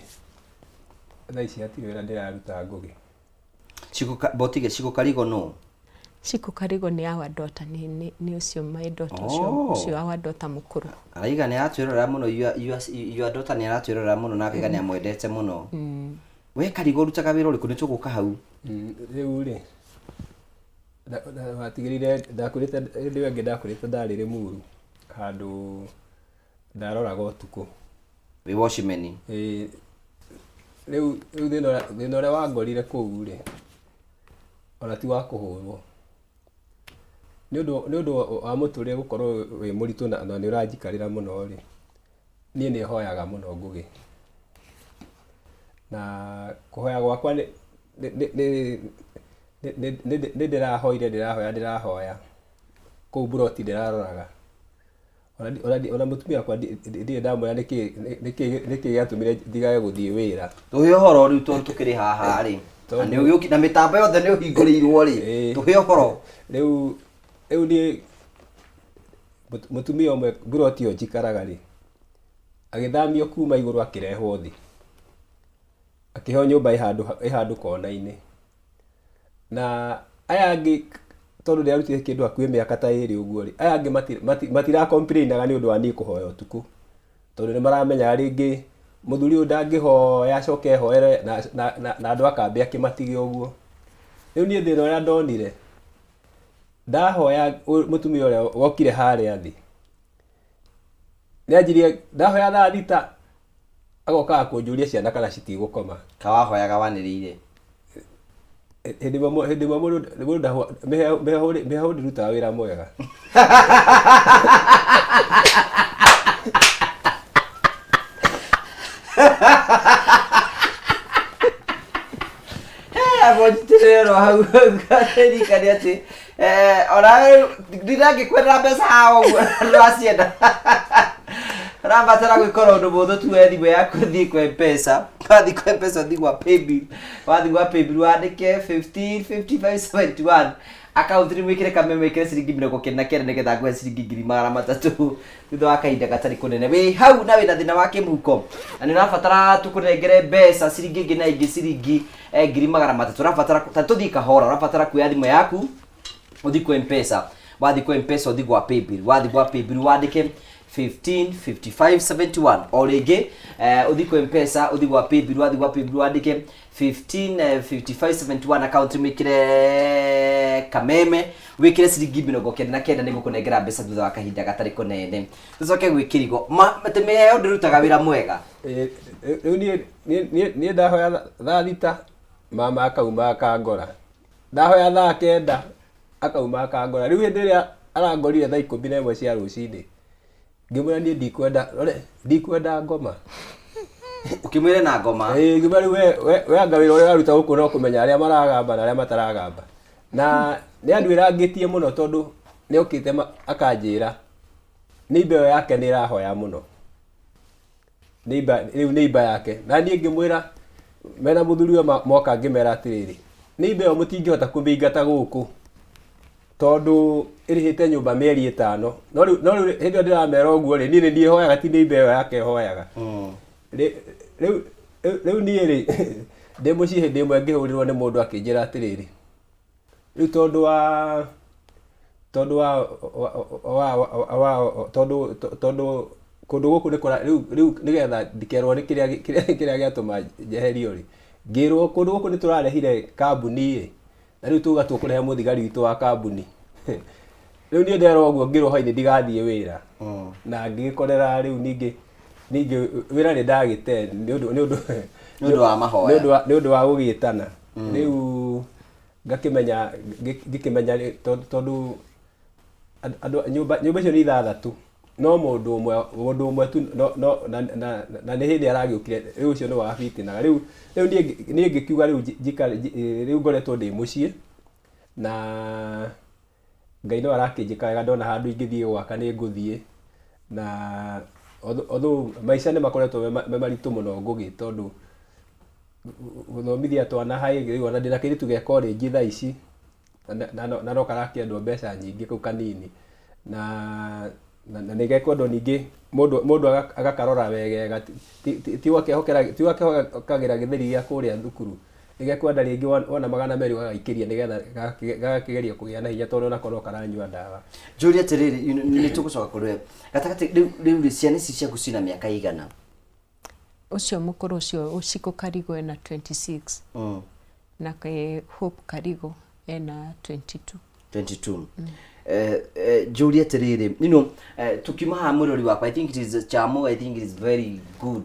thaa ici hatirĩ wĩra ndĩraruta Ngũgĩ. Cikũ Botige, Cikũ Karigo nũ? Cikũ Karigo nĩ our daughter, nĩ nĩ nĩ ũcio my daughter ũcio Oh. ũcio our daughter mũkũrũ. Araiga nĩ aratwĩrorera mũno your daughter nĩ aratwĩrorera mũno na akaiga nĩ amwendete mũno. We Karigo ũrutaga wĩra ũrĩkũ nĩ tũgũka hau. Rĩu rĩ, watigĩrĩire ndakwĩrĩte hĩndĩ ĩyo ĩngĩ ndakwĩrĩte ndarĩ Rĩmuru handũ ndaroraga ũtukũ. Wĩ watchman. Ĩĩ, rĩu rĩu thĩna ũrĩa wangorire kũu rĩ, ona ti wa kũhũrwo. Nĩ ũndũ nĩ ũndũ wa mũtũrĩre gũkorwo wĩ mũritũ na nĩ ũranjikarĩra mũno rĩ, niĩ nĩ hoyaga mũno Ngũgĩ. Na kũhoya gwakwa nĩ nĩ nĩ nĩ nĩ ndĩrahoire ndĩrahoya ndĩrahoya kũu mburoti ndĩraroraga. Ona mũtumia wakwa ndirĩ ndamwĩra nĩkĩ nĩkĩ nĩkĩ gĩatũmire ndigage gũthiĩ wĩra. Tũhe ũhoro rĩu tondũ tũkĩrĩ haha rĩ. Na nĩ ũgĩũki na mĩtambo yothe nĩ ũhingũrĩirwo rĩ. Tũhe ũhoro. Rĩu rĩu niĩ mũtumia ũmwe mburoti ĩyo njikaraga rĩ, agĩthamio kuma igũrũ akĩrehwo thĩ. Akĩheo nyũmba ĩ handũ kona-inĩ. Na aya angĩ tondũ ndĩarutire kĩndũ hakuhĩ mĩaka ta ĩrĩ ũguo rĩ, aya angĩ matira complain aga nĩ ũndũ wa niĩ kũhoya ũtukũ. Tondũ nĩ maramenyaga rĩngĩ mũthuri ũyũ ndangĩhoya acoke ehoere na andũ a kambĩ akĩmatige ũguo. Rĩu niĩ thĩna ũrĩa ndonire, ndahoya mũtumia ũrĩa wokire harĩa thĩ, nĩ anjirie ndahoya thaa thita agokaga kũnjũria ciana kana citigũkoma. Kawahoyaga wanĩrĩire. Hĩndĩ ĩmwe hĩndĩ ĩmwe mũndũ mũndũ ndahũ mĩhehu mĩhehu ndĩrutaga wĩra mwega. Rĩrĩ hau ririkane atĩ eh, ona ndingĩkwendera mbeca haha ũguo ndũracienda ũrabatara gwĩkora ũndũ mũhũthũ tu we thimũ yaku thiĩ kwa mpesa wathiĩ kwa mpesa ũthiĩ gwa paybill wathiĩ gwa paybill wandĩke 15 55 71 akaunti nĩ mwĩkĩre kameme wĩkĩre ciringi 99 nĩgetha ngũhe ciringi 300,000 thutha wa kahinda gatarĩ kũnene wĩ hau na wĩna thĩna wa kĩmũhuko na nĩ ũrabatara tũkũnengere mbeca ciringi ĩngĩ na ĩngĩ ciringi eh, 300,000 ũrabatara ta tũthiĩ kahora ũrabatara kuoya thimũ yaku ũthiĩ kwa mpesa wathiĩ kwa mpesa ũthiĩ gwa paybill wathiĩ gwa paybill wandĩke 155571 o rĩngĩ eh, ũthiĩ kwa mpesa ũthiĩ gwa paybill wathiĩ gwa paybill wandĩke 155571 account wĩkĩre kameme wĩkĩre ciringi 99 nĩguo kũnengera mbeca thutha wa kahinda gatarĩ kũnene tũcoke gwĩ kĩrigo atĩ mĩheo ndĩrutaga wĩra mwega. Rĩu niĩ ndahoya thaa thita mama akauma akangora, ndahoya thaa kenda akauma akangora, rĩu hĩndĩ ĩrĩa arangorire thaa 11 cia rũcinĩ ngĩmwĩra niĩ ndikwenda rore ndikwenda ngoma. Ũkĩmwĩra na ngoma. Ĩĩ, ngĩmwĩra rĩu we anga wĩra ũrĩa ũraruta gũkũ no kũmenya arĩa maragamba na arĩa mataragamba. Na nĩ anduĩrangĩtie mũno tondũ nĩ okĩte akanjĩra neighbor ĩyo yake nĩ ĩrahoya mũno. Neighbor, rĩu neighbor yake. Na niĩ ngĩmwĩra mena mũthuri we moka ngĩmera atĩrĩrĩ, neighbor ĩyo mũtingĩhota kũmĩingata gũkũ tondũ ĩrĩhĩte nyũmba mĩeri ĩtano. No rĩu no rĩu hĩndĩ ĩyo ndĩramera ũguo rĩ, niĩ nĩ niĩ hoyaga ti neighbor ĩyo yake hoyaga. Rĩu rĩu niĩ rĩ, ndĩ mũciĩ hĩndĩ ĩmwe ngĩhũrĩrwo nĩ mũndũ akĩnjĩra atĩrĩrĩ, rĩu tondũ wa tondũ wa wa wa tondũ tondũ kũndũ gũkũ nĩ kũra rĩu rĩu nĩgetha ndikerwo nĩ kĩrĩa kĩrĩa kĩrĩa gĩatũma njeherio rĩ, ngĩrwo kũndũ gũkũ nĩ tũrarehire kambuni ĩ, na rĩu tuga tũkũrehe mũthigari witũ wa kambuni. Rĩu niĩ nderwo ũguo ngĩrwo hwainĩ ndigathiĩ wĩra. Na ngĩgĩkorera rĩu ningĩ ningĩ wĩra nĩ ndagĩte nĩ ũndũ nĩ ũndũ Nĩ ũndũ wa mahoya. nĩ ũndũ wa nĩ ũndũ wa gũgĩtana. Rĩu ngakĩmenya ngĩkĩmenya tondũ andũ nyũmba nyũmba icio nĩ ithathatũ no mũndũ ũmwe mũndũ ũmwe tu no no na na na nĩ hĩndĩ aragĩũkire rĩu ũcio nĩ wabitinaga rĩu rĩu niĩ niĩ ngĩkiuga rĩu njikare rĩu ngoretwo ndĩ mũciĩ na Ngai no arakĩnjĩka wega ndona handũ ingĩthiĩ gwaka nĩ ngũthiĩ na although maica nĩ makoretwo me maritũ mũno Ngũgĩ tondũ gũthomithia twana high rĩu ona ndĩna kairĩtu ge college thaa ici na no karakĩendwo mbeca nyingĩ kau kanini na na nĩ gekwendwo ningĩ mũndũ mũndũ agakarora wegega ti ũgakehokagĩra gĩtheri gĩa kũrĩa thukuru nĩ gekwenda rĩngĩ wona 200 ũgagaikĩria nĩgetha gagakĩgeria kũgĩa na hinya tondũ onako no karanyua ndawa. Njũrie atĩrĩrĩ, nĩ tũgũcoka kũrĩ we gatagatĩ rĩu rĩu rĩ ciana ici ciaku cina mĩaka ĩigana? Ũcio mũkũrũ ũcio Ũcikũ Karigo ena 26 nake Hope Karigo ena 22. 22. Njũrie atĩrĩrĩ, you know, tukiuma haha mwĩrori wakwa, I think it is chamo, I think it is very good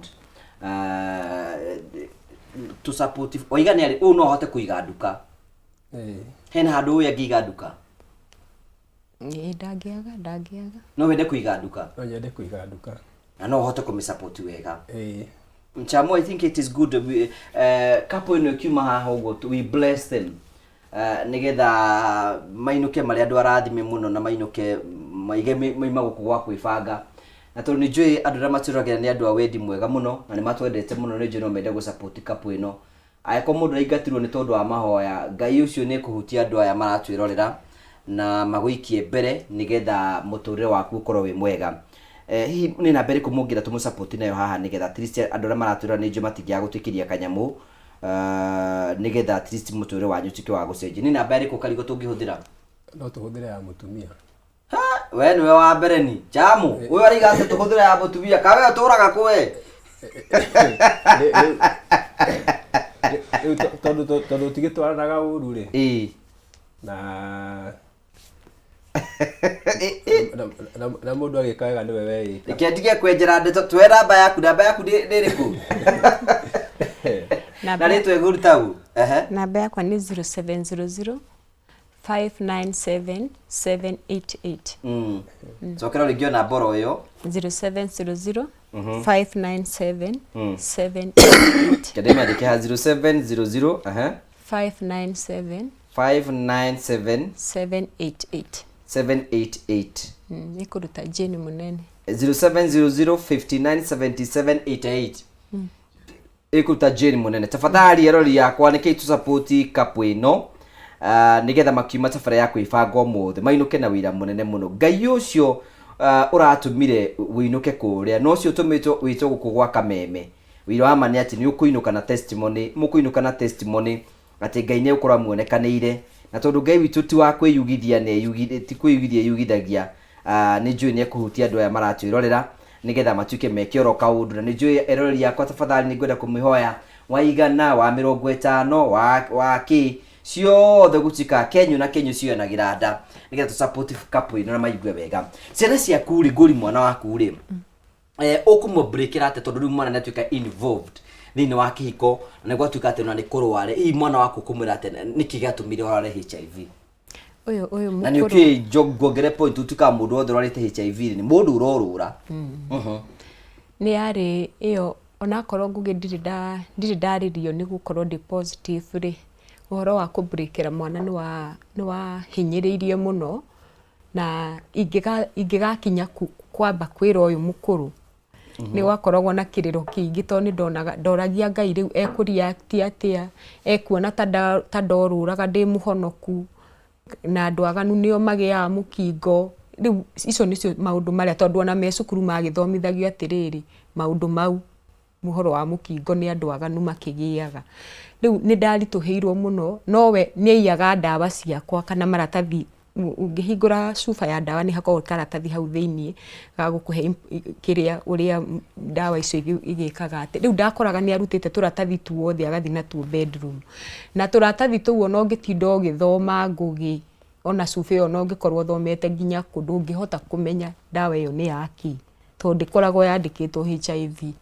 to support oiga nĩ arĩ ũyũ no ahote kũiga nduka. Hena handũ ũyũ angĩiga nduka? Ĩĩ, ndangĩaga ndangĩaga. No wende kũiga nduka? No nyende kũiga nduka. Na no ũhote kũmĩ support wega? Ĩĩ. Chamo, I think it is good we, couple ĩno ĩkiuma haha ũguo we bless them nĩgetha mainũke marĩ andũ arathime mũno na mainũke maige maima gũkũ gwa kwĩbanga na tondũ nĩ njũĩ andũ arĩa matwĩroragĩra nĩ andũ a wendi mwega mũno na nĩ matwendete mũno nĩ njũĩ no mende gũ support couple ĩno angĩkorwo mũndũ araingatirwo nĩ tondũ wa mahoya Ngai ũcio nĩ ekũhutia andũ aya maratwĩrorera na magũikie mbere nĩgetha mũtũrĩre waku ũkorwo wĩ mwega. Hihi nĩ namba ĩrĩkũ mũngĩenda tũmũ support nayo haha nĩgetha at least andũ arĩa maratwĩrorera nĩ njũĩ matingĩaga gũtũikĩria kanyamũ nĩgetha at least mũtũrĩre wanyu ũtuĩke wa gũcenjia. Nĩ namba ĩrĩkũ Karigo tũngĩhũthĩra? No tũhũthĩre ya mũtumia. We nĩwe wa mbere ni jamu ũyũ araiga atĩ tũhũthĩre ya mũtumia ka we ũtũraga kũ we? Rĩu tondũ tondũ tigĩtwaranaga ũru rĩ na na mũndũ agĩka wega nĩwe weĩka. Reke ndige kwenjera ndeto twe namba yaku namba yaku nĩ ĩrĩkũ na rĩtwa ĩgũruta u ehe. Namba yakwa nĩ 0700 597 788. Cokera rĩngĩ ona mboro ĩyo. 0700 597 788. Kende mĩandĩke ha 0700 ehe. 597 597 788. 788. Ĩkũruta Jane Mũnene. 0700 59 77 88 ĩkũruta Jane Mũnene. Tafadhali erori yakwa nĩkĩi tũsapoti kapu ĩno, nĩgetha makiuma tabara ya kwĩbanga ũmũthĩ mainũke na wĩra mũnene mũno. Ngai ũcio ũratũmire wĩinũke kũrĩa no ũcio ũtũmĩtwo wĩtwo gũkũ gwa Kameme. Wĩra wa ma nĩ atĩ nĩ ũkũinũka na testimony, mũkũinũka na testimony atĩ Ngai nĩ egũkorwo amuonekanĩire, na tondũ Ngai witũ ti wa kwĩyugithia, ti kwĩyugithia eyugithagia, nĩ njũĩ nĩ ekũhutia andũ aya maratwĩrorera nĩgetha matuĩke meke oro kaũndũ. Na nĩ njũĩ eroreri akwa, tafadhali nĩ ngwenda kũmĩhoya wa igana, wa 50, wa kĩ ciothe gũtuĩka kenyu na kenyu cioyanagĩra nda nĩgetha tũ support couple ĩno na maigue wega. Ciana ciaku rĩ, ngũri mwana waku rĩ, ũkũmũbreakĩra atĩa tondũ rĩu mwana nĩ atuĩka involved thĩinĩ wa kĩhiko na nĩ gwatuĩka atĩ ona nĩ kũrware? Hihi mwana waku ũkũmwĩra atĩa nĩkĩ gĩatũmire ũrware HIV? Ũyũ Na nĩ mũkũrũ. Ũkĩ nguongere point, ũtuĩkaga mũndũ wothe ũrwarĩte HIV nĩ mũndũ ũrorũra. Nĩ yarĩ ĩyo, onakorwo Ngũgĩ ndirĩ ndarĩrio nĩ gũkorwo ndĩ positive rĩ, ũhoro wa kũbreakĩra mwana nĩ wahinyĩrĩirie mũno, na ingĩgakinya kwamba kwĩra ũyũ mũkũrũ, nĩ gwakoragwo na kĩrĩro kĩingĩ, tondũ nĩ ndonaga ndoragia Ngai rĩu ekũreact atĩa, ekuona ta ndorũraga ndĩ mũhonoku, na andũ aganu nĩo magĩaga mũkingo. Rĩu icio nĩcio maũndũ marĩa, tondũ ona me cukuru magĩthomithagio atĩrĩrĩ, maũndũ mau ũhoro wa mũkingo nĩ andũ aganu makĩgĩaga. Rĩu nĩ ndaritũhĩirwo mũno, nowe nĩ aiyaga ndawa ciakwa kana maratathi. Ũngĩhingũra cuba ya ndawa nĩ hakoragwo karatathi hau thĩiniĩ ga gũkũhe kĩrĩa ũrĩa ndawa icio igĩkaga atĩ. Rĩu ndakoraga nĩ arutĩte tũratathi tuothe agathiĩ natuo bedroom, na tũratathi tũu ona ũngĩtinda ũgĩthoma Ngũgĩ, ona cuba ĩyo ona ũngĩkorwo ũthomete nginya kũ, ndũngĩhota kũmenya ndawa ĩyo nĩ yakĩ, tondũ ndĩkoragwo yandĩkĩtwo HIV.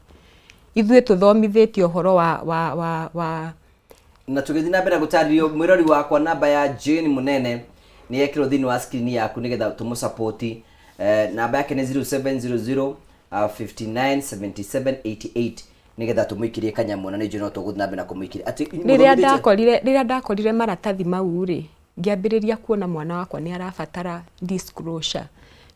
Ithuĩ tũthomithĩtio ũhoro wa Na tũgĩthiĩ na mbere gũtarĩrio mwĩrori wakwa, namba ya Jane Mũnene nĩ yekĩrwo thĩinĩ wa screen yaku nĩgetha tũmũsapoti. Namba yake nĩ 0700 59 77 88 nĩgetha tũmũikĩrie kanyamũ, na nĩ njũĩ no tũgũthiĩ na mbere na kũmũikĩria atĩ rĩrĩa rĩrĩa ndakorire maratathi mau rĩ, ngĩambĩrĩria kuona mwana wakwa nĩ arabatara disclosure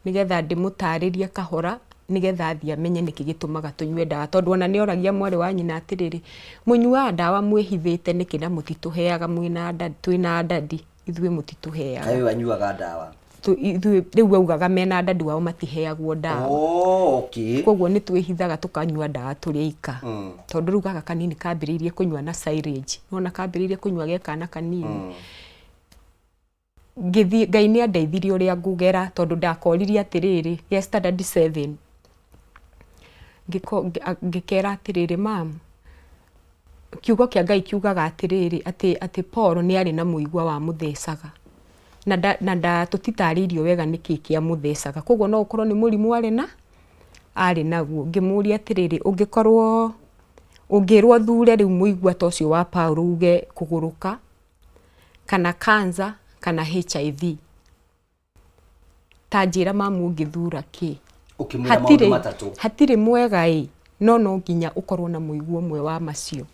nĩgetha ndĩmũtarĩrie kahora, nĩgetha athiĩ amenye nĩkĩ gĩtũmaga tũnyue ndawa, tondũ ona nĩ oragia mwarĩ wa nyina atĩrĩrĩ, mũnyuaga ndawa mwĩhithĩte nĩkĩ na mũtitũheaga mwĩna twĩna daddy, ithuĩ mũtitũheaga? Kaĩ anyuaga ndawa? Ithuĩ rĩu augaga mena daddy wao matiheagwo ndawa. Oh, okay. Koguo nĩ twĩhithaga tũkanyua ndawa tũrĩ aika, tondũ rĩu gaka kanini kambĩrĩirie kũnyua na syringe, nona kambĩrĩirie kũnyua ge kana kanini. Ngĩthiĩ, Ngai nĩ andeithirie ũrĩa ngũgera, tondũ ndakoririe atĩrĩrĩ, ge standard 7, ngĩkera atĩrĩrĩ, "Mam, kiugo kĩa Ngai kiugaga atĩrĩrĩ, atĩ Paul nĩ arĩ na mũigua wa mũthecaga na tũtitarĩirio wega nĩkĩ kĩa mũthecaga, koguo no ũkorwo nĩ mũrimũ arĩ naguo." Ngĩmũria atĩrĩrĩ, "Ũngĩkorwo ũngĩrwo thure rĩu mũigua ta ũcio wa Paul, uge kũgũrũka kana cancer kana HIV, ta njĩra mamu, ũngĩthura kĩ?" Ũkĩmwĩra maũndũ matatũ. Hatirĩ mwega ĩ, no nginya ũkorwo na mũigua ũmwe wa macio.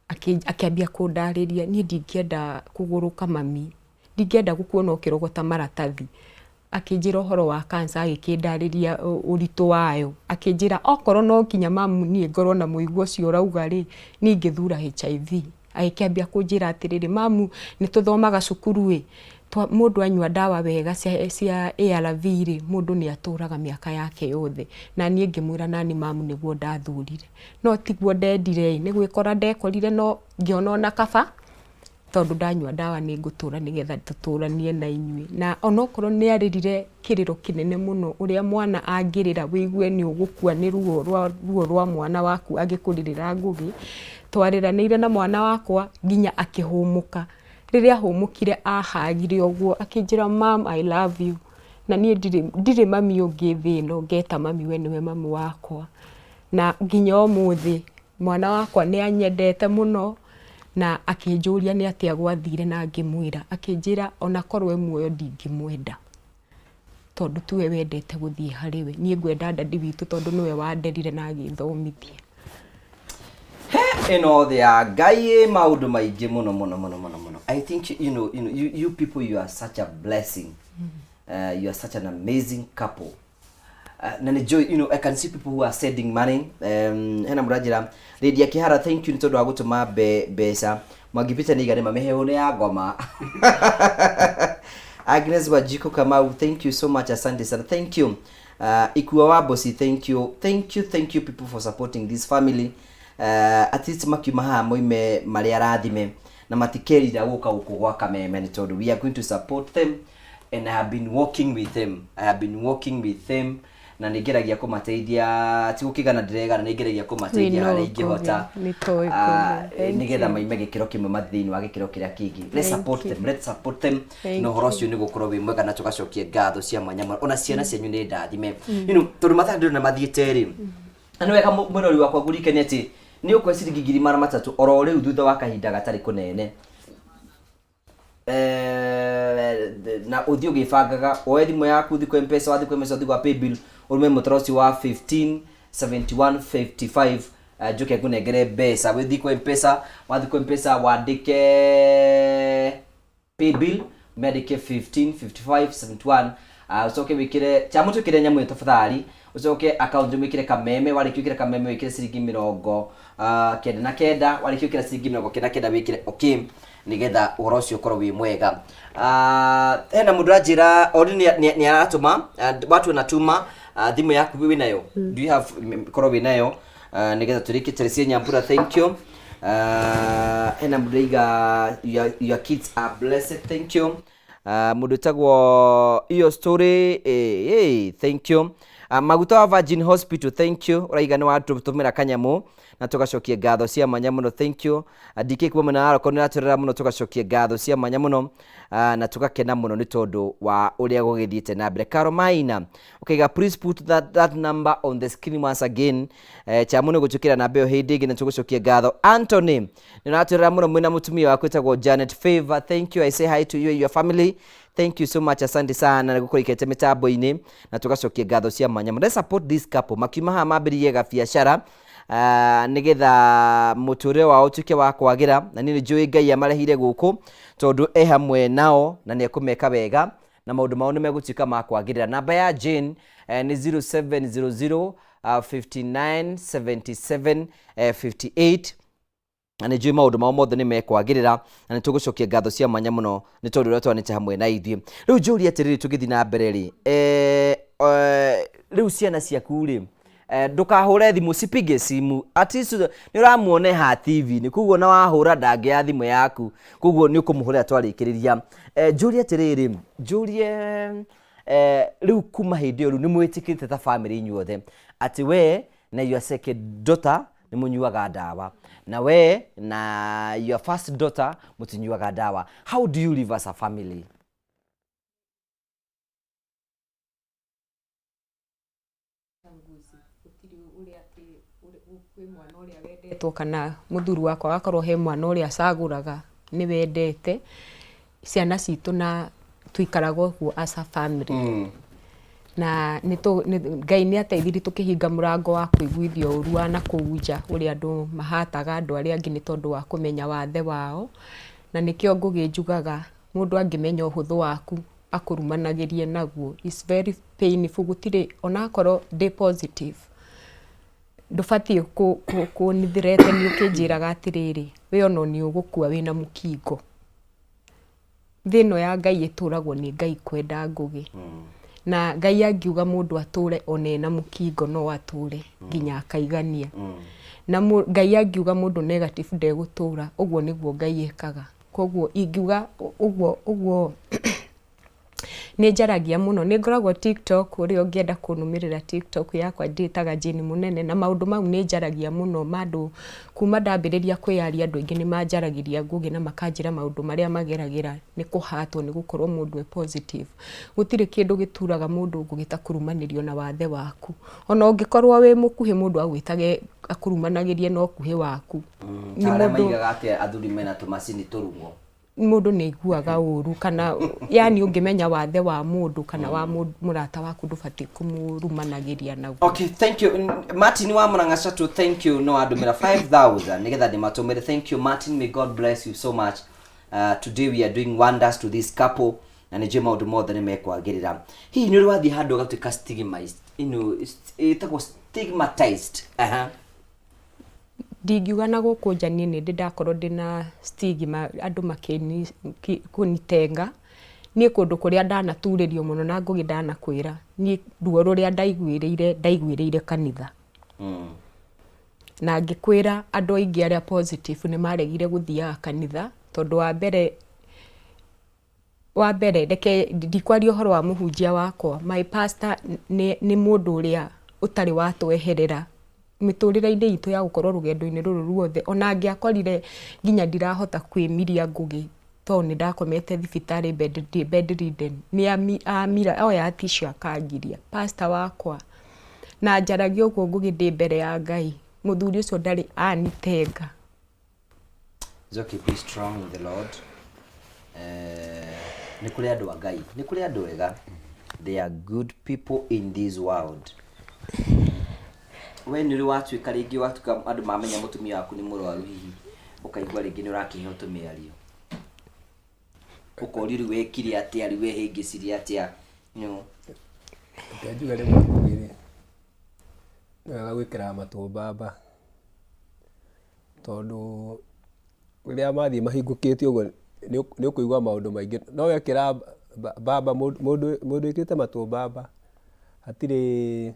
Akĩambia kũndarĩria, "Niĩ ndingĩenda kũgũrũka mami, ndingĩenda gũkuona ũkĩrogota maratathi." Akĩnjĩra ũhoro wa cancer, agĩkĩndarĩria ũritũ wayo, akĩnjĩra okorwo no nginya mamu niĩ ngorwo na mũigua ũcio ũrauga rĩ, niĩ ingĩthura HIV. Agĩkĩambia kũnjĩra atĩrĩrĩ, "Mamu, nĩ tũthomaga cukuru ĩ, mũndũ anyua ndawa wega cia ARV rĩ, mũndũ nĩ atũraga mĩaka yake yothe." Na niĩ ngĩmwĩra, "Nani mamu nĩguo ndathurire, no tiguo ndendire ĩ, nĩ gwĩkora ndekorire, no ngĩona ona kaba tondũ ndanyua ndawa nĩ ngũtũra nĩgetha tũtũranie na inyuĩ." Na onokorwo nĩ arĩrire kĩrĩro kĩnene mũno, ũrĩa mwana angĩrĩra wĩigue nĩ ũgũkua nĩ ruo rwa mwana waku agĩkũrĩrĩra, Ngũgĩ, twarĩranĩire na mwana wakwa nginya akĩhũmũka. Rĩrĩa ahũmũkire, ahagire ũguo akĩnjĩra, "Mam, I love you." Na niĩ ndirĩ mami ũngĩ thĩ ĩno ngeta mami, we nĩwe mami wakwa. Na nginya ũmũthĩ mwana wakwa nĩ anyendete mũno, na akĩnjũria nĩ atĩa gwathire, na ngĩmwĩra, akĩnjĩra ona korwo e muoyo ndingĩmwenda, tondũ tiwe wendete gũthiĩ harĩ we, niĩ ngwenda daddy witũ tondũ nĩwe wanderire na agĩthomithia. Ĩno thĩ ya Ngai ĩ maũndũ maingĩ mũno mũno mũno mũno mũno. I think you people, you are such a blessing. You are such an amazing couple. Na nĩ njũĩ, I can see people who are sending money. Hena mũranjĩra Lydia Kihara, thank you nĩ tondũ wa gũtũma mbeca. Mwangi Peter nĩ igana mĩhehu nĩ ya ngoma. Agnes Wanjikũ Kamau, thank you so much, asante sana, thank you. Ikua wa Bosi, thank you, thank you, thank you people for supporting this family. At least makiuma haha moime marĩ arathime na matikerira gũka gũkũ gwa Kameme nĩ tondũ we are going to support them, and I have been working with them. I have been working with them na nĩ ngeragia kũmateithia, ti gũkĩgana ndĩregana, nĩ ngeragia kũmateithia harĩa ingĩhota. Nĩ tũĩ. Kũgĩ. Nĩgetha maime gĩkĩro kĩmwe mathiĩ thĩinĩ wa gĩkĩro kĩrĩa kĩngĩ. Let's Thank support you. them, let's support them. Thank Na ũhoro you. ũcio nĩ gũkorwo wĩ mwega na tũgacokia ngatho cia mwanya mũno. Ona ciana cianyu nĩ ndathime tondũ mathaa ndĩrona mathiĩte rĩ, na nĩ wega mwĩrori wakwa ngũririkanie atĩ nĩ ũkũhe ciringi 300,000 oro rĩu thutha wa kahinda gatarĩ kũnene. Na ũthiĩ ũgĩbangaga, woe thimũ yaku, ũthiĩ kwa Mpesa, wathiĩ kwa Mpesa, ũthiĩ kwa paybill, ũrume mũtaro ũcio wa 15 71 55, njoke ngũnengere mbeca. Wĩthiĩ kwa Mpesa, wathiĩ kwa Mpesa wandĩke paybill, ũmĩandĩke 15 55 71, ũcoke wĩkĩre chama, twĩkĩre nyamũ ĩyo tafadhali, ũcoke account wĩkĩre Kameme. Warĩkia wĩkĩre Kameme, wĩkĩre ciringi 99. Warĩkia wĩkĩra ciringi 99, wĩkĩre okay nĩgetha ũhoro ũcio ũkorwo wĩ mwega. Hena mũndũ aranjĩra already nĩ aratũma, watu wanatuma. Thimũ yaku wĩ nayo? Do you have korwo wĩ nayo, nĩgetha tũrĩkie. Teresia Nyambura, thank you. Hena mũndũ aiga your kids are blessed, thank you. Mũndũ ĩtagwo iyo story, thank you. Maguta wa Virgin Hospital, thank you, ũraiga nĩ watũtũmĩra kanyamũ na tũgacokia ngatho cia mwanya mũno, thank you. DK kuma mwena wa Narok nĩ ratwĩrera mũno, tũgacokia ngatho cia mwanya mũno, na tũgakena mũno nĩ tondũ wa ũrĩa gũgĩthiĩte na mbere. Caro Maina ũkaiga, "Please put that number on the screen once again." Chamu nĩ gũtwĩkĩra namba ĩyo hĩndĩ ĩngĩ na tũgũcokia ngatho. Anthony nĩ ũratwĩrera mũno mwĩna mũtumia waku ĩtagwo Janet Favor, thank you. I say hi to you and your family, thank you so much, asante sana nĩ gũkorwo ikete mĩtambo-inĩ na tũgacokia ngatho cia mwanya mũno. Let's support this couple. Makiuma haha mambĩrĩrie gabiacara, nĩgetha mũtũrĩre wao ũtuĩke wa kwagĩra, na niĩ nĩ njũĩ Ngai amarehire gũkũ tondũ e hamwe nao na nĩ ekũmeka wega na maũndũ mao nĩ megũtuĩka ma kwagĩrĩra. Namba ya Jane nĩ 0700 59 77 58, na nĩ njũĩ maũndũ mao mothe nĩ mekwagĩrĩra na nĩ tũgũcokia ngatho cia mwanya mũno nĩ tondũ ũrĩa twanĩte hamwe na ithuĩ. Rĩu njũrie atĩrĩrĩ, tũgĩthiĩ na mbere rĩ, rĩu ciana ciaku rĩ, ndũkahũre thimũ, sipige simu, at least nĩ ũramuona ha TV-inĩ, koguo na wahũra ndangĩoya thimũ yaku, koguo nĩ ũkũmũhũrĩra twarĩkĩrĩria. Njũrie atĩrĩrĩ, njũrie, rĩu kuma hĩndĩ ĩyo rĩu nĩ mwĩtĩkĩrĩte ta family inyuothe atĩ we na your second daughter nĩ mũnyuaga ndawa, na we na your first daughter mũtinyuaga ndawa? How do you live as a family? Gũtirĩ ũrĩa atĩ kwĩ mwana ũrĩa wendetwo kana mũthuri wakwa agakorwo he mwana ũrĩa acagũraga nĩ wendete ciana citũ, na tũikaraga ũguo as a family. Na Ngai nĩ ateithirie tũkĩhinga mũrango wa kũiguithio ũru wa nakũu nja, ũrĩa andũ mahataga andũ arĩa angĩ nĩ tondũ wa kũmenya wathe wao. Na nĩkĩo Ngũgĩ njugaga, mũndũ angĩmenya ũhũthũ waku akũrumanagĩrie naguo, is very painful. Gũtirĩ onakorwo ndĩ positive, ndũbatiĩ kũnithirete ũkĩnjĩraga atĩrĩrĩ, we ona nĩ ũgũkua wĩna mũkingo. Thĩ ĩno ya Ngai ĩtũragwo nĩ Ngai kwenda, Ngũgĩ, na Ngai angiuga mũndũ atũre ona ena mũkingo no atũre nginya akaigania, na Ngai angiuga mũndũ negative ndegũtũra. Ũguo nĩguo Ngai ekaga. Koguo ingiuga ũguo ũguo nĩ njaragia mũno, nĩ ngoragwo TikTok, ũrĩa ũngĩenda kũnũmĩrĩra TikTok yakwa ndĩtaga Jane Mũnene, na maũndũ mau nĩ njaragia mũno ma andũ. Kuma ndambĩrĩria kwĩyaria, andũ aingĩ nĩ manjaragĩria, Ngũgĩ, na makanjĩra maũndũ marĩa mageragĩra nĩ kũhatwo nĩ gũkorwo mũndũ e positive. Gũtirĩ kĩndũ gĩturaga mũndũ, Ngũgĩ, ta kũrumanĩrio na wathe waku. Ona ũngĩkorwo wĩ mũkuhĩ, mũndũ agwĩtage akũrumanagĩrie na ũkuhĩ waku. Nĩ arĩa maigaga atĩ athuri mena tũmacini tũrugwo. Mũndũ nĩ aiguaga ũru kana yani ũngĩmenya wathe wa mũndũ kana wa mũrata waku ndũbatiĩ kũmũrumanagĩria naguo. Okay, thank you. Martin wa Murang'a Chateau, thank you. No andũmĩra 5000 nĩgetha ndĩmatũmĩre. Thank you Martin, may God bless you so much. Today we are doing wonders to this couple na nĩ njũĩ maũndũ mothe nĩ mekwagĩrĩra. Hihi nĩ ũrĩ wathiĩ handũ ũgatuĩka stigmatized, ĩtagwo stigmatized. Aha. Ndingiuga na gũkũ nja niĩ nĩ ndĩ ndakorwo ndĩna stigma andũ kũnitenga, niĩ kũndũ kũrĩa ndanaturĩrio mũno na Ngũgĩ ndanakwĩra, niĩ ruo rũrĩa ndaiguĩrĩire, ndaiguĩrĩire kanitha. Na ngĩkwĩra andũ aingĩ arĩa positive nĩ maregire gũthiaga kanitha, tondũ wa mbere Wa mbere reke ndikwaria ũhoro wa mũhunjia wakwa, my pastor nĩ, nĩ mũndũ ũrĩa ũtarĩ watweherera mĩtũrĩre-inĩ itũ ya gũkorwo rũgendo-inĩ rũrũ ruothe, ona angĩakorire nginya ndirahota kwĩmiria ngũgĩ tondũ nĩ ndakomete thibitarĩ bed, ndĩ bedridden, nĩ amira, oyaga tissue akangiria. Pastor wakwa, na njaragia ũguo ngũgĩ ndĩ mbere ya Ngai, mũthuri ũcio ndarĩ anitenga. It's okay, be strong in the Lord. Nĩ kũrĩ andũ a Ngai, nĩ kũrĩ andũ ega. They are good people in this world. We nĩ ũrĩ watuĩka rĩngĩ watuĩka andũ mamenya mũtumia waku nĩ mũrwaru hihi ũkaigua rĩngĩ nĩ ũrakĩheo tũmĩario. Ũkorio rĩu wekire atĩa, rĩu wehĩngĩcire atĩa. You know. Reke njuge rĩmwe Ngũgĩ-rĩ, nĩ wega gwĩkĩraga matũ mbamba. Tondũ rĩrĩa mathiĩ mahingũkĩte ũguo nĩ ũkũigua maũndũ maingĩ. No wekĩra mbamba mũndũ wĩkĩrĩte matũ mbamba hatirĩ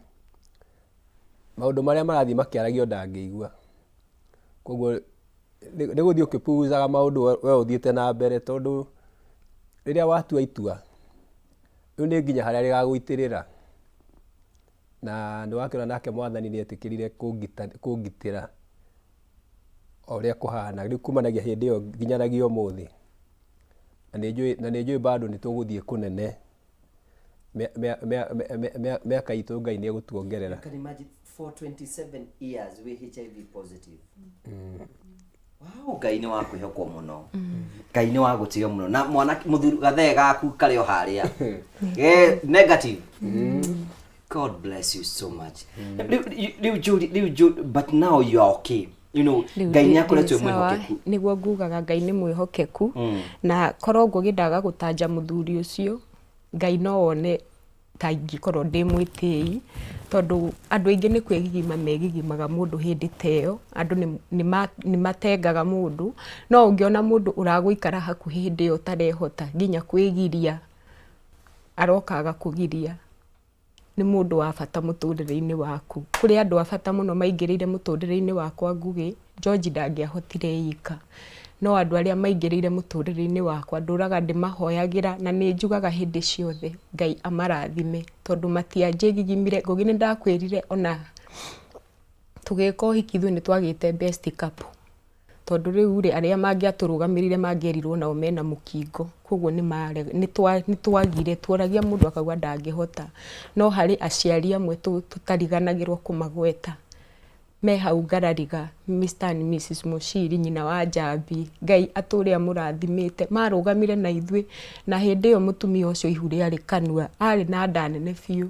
maũndũ marĩa marathiĩ makĩaragio ndangĩigua. Koguo nĩ gũthiĩ ũkĩ push aga maũndũ we ũthiĩte na mbere tondũ rĩrĩa watua itua, rĩu nĩ nginya harĩa rĩgagũitĩrĩra. Na nĩ wakĩona nake mwathani nĩ etĩkĩrire kũngitĩra o ũrĩa kũhana. Rĩu kumanagia hĩndĩ ĩyo nginyanagia ũmũthĩ. Na nĩ njũĩ na nĩ njũĩ bado nĩ tũgũthiĩ kũnene. Mĩaka itũ Ngai nĩ egũtuongerera. You can imagine for 27 years wĩ HIV positive. Wow, Ngai nĩ wa kwĩhokwo mũno. Ngai nĩ wa gũtĩo mũno. Na mwana mũthuri gathee gaku karĩ o harĩa. Eh, negative. God bless you so much. Rĩu Julie, rĩu Julie, but now you are okay. You know, Rĩu Ngai nĩ ndĩ- akoretwo ndĩ e sawa, mwĩhokeku. nĩguo ngugaga Ngai nĩ mwĩhokeku na korwo Ngũgĩ ndaga gũtanja mũthuri ũcio Ngai no one ta ingĩkorwo ndĩ mwĩtĩi, tondũ andũ aingĩ nĩ kwĩgigima megigimaga mũndũ hĩndĩ ta ĩyo, andũ nĩ matengaga mũndũ, no ũngĩona mũndũ ũragũikara hakuhĩ hĩndĩ ĩyo ũtarehota nginya kwĩgiria, aroka agakũgiria, nĩ mũndũ wa bata mũtũrĩre-inĩ waku. Kũrĩ andũ a bata mũno maingĩrĩire mũtũrĩre-inĩ wakwa Ngũgĩ, George ndangĩahotire e ika. No andũ arĩa maingĩrĩire mũtũrĩre-inĩ wakwa ndũraga ndĩmahoyagĩra na nĩ njugaga hĩndĩ ciothe Ngai amarathime tondũ matianjĩgigimire. Ngũgĩ nĩ ndakwĩrire ona tũgĩka ũhiki ithuĩ nĩ twagĩte best couple tondũ rĩu rĩ arĩa mangĩatũrũgamĩrĩire mangĩerirwo nao mena mũkingo koguo nĩ twagire, tworagia mũndũ akauga ndangĩhota. No harĩ aciari amwe tũtariganagĩrwo kũmagweta. Me hau ngarariga Mister and Mrs Muchiri nyina wa Njambi, Ngai atũre amũrathimĩte, marũgamire na ithuĩ na hĩndĩ ĩyo mũtumia ũcio ihu rĩarĩ kanua, arĩ na nda nene biũ,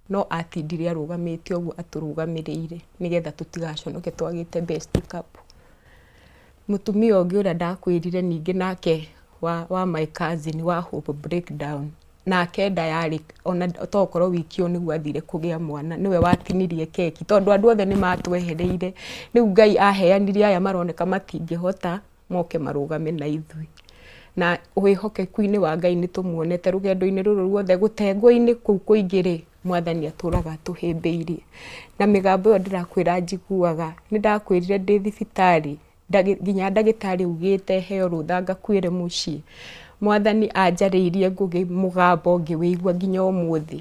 no atindire arũgamĩte ũguo atũrũgamĩrĩire nĩgetha tũtigaconoke twagĩte best couple. Mũtumia ũngĩ ũrĩa ndakwĩrire ningĩ nake wa my cousin wa Hope Breakdown, nake nda yarĩ ona to ũkorwo wiki ĩyo nĩguo athire kũgĩa mwana nĩwe watinirie keki tondũ andũ othe nĩ matwehereire rĩu Ngai aheanire aya maroneka matingĩhota moke marũgame na ithuĩ na wĩhokeku-inĩ wa Ngai nĩ tũmuonete rũgendo-inĩ rũrũ ruothe gũtengwo-inĩ kũu kũingĩ rĩ mwathani atũraga atũhĩmbĩirie na mĩgambo ĩyo ndĩrakwĩra njiguaga nĩ ndakwĩrire ndĩ thibitarĩ nginya ndagĩtarĩ augĩte heo rũtha ngakuĩre mũciĩ. Mwathani anjarĩirie Ngũgĩ mũgambo ngĩwĩigua nginya ũmũthĩ.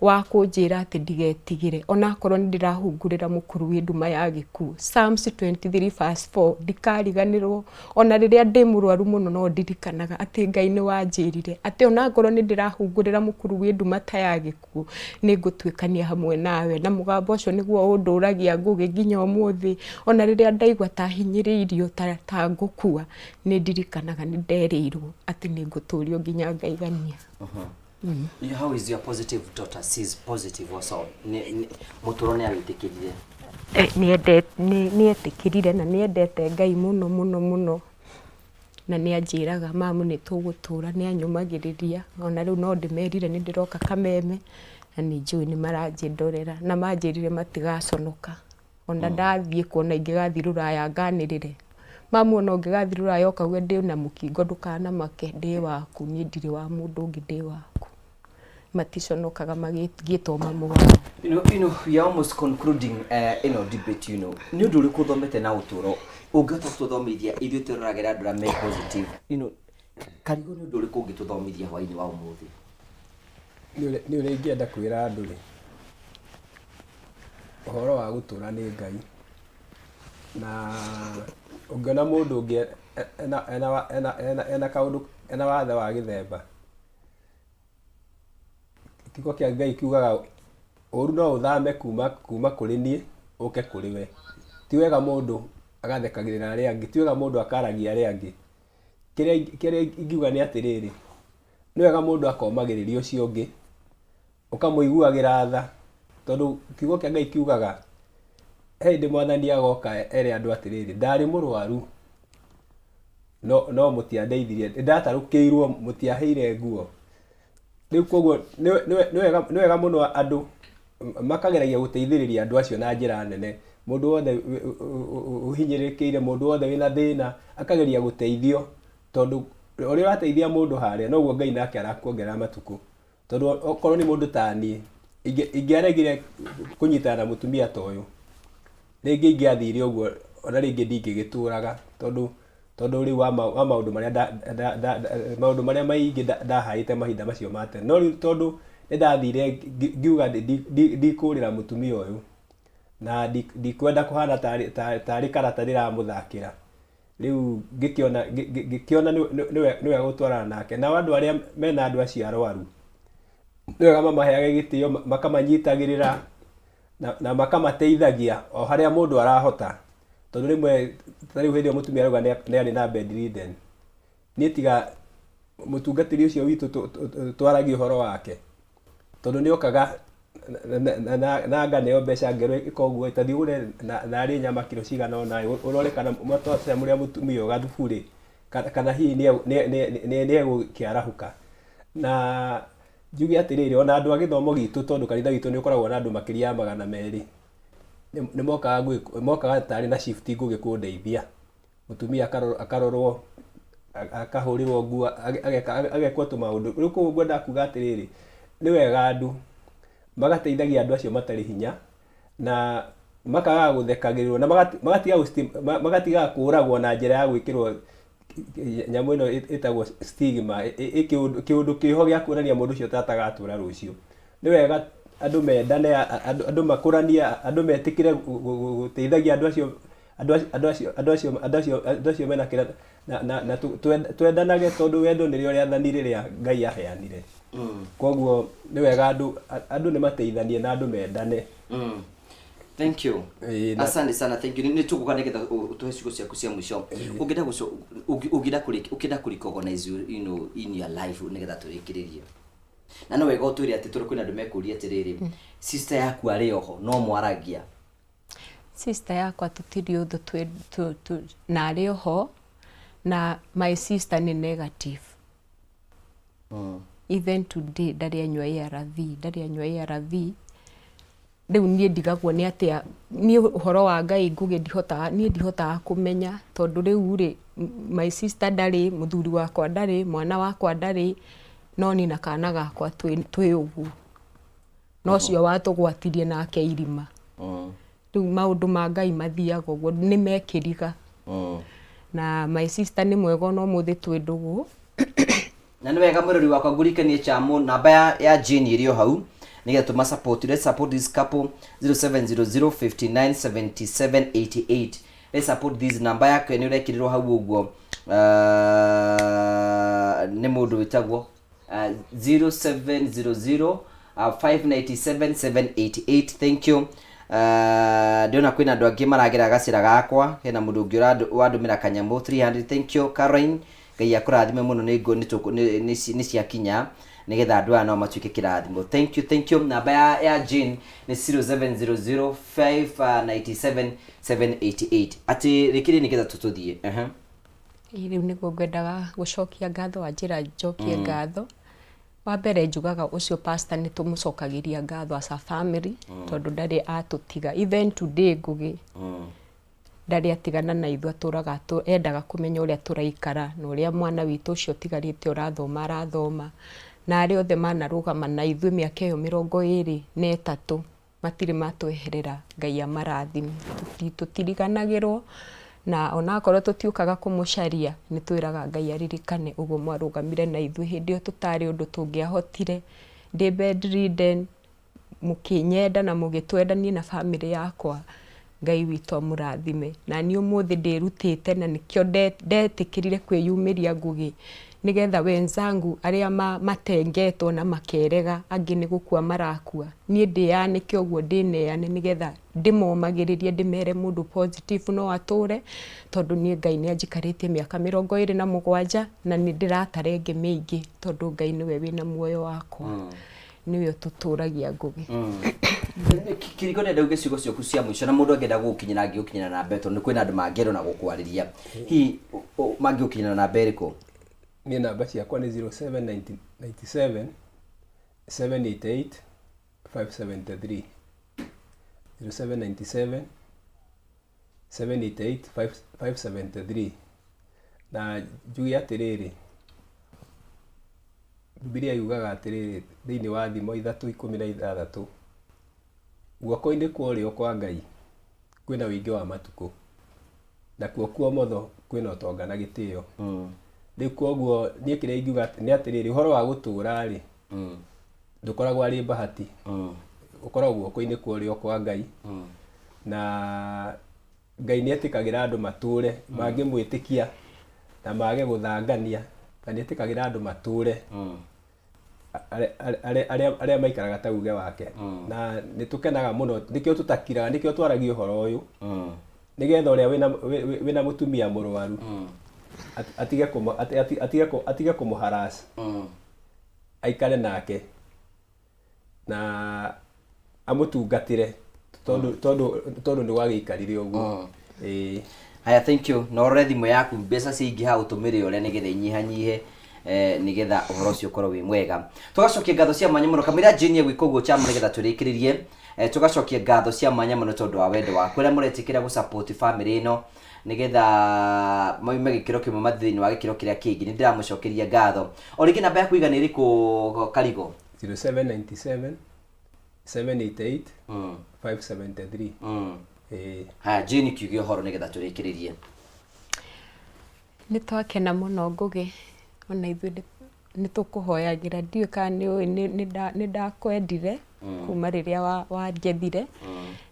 wa kũnjĩra atĩ ndigetigĩre onakorwo nĩ ndĩrahungurĩra mũkuru wĩ nduma ya gĩkuũ. Psalms 23 verse 4 ndikariganĩrwo ona rĩrĩa ndĩ mũrwaru mũno no ndirikanaga atĩ Ngai nĩ wanjĩrire atĩ onangorwo nĩ ndĩrahungurĩra mũkuru wĩ nduma ta ya gĩkuũ nĩ ngũtuĩkania hamwe nawe na mũgambo ũcio nĩguo ũndũragia ngũgĩ nginya ũmũthĩ ona rĩrĩa ndaigua ta hinyĩrĩirio ta, ta ngũkua nĩ ndirikanaga nĩ nderĩirwo atĩ nĩ ngũtũrio nginya ngaigania. How is your positive daughter? She's positive also. Mũtũro nĩ awĩtĩkĩrire. Eh, nĩ etĩkĩrire na nĩ endete Ngai mũno mũno mũno na nĩ anjĩraga mamu nĩ tũgũtũra nĩ anyũmagĩrĩria ona rĩu no ndĩmerire nĩ ndĩroka kameme na nĩ njũĩ nĩ maranjĩndorera na manjĩrire matigaconoka ona ndathiĩ kuona ingĩgathiĩ rũraya nganĩrĩre mamu ona ũngĩgathiĩ rũraya ũkauge ndĩ na mũkingo ndũkanamake ndĩ waku niĩ ndirĩ wa mũndũ ũngĩ ndĩ waku maticonokaga magĩtwo mamu wao. We are almost concluding debate. Nĩ ũndũ ũrĩkũ ũthomete na ũtũũro ũngĩhota gũtũthomithia ithuĩ twĩroragĩra andũ arĩa me positive? Karigo nĩ ũndũ ũrĩkũ ũngĩtũthomithia hwaĩ-inĩ wa ũmũthĩ? Nĩ ũrĩa ingĩenda kwĩra andũ rĩ, ũhoro wa gũtũra nĩ Ngai, na ũngĩona mũndũ ũngĩ ena, ena, ena, ena, ena kaũndũ ena wathe wa gĩthemba, kiugo kĩa Ngai kiugaga ũru no ũthame kuma kũrĩ niĩ ũke kũrĩ we. Ti wega mũndũ agathekagĩrĩra arĩa angĩ, ti wega mũndũ akaragia arĩa angĩ. Kĩrĩa ingiuga nĩ atĩrĩrĩ, nĩ wega mũndũ akomagĩrĩria ũcio ũngĩ, ũkamũiguagĩra tha, tondũ kiugo kĩa Ngai kiugaga he hĩndĩ mwathani agoka ere andũ atĩrĩrĩ, ndarĩ mũrwaru no mũtiandeithirie, nĩndatarũkĩirwo mũtiaheire nguo. Rĩu koguo nĩ wega mũno andũ makageragia gũteithĩrĩria andũ acio na njĩra nene. Mũndũ wothe ũhinyĩrĩrĩkĩire, mũndũ wothe wĩna thĩna akageria gũteithio, tondũ ũrĩa ũrateithia mũndũ harĩa noguo Ngai nake arakuongerera matukũ. Tondũ okorwo nĩ mũndũ ta niĩ, ingĩaregire kũnyitana na mũtumia ta ũyũ, rĩngĩ ingĩathire ũguo ona rĩngĩ ndingĩgĩtũraga, tondũ rĩu wa maũndũ marĩa maũndũ marĩa maingĩ ndahaĩte mahinda macio ma tene. No rĩu tondũ nĩndathire ngiuga ndikũrĩra mũtumia ũyũ, na ndikwenda kũhana tarĩ karata ndĩramũthakĩra. Rĩu ngĩkĩona nĩ wega gũtwarana nake. Nao andũ arĩa mena andũ acio arwaru, nĩ wega mamaheage gĩtĩo, makamanyitagĩrĩra na makamateithagia o harĩa mũndũ arahota. Tondũ rĩmwe ta rĩu hĩndĩ ĩyo mũtumia arauga nĩ arĩ na bedridden. Niĩ tiga mũtungatĩri ũcio witũ twaragia ũhoro wake, tondũ nĩ okaga na nganeo mbeca ngerwo ĩka ũguo, ta thiĩ ũgũre narĩ nyama kiro cigana ũna, ũrore kana twacamũrĩra mũtumia ũyũ gathubu rĩ, kana hihi nĩ egũkĩarahũka. Na njuge atĩrĩrĩ, ona andũ a gĩthomo gitũ, tondũ kanitha witũ nĩ ũkoragwo na andũ makĩria ya 200, nĩ mokaga tarĩ na shift ngũgĩ kũndeithia. Mũtumia akarorwo, akahũrĩrwo nguo, agekwo tũmaũndũ. Rĩu koguo ngwendaga kuga atĩrĩrĩ, nĩ wega andũ magateithagia andũ acio matarĩ hinya, na makagaga gũthekagĩrĩrwo, na magatigaga kũragwo na njĩra ya gwĩkĩrwo nyamũ ĩno ĩtagwo stigma, kĩũndũ kĩho gĩa kuonania mũndũ ũcio ta atagatũra rũciũ. Nĩ wega andũ mendane, andũ makũranie, andũ metĩkĩre gũteithagia andũ acio, andũ acio, andũ acio, andũ acio, andũ acio mena kĩrĩa, na twendanage, tondũ wendo nĩrĩo rĩathani rĩrĩa Ngai aheanire. Koguo nĩ wega andũ nĩ mateithanie na andũ mendane. Thank you. Asante sana, thank you. Nĩ tũgũka nĩgetha ũtũhe ciugo ciaku cia mũico. Ũngĩenda gũco ũngĩenda kũrĩ ũngĩenda kũ recognize in your life nĩgetha tũrĩkĩrĩrie. Na no wega ũtwĩre atĩ tondũ kwĩna andũ mekũria atĩrĩrĩ, sister yaku arĩ oho no mwaragia? Sister yakwa tũtirĩ ũthũ na arĩ oho, na my sister nĩ negative. Even today ndarĩ anyua ARV, ndarĩ anyua ARV. Rĩu niĩ ndigagwo nĩ atĩa, niĩ ũhoro wa Ngai Ngũgĩ ndihotaga, niĩ ndihotaga kũmenya tondũ rĩu rĩ, my sister ndarĩ, mũthuri wakwa ndarĩ, mwana wakwa ndarĩ, no niĩ na kana gakwa twĩ ũguo. Na ũcio watũgwatirie nake irima. Rĩu maũndũ ma Ngai mathiaga ũguo, nĩ mekĩriga. Na my sister nĩ mwega ona ũmũthĩ twĩ ndũgũ. Na nĩ wega mwĩrori wakwa ngũrikanie chamo namba ya Jane ĩrĩ o hau. Nĩgetha tũma support. Let's support this couple 0700 59 77 88. Let's support this namba yake nĩ ũrekĩrĩrwo hau ũguo nĩ mũndũ wĩtagwo 0700 597 788. Thank you. Ndĩrona kwĩna andũ angĩ maragera gacĩra gakwa. Hena mũndũ ũngĩ wandũmĩra kanyamũ 300. Thank you, Caroline. Ngai akũrathime mũno. Nĩ ngũ- nĩ tũkũ- nĩ- nĩ ci- nĩ ciakinya nĩgetha andũ aya nao matuĩke kĩrathimo. Thank you, thank you. Namba ya Jane nĩ 0700 597 788. Atĩ rĩkĩrĩ nĩgetha tũtũthiĩ. Ĩĩ, rĩu nĩguo ngwendaga gũcokia ngatho, wanjĩra njokie ngatho. Wa mbere njugaga ũcio pastor nĩ tũmũcokagĩria ngatho as a family, tondũ ndarĩ atũtiga. Even today, Ngũgĩ, ndarĩ atigana na ithuĩ. Atũraga endaga kũmenya ũrĩa tũraikara na ũrĩa mwana witũ ũcio ũtigarĩte ũrathoma arathoma, na arĩa othe manarũgama na ithuĩ mĩaka ĩyo 23 matirĩ matweherera. Ngai amarathime. Tũtiriganagĩrwo na onakorwo tũtiũkaga kũmũcaria, nĩ twĩraga Ngai aririkane ũguo mwarũgamire na ithuĩ hĩndĩ ĩyo tũtarĩ ũndũ tũngĩahotire. Ndĩ bedridden, mũkĩnyenda na mũgĩtwenda niĩ na bamĩrĩ yakwa. Ngai witũ amũrathime. Na niĩ ũmũthĩ ndĩrutĩte na nĩkĩo ndetĩkĩrire kwĩyumĩria, Ngũgĩ, nĩgetha wenzangu arĩa matengetwo na makerega, angĩ nĩ gũkua marakua, niĩ ndĩyanĩke ũguo, ndĩneane nĩgetha ndĩmomagĩrĩrie, ndĩmere mũndũ positive no atũre, tondũ niĩ Ngai nĩ anjikarĩtie mĩaka 27 na nĩ ndĩratara ĩngĩ mĩingĩ, tondũ Ngai nĩwe wĩna muoyo wakwa, nĩwe ũtũtũragia, Ngũgĩ. Kiriko, nenda uge ciugo ciaku cia mũico, na mũndũ angĩenda gũgũkinyĩra angĩgũkinyĩra na namba, tondũ nĩ kwĩna andũ mangĩenda ona gũkwarĩria, hihi mangĩgũkinyĩra na namba ĩrĩkũ? Niĩ namba ciakwa nĩ 0797 788 573, 0797 788 573. Na njuge atĩrĩrĩ, Bibilia yugaga atĩrĩrĩ thĩinĩ wa Thimo 3:16, "Guoko-inĩ kwa ũrĩo kwa Ngai kwĩna ũingĩ wa matukũ, nakuo kwa ũmotho kwĩna ũtonga na gĩtĩo." Rĩu koguo niĩ kĩrĩa ingiuga nĩ atĩrĩrĩ, ũhoro wa gũtũũra rĩ, ndũkoragwo arĩ bahati, ũkoragwo guoko-inĩ kwa ũrĩo kwa Ngai, na Ngai nĩ etĩkagĩra andũ matũre mangĩmwĩtĩkia na mage gũthangania, na nĩ etĩkagĩra andũ matũre arĩa maikaraga ta uge wake. Na nĩ tũkenaga mũno, nĩkĩo tũtakiraga, nĩkĩo twaragia ũhoro ũyũ, nĩgetha ũrĩa wĩna mũtumia mũrwaru atige kũmũharass, aikare nake na amũtungatĩre, tondũ nĩ gwagĩikarire ũguo. Ĩĩ. Haya, thank you. Na ũrore thimũ yaku, mbeca ciaingĩha ũtũmĩre ũrĩa nĩgetha inyihanyihe, nĩgetha ũhoro ũcio ũkorwo wĩ mwega. Tũgacokia ngatho cia mwanya mũno kamũira Jane egwĩka ũguo chama nĩgetha tũrĩkĩrĩrie. Tũgacokia ngatho cia mwanya mũno tondũ wa wendo waku ũrĩa mũretĩkĩra gũsupport family ĩno nĩgetha maume gĩkĩro kĩmwe mathiĩ thĩinĩ wa gĩkĩro kĩrĩa kĩngĩ. Nĩ ndĩramũcokeria ngatho o rĩngĩ. Namba yaku igana ĩrĩkũ, Karigo? 0797 788 573. Ĩĩ. Haya, Jane, kiuge ũhoro nĩgetha tũrĩkĩrĩrie. Nĩ twakena mũno, Ngũgĩ, ona ithuĩ nĩ tũkũhoyagĩra. Ndiũĩ kana nĩ ũĩ nĩ ndakwendire kuma rĩrĩa wanjethire,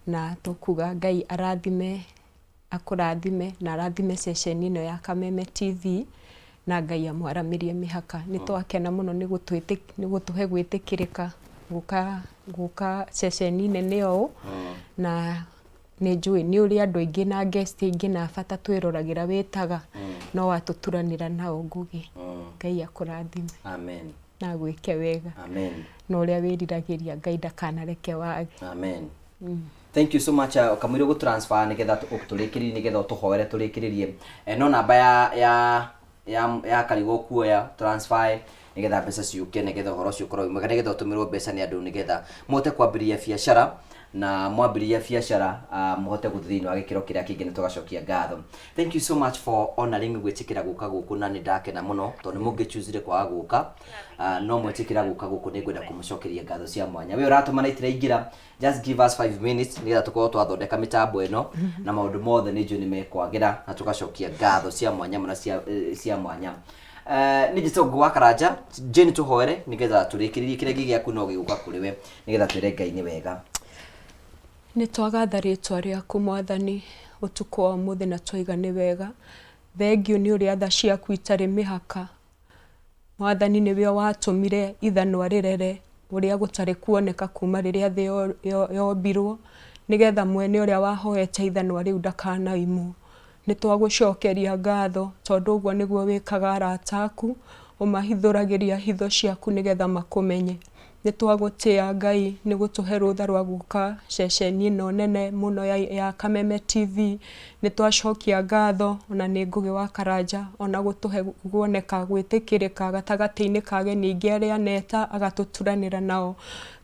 na tũkuga Ngai arathime, akũrathime na arathime ceceni ĩno ya Kameme TV, na Ngai amwaramĩrie mĩhaka. Nĩ twakena mũno nĩ gũtũhe gwĩtĩkĩrĩka gũka ceceni nene ũũ, na nĩ njũĩ nĩ ũrĩ andũ aingĩ na guest aingĩ na bata twĩroragĩra wĩtaga, no watũturanĩra nao, Ngũgĩ. Ngai akũrathime Amen. na agwĩke wega. Amen. Na ũrĩa wĩriragĩria, Ngai ndakanareke wage. Amen. Thank you so much. Kamũira gũ transfer nĩgetha tũrĩkĩrĩrie, nĩgetha ũtũhoere tũrĩkĩrĩrie. No namba ya Karigo kuoya transfer nĩgetha mbeca ciũke, nĩgetha ũhoro ũcio ũkorwo wĩ mwega, nĩgetha ũtũmĩrwo mbeca nĩ andũ, nĩgetha mũhote kwambĩrĩria biacara, na mwambĩrĩria biacara mũhote gũthiĩ thĩinĩ wa gĩkĩro kĩrĩa kĩngĩ. Nĩ tũgacokia ngatho. Thank you so much for honoring gwĩtĩkĩra gũka gũkũ, na nĩ ndakena mũno tondũ nĩ mũngĩchusire kwaga gũka, no mwetĩkĩra gũka gũkũ. Nĩ ngwenda kũmũcokeria ngatho cia mwanya. We ũratũma na itiraingĩra, just give us 5 minutes nĩgetha tũkorwo twathondeka mĩtambo ĩno na maũndũ mothe nĩ njũĩ nĩ mekwagĩra, na tũgacokia ngatho cia mwanya mũno, cia mwanya. Nĩ njĩtagwo Ngũgĩ wa Karanja. Jane, tũhoere nĩgetha tũrĩkĩrĩrie kĩrĩa gĩaku no gĩgũka kũrĩ we, nĩgetha twĩre Ngai nĩ wega. Nĩ twagatha rĩtwa rĩaku Mwathani ũtukũ wa ũmũthĩ na twaiga nĩ wega. Thengiũ nĩ ũrĩa tha ciaku itarĩ mĩhaka. Mwathani nĩwe watũmire ithanwa rĩrere ũrĩa gũtarĩ kuoneka kuma rĩrĩa thĩ yombirwo, nĩgetha mwene ũrĩa wahoete ithanwa rĩu ndakanaimwo. Nĩ twagũcokeria ngatho tondũ ũguo nĩguo wĩkaga arata aku, ũmahithũragĩria hitho ciaku nĩgetha makũmenye. Nĩ twagũtĩa Ngai nĩ gũtũhe rũtha rwa gũka ceceni ĩno nene mũno ya Kameme TV. Nĩ twacokia ngatho ona nĩ Ngũgĩ wa Karanja ona gũtũhe kuoneka gwĩtĩkĩrĩka gatagatĩ-inĩ ka ageni aingĩ arĩa aneta agatũturanĩra nao.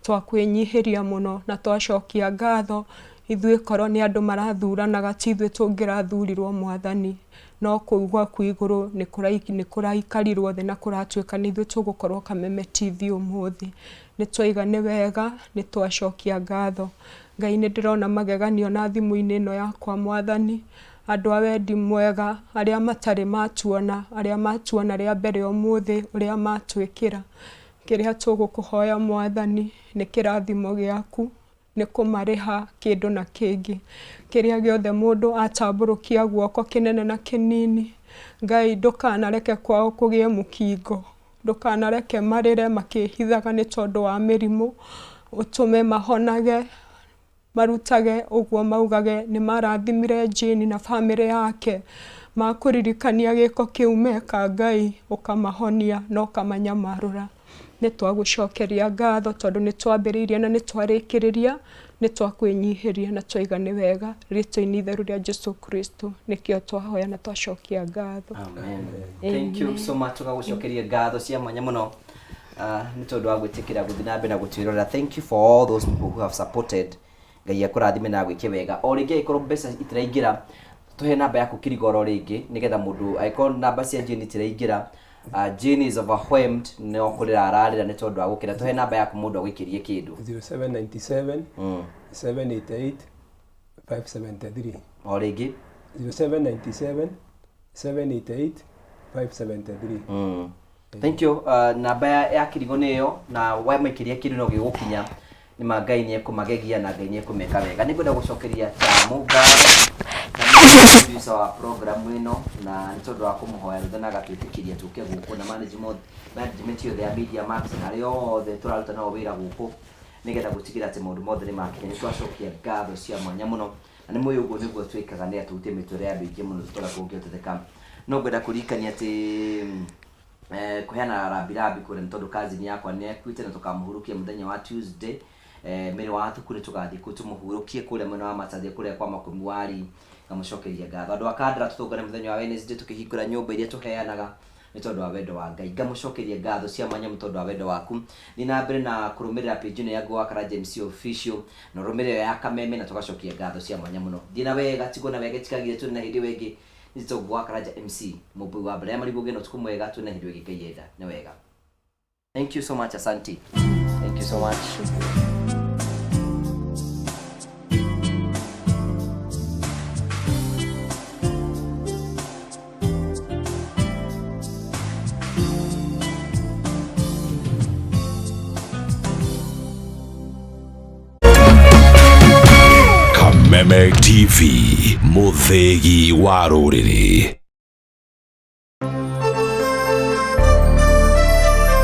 Twakwĩnyihĩria mũno na twacokia ngatho. Ithuĩ korwo nĩ andũ marathuranaga ti ithuĩ tũngĩrathurirwo Mwathani. No kũu gwaku igũrũ nĩ kũraikarirwo thĩ na kũratuĩka nĩ ithuĩ tũgũkorwo Kameme TV ũmũthĩ. Nĩ twaiga nĩ wega, nĩ twacokia ngatho. Ngai nĩ ndĩrona mageganio na thimũ-inĩ ĩno yakwa Mwathani. Andũ a wendi mwega, arĩa matarĩ matuona, arĩa matuona rĩa mbere ũmũthĩ, ũrĩa matwĩkĩra. Kĩrĩa tũgũkũhoya Mwathani nĩ kĩrathimo gĩaku, nĩ kũmarĩha kĩndũ na kĩngĩ. Kĩrĩa gĩothe mũndũ atambũrũkia guoko kĩnene na kĩnini, Ngai ndũkanareke kwao kũgĩe mũkingo. Ndũkanareke marĩre makĩhithaga nĩ tondũ wa mĩrimũ, ũtũme mahonage, marutage ũguo maugage nĩ marathimire Jane na bamĩrĩ yake, makũririkania gĩko kĩu meka Ngai ũkamahonia na ũkamanyamarũra. Nĩ twagũcokeria ngatho tondũ nĩ twambĩrĩirie na nĩ twarĩkĩrĩria, nĩ twakwĩnyihĩria na twaiga nĩ wega, rĩtwa-inĩ itheru rĩa Jesu Kristo nĩkĩo twahoya na twacokia ngatho. Amen. Thank you so much. Tũgagũcokeria ngatho cia mwanya mũno nĩ tondũ wa gwĩtĩkĩra gũthiĩ na mbere na gũtwĩrorera. Thank you for all those people who have supported. Ngai akũrathime na agwĩke wega. O rĩngĩ angĩkorwo mbeca itiraingĩra, tũhe namba yaku Kirigoro rĩngĩ nĩgetha mũndũ angĩkorwo namba cia Jane itiraingĩra, Jane is overwhelmed, no kũrĩra ararĩra nĩ tondũ wa gũkena. Tũhe namba yaku mũndũ agũikĩrie kĩndũ. 0797 788 573. O rĩngĩ. 0797 788 573. Thank you. Namba ya Kirigo nĩ ĩyo, na wamaikĩria kĩndũ no gĩgũkinya. Nĩ ma Ngai nĩ ekũmagegia na Ngai nĩ ekũmeka wega. Nĩ ngwenda gũcokeria Tamu ngatho na nĩ producer wa program ĩno, na nĩ tondũ wa kũmũhoya rũtha na agatwĩtĩkĩria tũke gũkũ, na management yothe ya Media Max na arĩa othe tũraruta nao wĩra gũkũ nĩgetha gũtigĩrĩra atĩ maũndũ mothe nĩ makinya. Nĩ twacokia ngatho cia mwanya mũno, na nĩ mũĩ ũguo nĩguo twĩkaga nĩ atũhutie mĩtũrĩre ya andũ aingĩ mũno tũtũra kũngĩhoteka. No ngwenda kũririkania atĩ kũheana rambirambi kũrĩa nĩ tondũ cousin yakwa nĩ akuĩte na tũkamũhurũkia mũthenya wa Tuesday. Mĩrĩ wa thuku nĩ tũgathiĩ kũu tũmũhurũkie kũrĩa mwena wa Matathia kũrĩa kwa Makũmi Wari. Ngamũcokeria ngatho. Andũ a Kandara tũtũngane mũthenya wa Wednesday tũkĩhingũra nyũmba iria tũheanaga nĩ tondũ wa wendo wa Ngai. Ngamũcokeria ngatho cia mwanya nĩ tondũ wa wendo waku. Thiĩ na mbere na kũrũmĩrĩra page ĩno ya Ngũgĩ wa Karanja MC Official na ũrũmĩrĩre ya Kameme, na tũgacokia ngatho cia mwanya mũno. Thiĩ na wega, tigwo na wega, ĩtikagire twĩna na hĩndĩ ĩyo ĩngĩ. Nĩ njĩtagwo Ngũgĩ wa Karanja MC, mũmbũi wa mbere ya marigũ. Ũgĩe na ũtukũ mwega, twĩna hĩndĩ ĩyo ĩngĩ Ngai enda. Nĩ wega. Thank you so much, asante. Thank you so much. Kameme TV, mũthĩgi wa rũrĩrĩ.